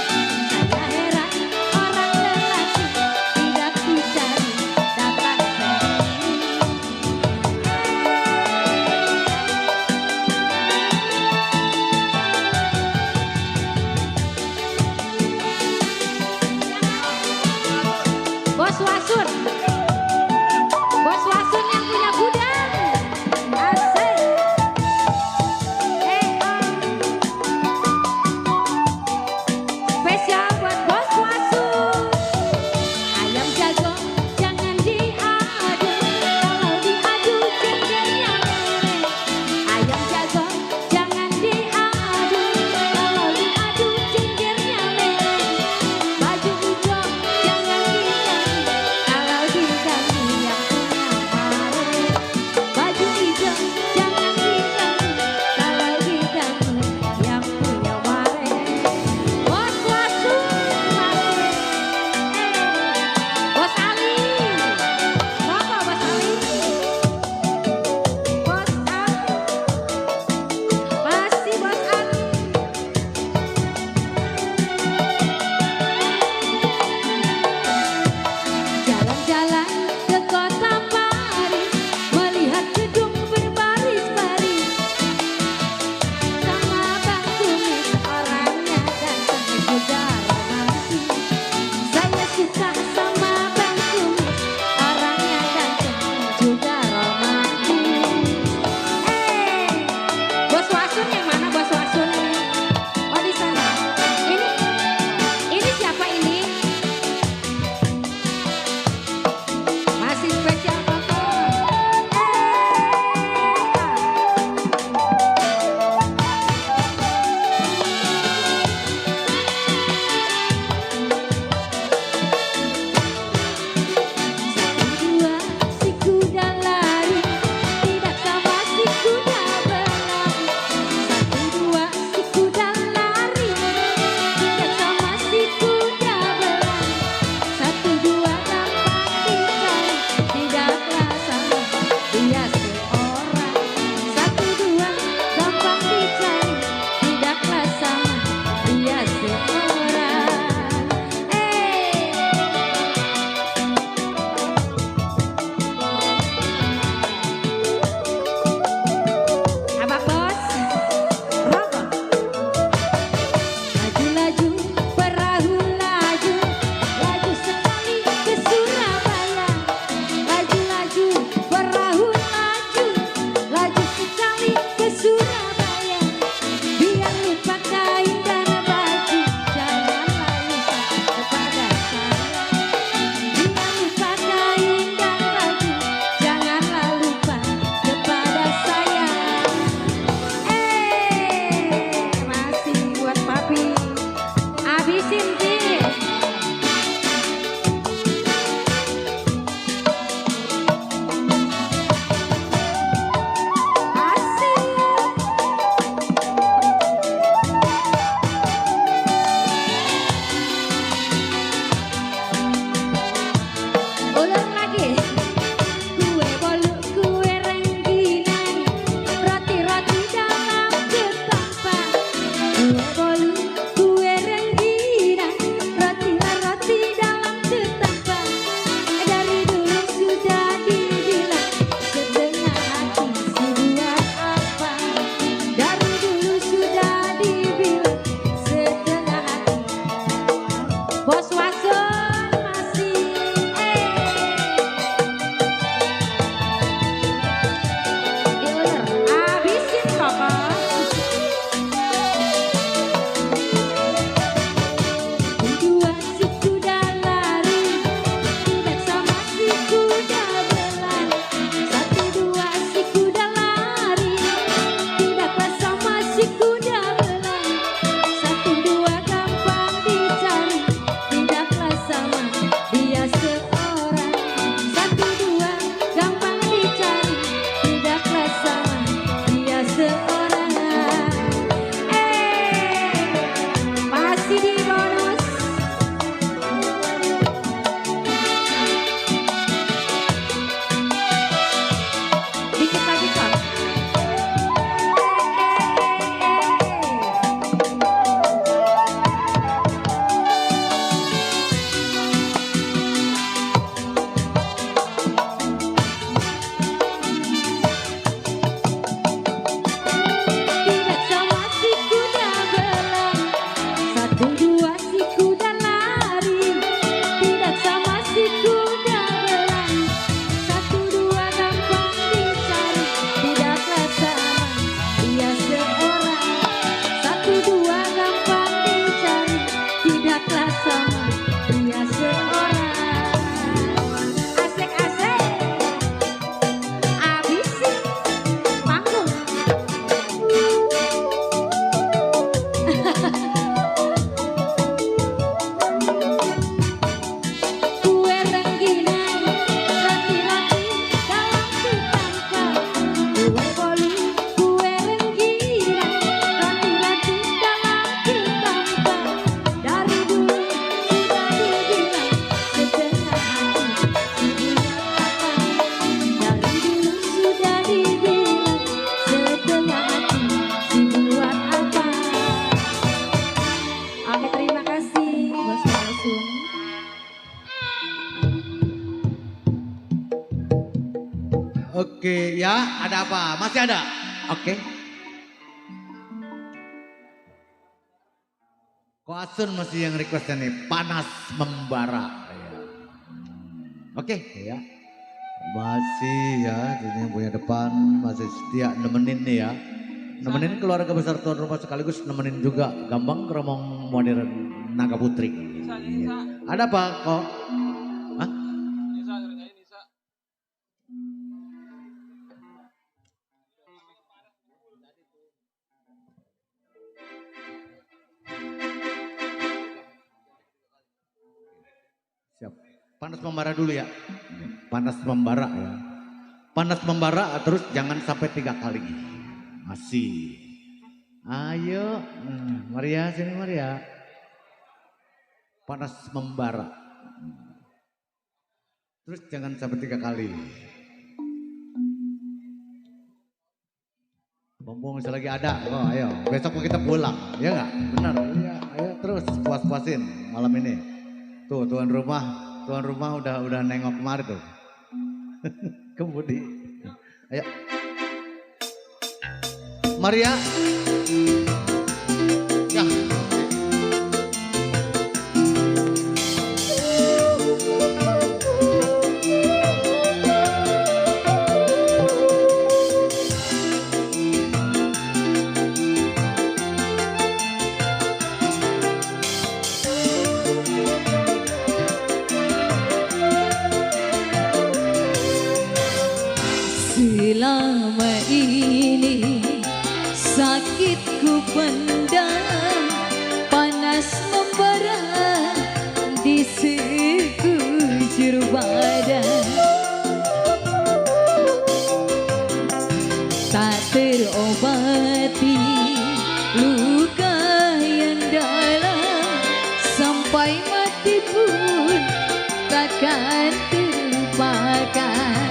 Saya heran orang lelaki tidak bisa datang sendiri. Bos Wasun yang punya gudang. Asik. Spesial buat Bos Wasun. Ayam jago jangan diadu, kalau diadu cendernya merah. Ayam jago jangan diadu, kalau diadu cendernya merah. Baju hijau jangan diganti, Oke, ya ada apa? Masih ada? Oke. Ko Asun masih yang requestnya nih, panas membara. Ya. Oke, ya. Masih ya, jadi yang punya depan masih setia nemenin nih ya. Nemenin keluarga besar tuan rumah sekaligus nemenin juga Gambang Kromong Modern Naga Putri. Ya. Ada apa kok? Hah? Siap. Panas membara dulu ya. Panas membara ya. Panas membara terus jangan sampai 3 kali. Masih. Ayo. Maria sini Maria. Panas membara. Terus jangan sampai 3 kali. Mumpung lagi ada. Oh ayo. Besok kita pulang. Ya enggak? Benar. Iya. Ayo terus puas-puasin malam ini. Tuh tuan rumah udah nengok kemarin tuh. Kemudi. Ayo. Maria. Ya. Selama ini sakitku pendam, panas membara di sekujur badan. Tak terobati luka yang dalam, sampai mati pun takkan terlupakan.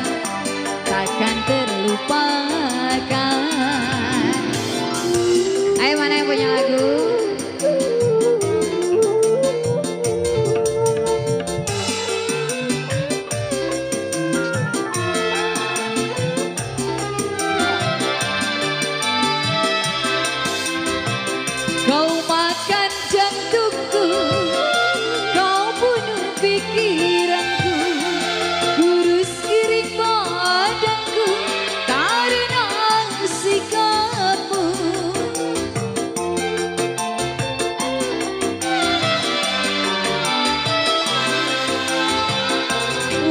Takkan terlupakan. Ayo mana yang punya lagu? Kau makan jantungku, kau bunuh pikiranku, kurus kiri badanku karena sikapmu.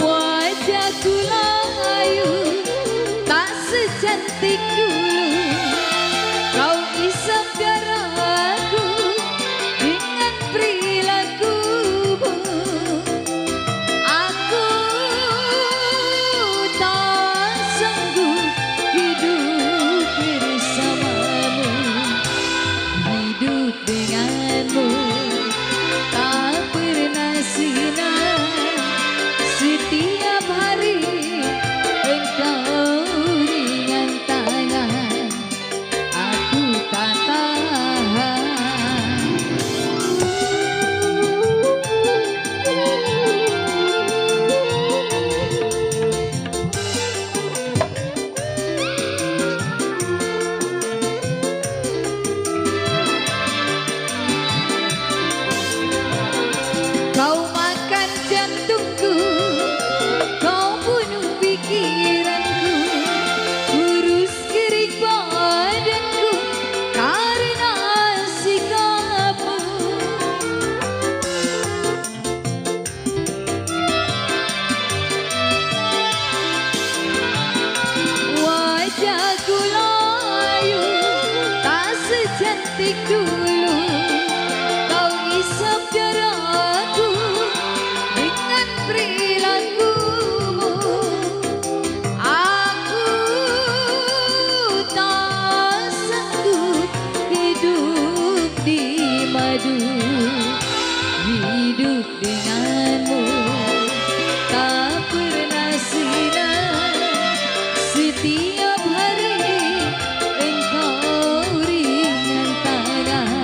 Wajahku layu tak secantik dulu, kau isap darahku dengan perilakumu. Aku tak sanggup hidup bersamamu, hidup denganmu tak pernah sinar. Setiap hari engkau ringan tangan, aku tak tahan. Kau makan jantungku, kau bunuh pikiranku, kurus kering badanku karena sikapmu. Wajahku layu tak secantik dulu, kau isap darahku dengan perilakumu. Aku tak sanggup hidup di madu, hidup denganmu tak pernah sinar. Setiap hari engkau ringan tangan,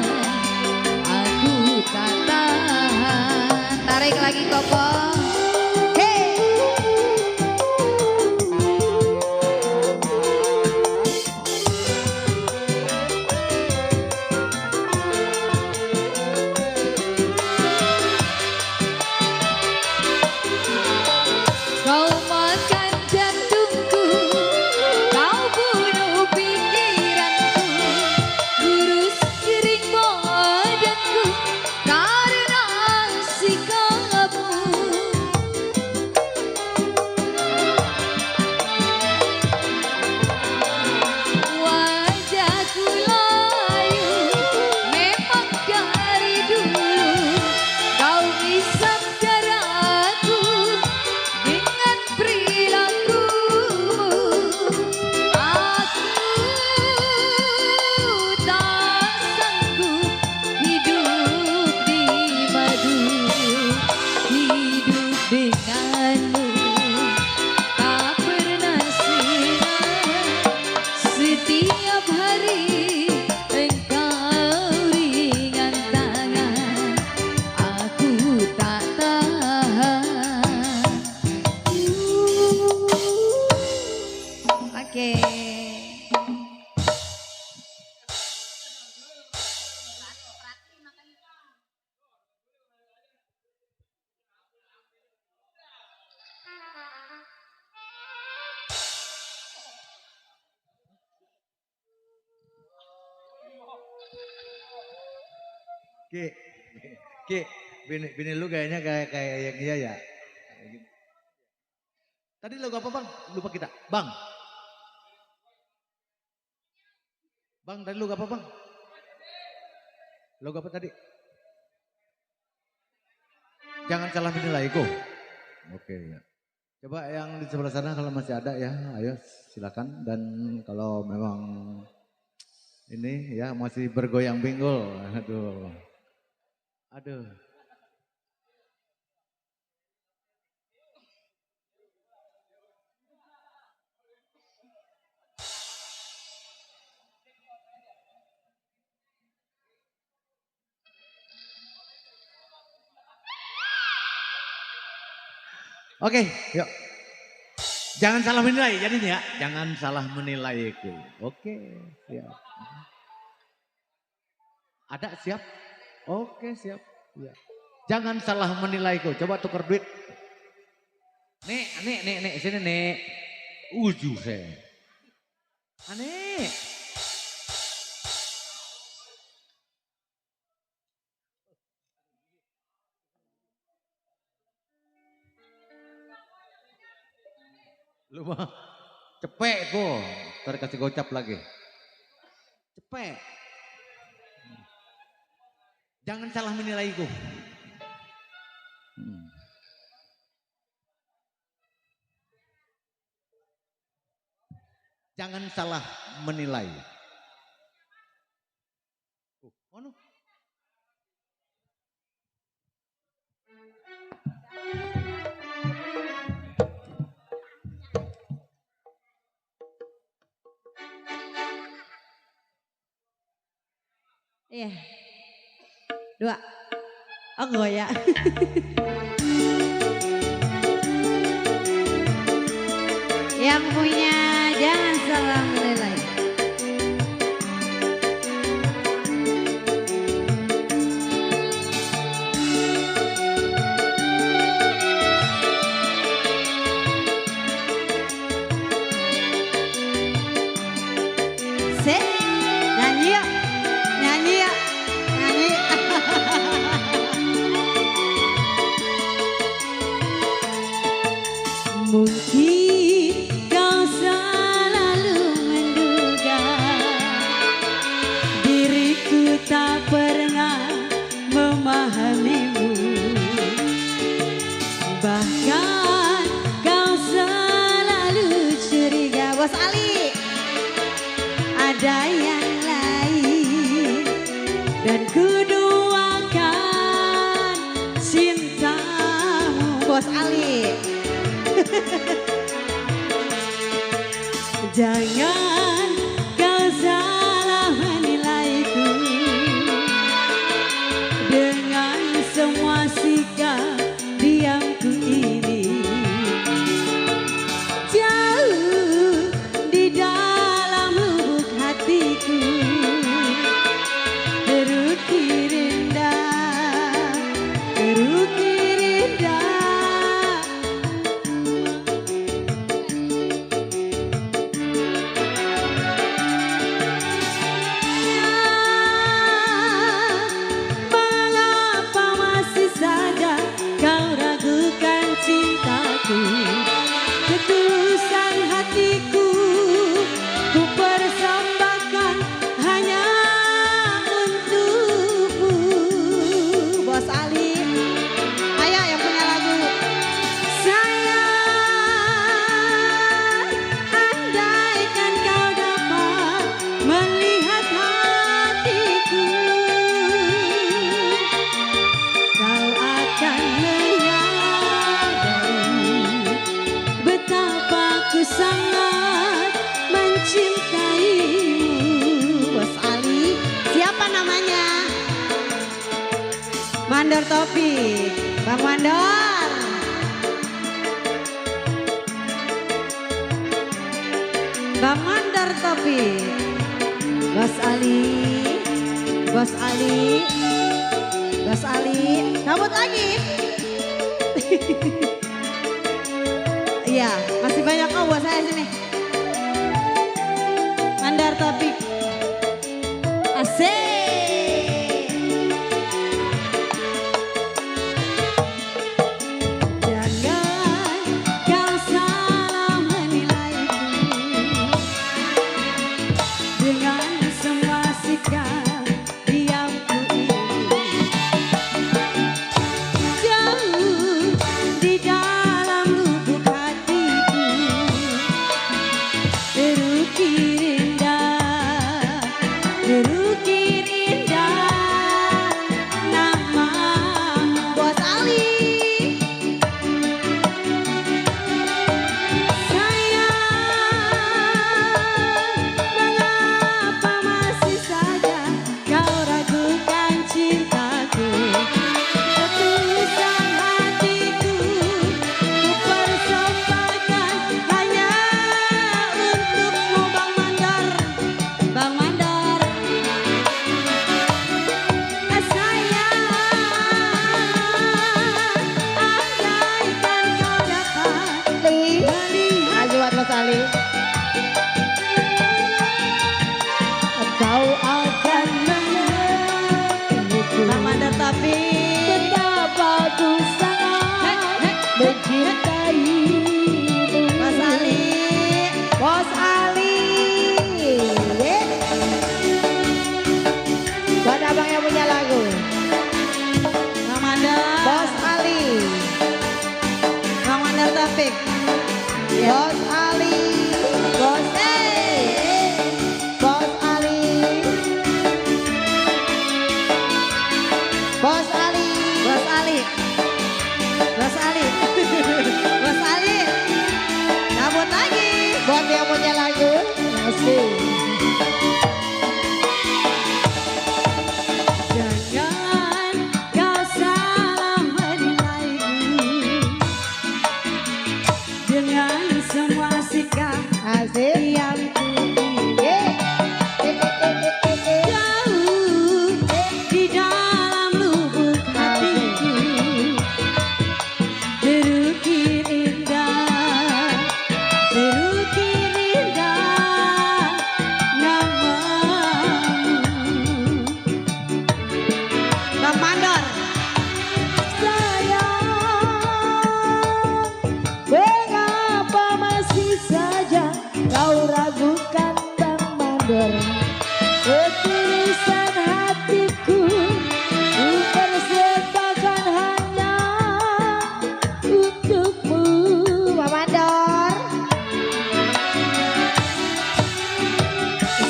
Tuhanmu tak pernah singgah. Setiap hari engkau ringan tangan, aku tak tahan. Oke. Ki, Ki, bini lu kayaknya kayak yang iya ya. Tadi lagu apa bang? Lupa kita. Bang. Bang, tadi lagu apa bang? Lagu apa tadi? Jangan salah menilaiku. Oke ya. Coba yang di sebelah sana kalau masih ada ya, ayo silakan. Dan kalau memang ini ya masih bergoyang pinggul, aduh. Aduh. Oke, yuk. Jangan salah menilai jadinya ya. Jangan salah menilaiku. Oke, siap. Ada siap? Oke, siap. Ya. Jangan salah menilaiku. Coba tukar duit. Nek, sini nek. Uju saya. Aneh. Lu mah cepet kok. Ntar kasih gocap lagi. Cepet. Jangan salah menilaiku. Jangan salah menilai. Mana? Iya. 2. Oh goya. Yang punya jangan salah menilai. Nyanyi yuk. Nyanyi yuk. Nyanyi. Mungkin kau selalu menduga diriku tak pernah memahamimu. Bahkan kau selalu curiga. Bos Ali, ada yang lain dan kuduakan cintamu. Bos Ali. Jangan kau salah menilaiku dengan semua sikap diamku ini. Jauh di dalam lubuk hatiku terukir indah, terukir indah. Mandor Topik, Bang Mandor. Bang Mandor Topik, Bos Ali, Bos Ali, Bos Ali, cabut lagi. Iya, masih banyak kok buat saya sini. Mandor Topik, asik. Kau akan mengerti Bang Mandor Topik, betapa ku sangat mencintaimu. Bos Ali, Bos Ali, buat abang yang punya lagu. Bang Mandor, Bos Ali, Bang Mandor Topik, Bos Ali, Bos Bos Ali, Bos Ali, Bos Ali, Bos Ali, Bos Ali, cabut lagi. Buat yang punya lagu, masih. Jangan kau salah menilaiku dengan semua sikap yang ketulusan hatiku, ku persembahkan hanya untukmu. Pak Mandor,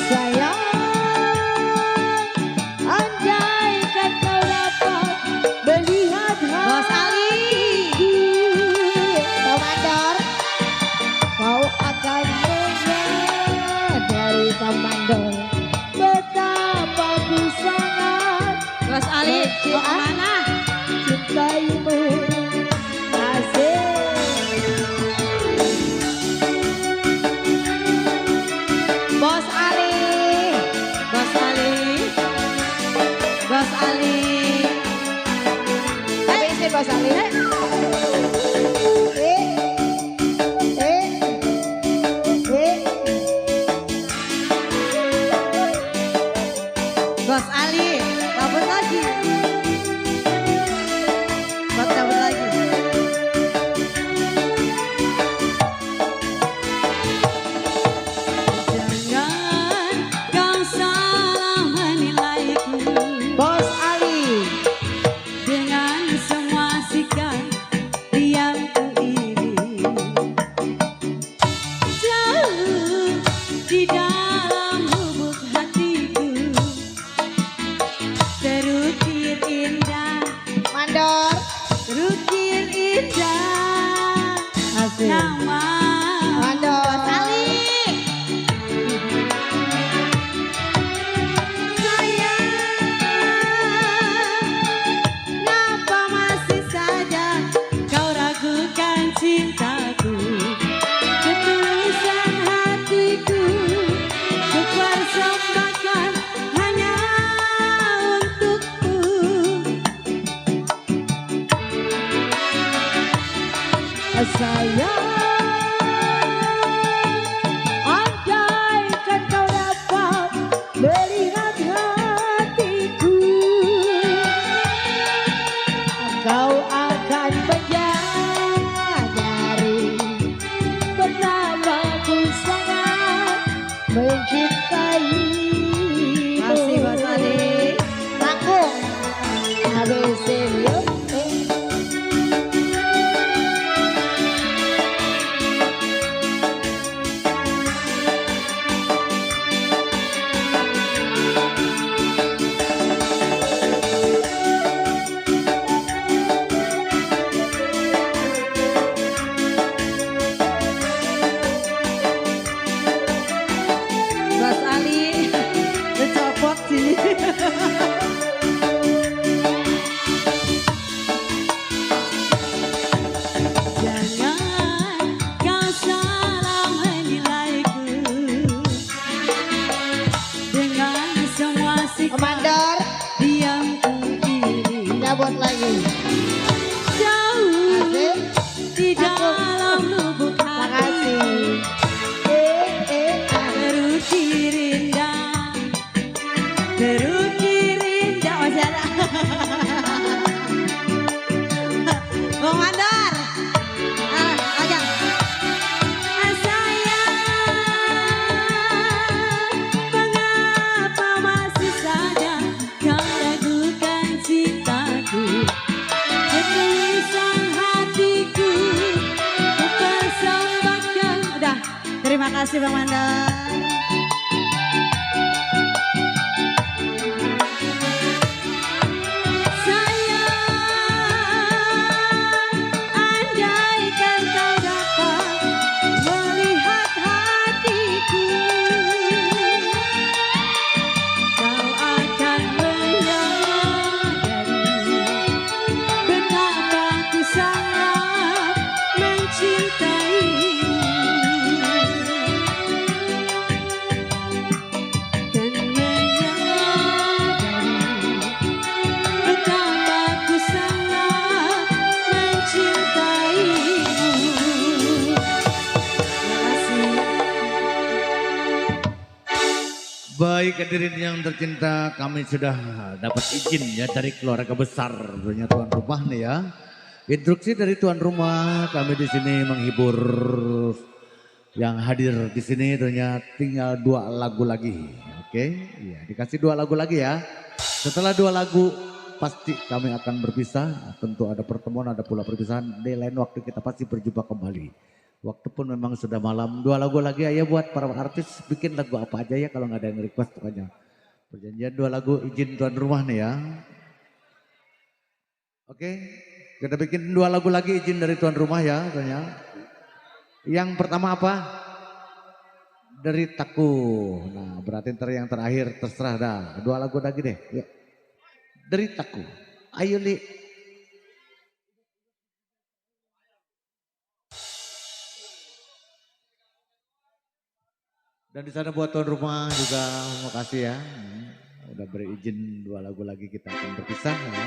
sayang, andaikan kau dapat melihat Bos Ali, Pak Mandor, kau akan menyadari Pak Mandor, betapa ku sangat Bos Ali, mau kemana? Cintaimu, asik. Bos Ali, Bos Ali, Bos Ali. Tapi sih Bos Ali. Bos Ali, cabut lagi. Bos cabut lagi. Jangan kau salah menilaiku, Bos Ali, dengan semua sikap yang kuiri. Jauh di dalam lubuk hatiku terukir indah, Mandor, terukir indah, asik. Nama Mandor, Bos Ali, sayang, nama Terima kasih Bang Mandar. Andaikan kau dapat melihat hatiku, kau akan menyadari betapa ku sangat mencintaimu. Dan menyadari betapa ku sangat mencintaimu. Baik hadirin yang tercinta, kami sudah dapat izin ya dari keluarga besar tentunya tuan rumah nih ya. Instruksi dari tuan rumah, kami di sini menghibur yang hadir di sini tentunya tinggal 2 lagu lagi. Oke, iya dikasih 2 lagu lagi ya. Setelah 2 lagu pasti kami akan berpisah. Tentu ada pertemuan, ada pula perpisahan. Di lain waktu kita pasti berjumpa kembali. Waktu pun memang sudah malam. 2 lagu lagi aja buat para artis. Bikin lagu apa aja ya kalau nggak ada yang request pokoknya. Perjanjian 2 lagu izin tuan rumah nih ya. Oke, kita bikin 2 lagu lagi izin dari tuan rumah ya. Tanya. Yang pertama apa? Deritaku. Nah berarti ntar yang terakhir terserah dah. 2 lagu lagi deh. Yuk. Deritaku. Ayo Li. Dan di sana buat tuan rumah juga makasih ya. Udah beri izin 2 lagu lagi kita akan berpisah ya.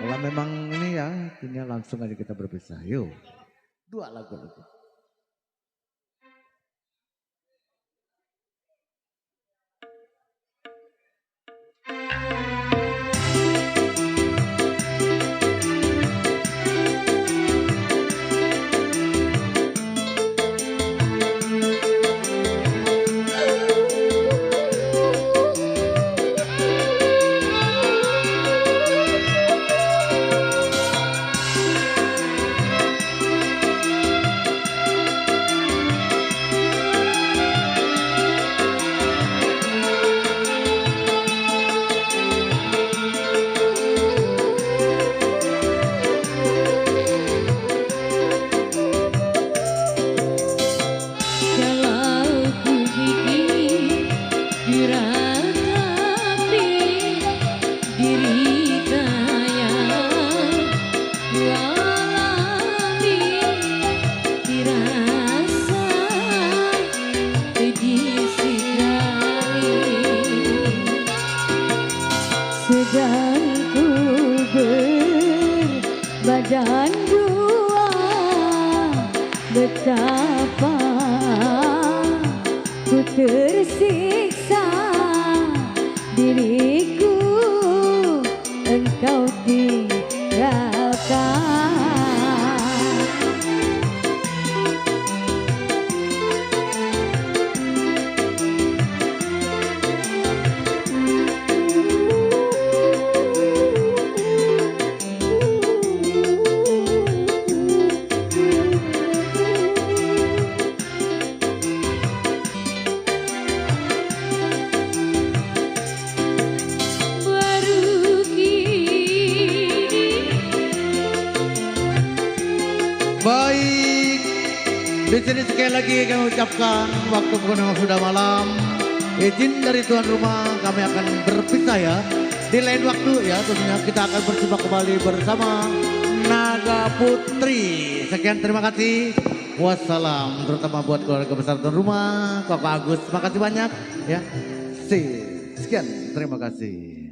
Kalau memang ini ya, artinya langsung aja kita berpisah. Yuk, 2 lagu lagi. Sedang ku berbadan 2, betapa ku tersiksa diriku engkau tinggalkan. Baik, di sini sekali lagi kami ucapkan waktu pun memang sudah malam. Izin dari tuan rumah kami akan berpisah ya. Di lain waktu ya tentunya kita akan berjumpa kembali bersama Naga Putri. Sekian terima kasih. Wassalam, terutama buat keluarga besar tuan rumah, Kakak Agus, makasih banyak ya. Sekian terima kasih.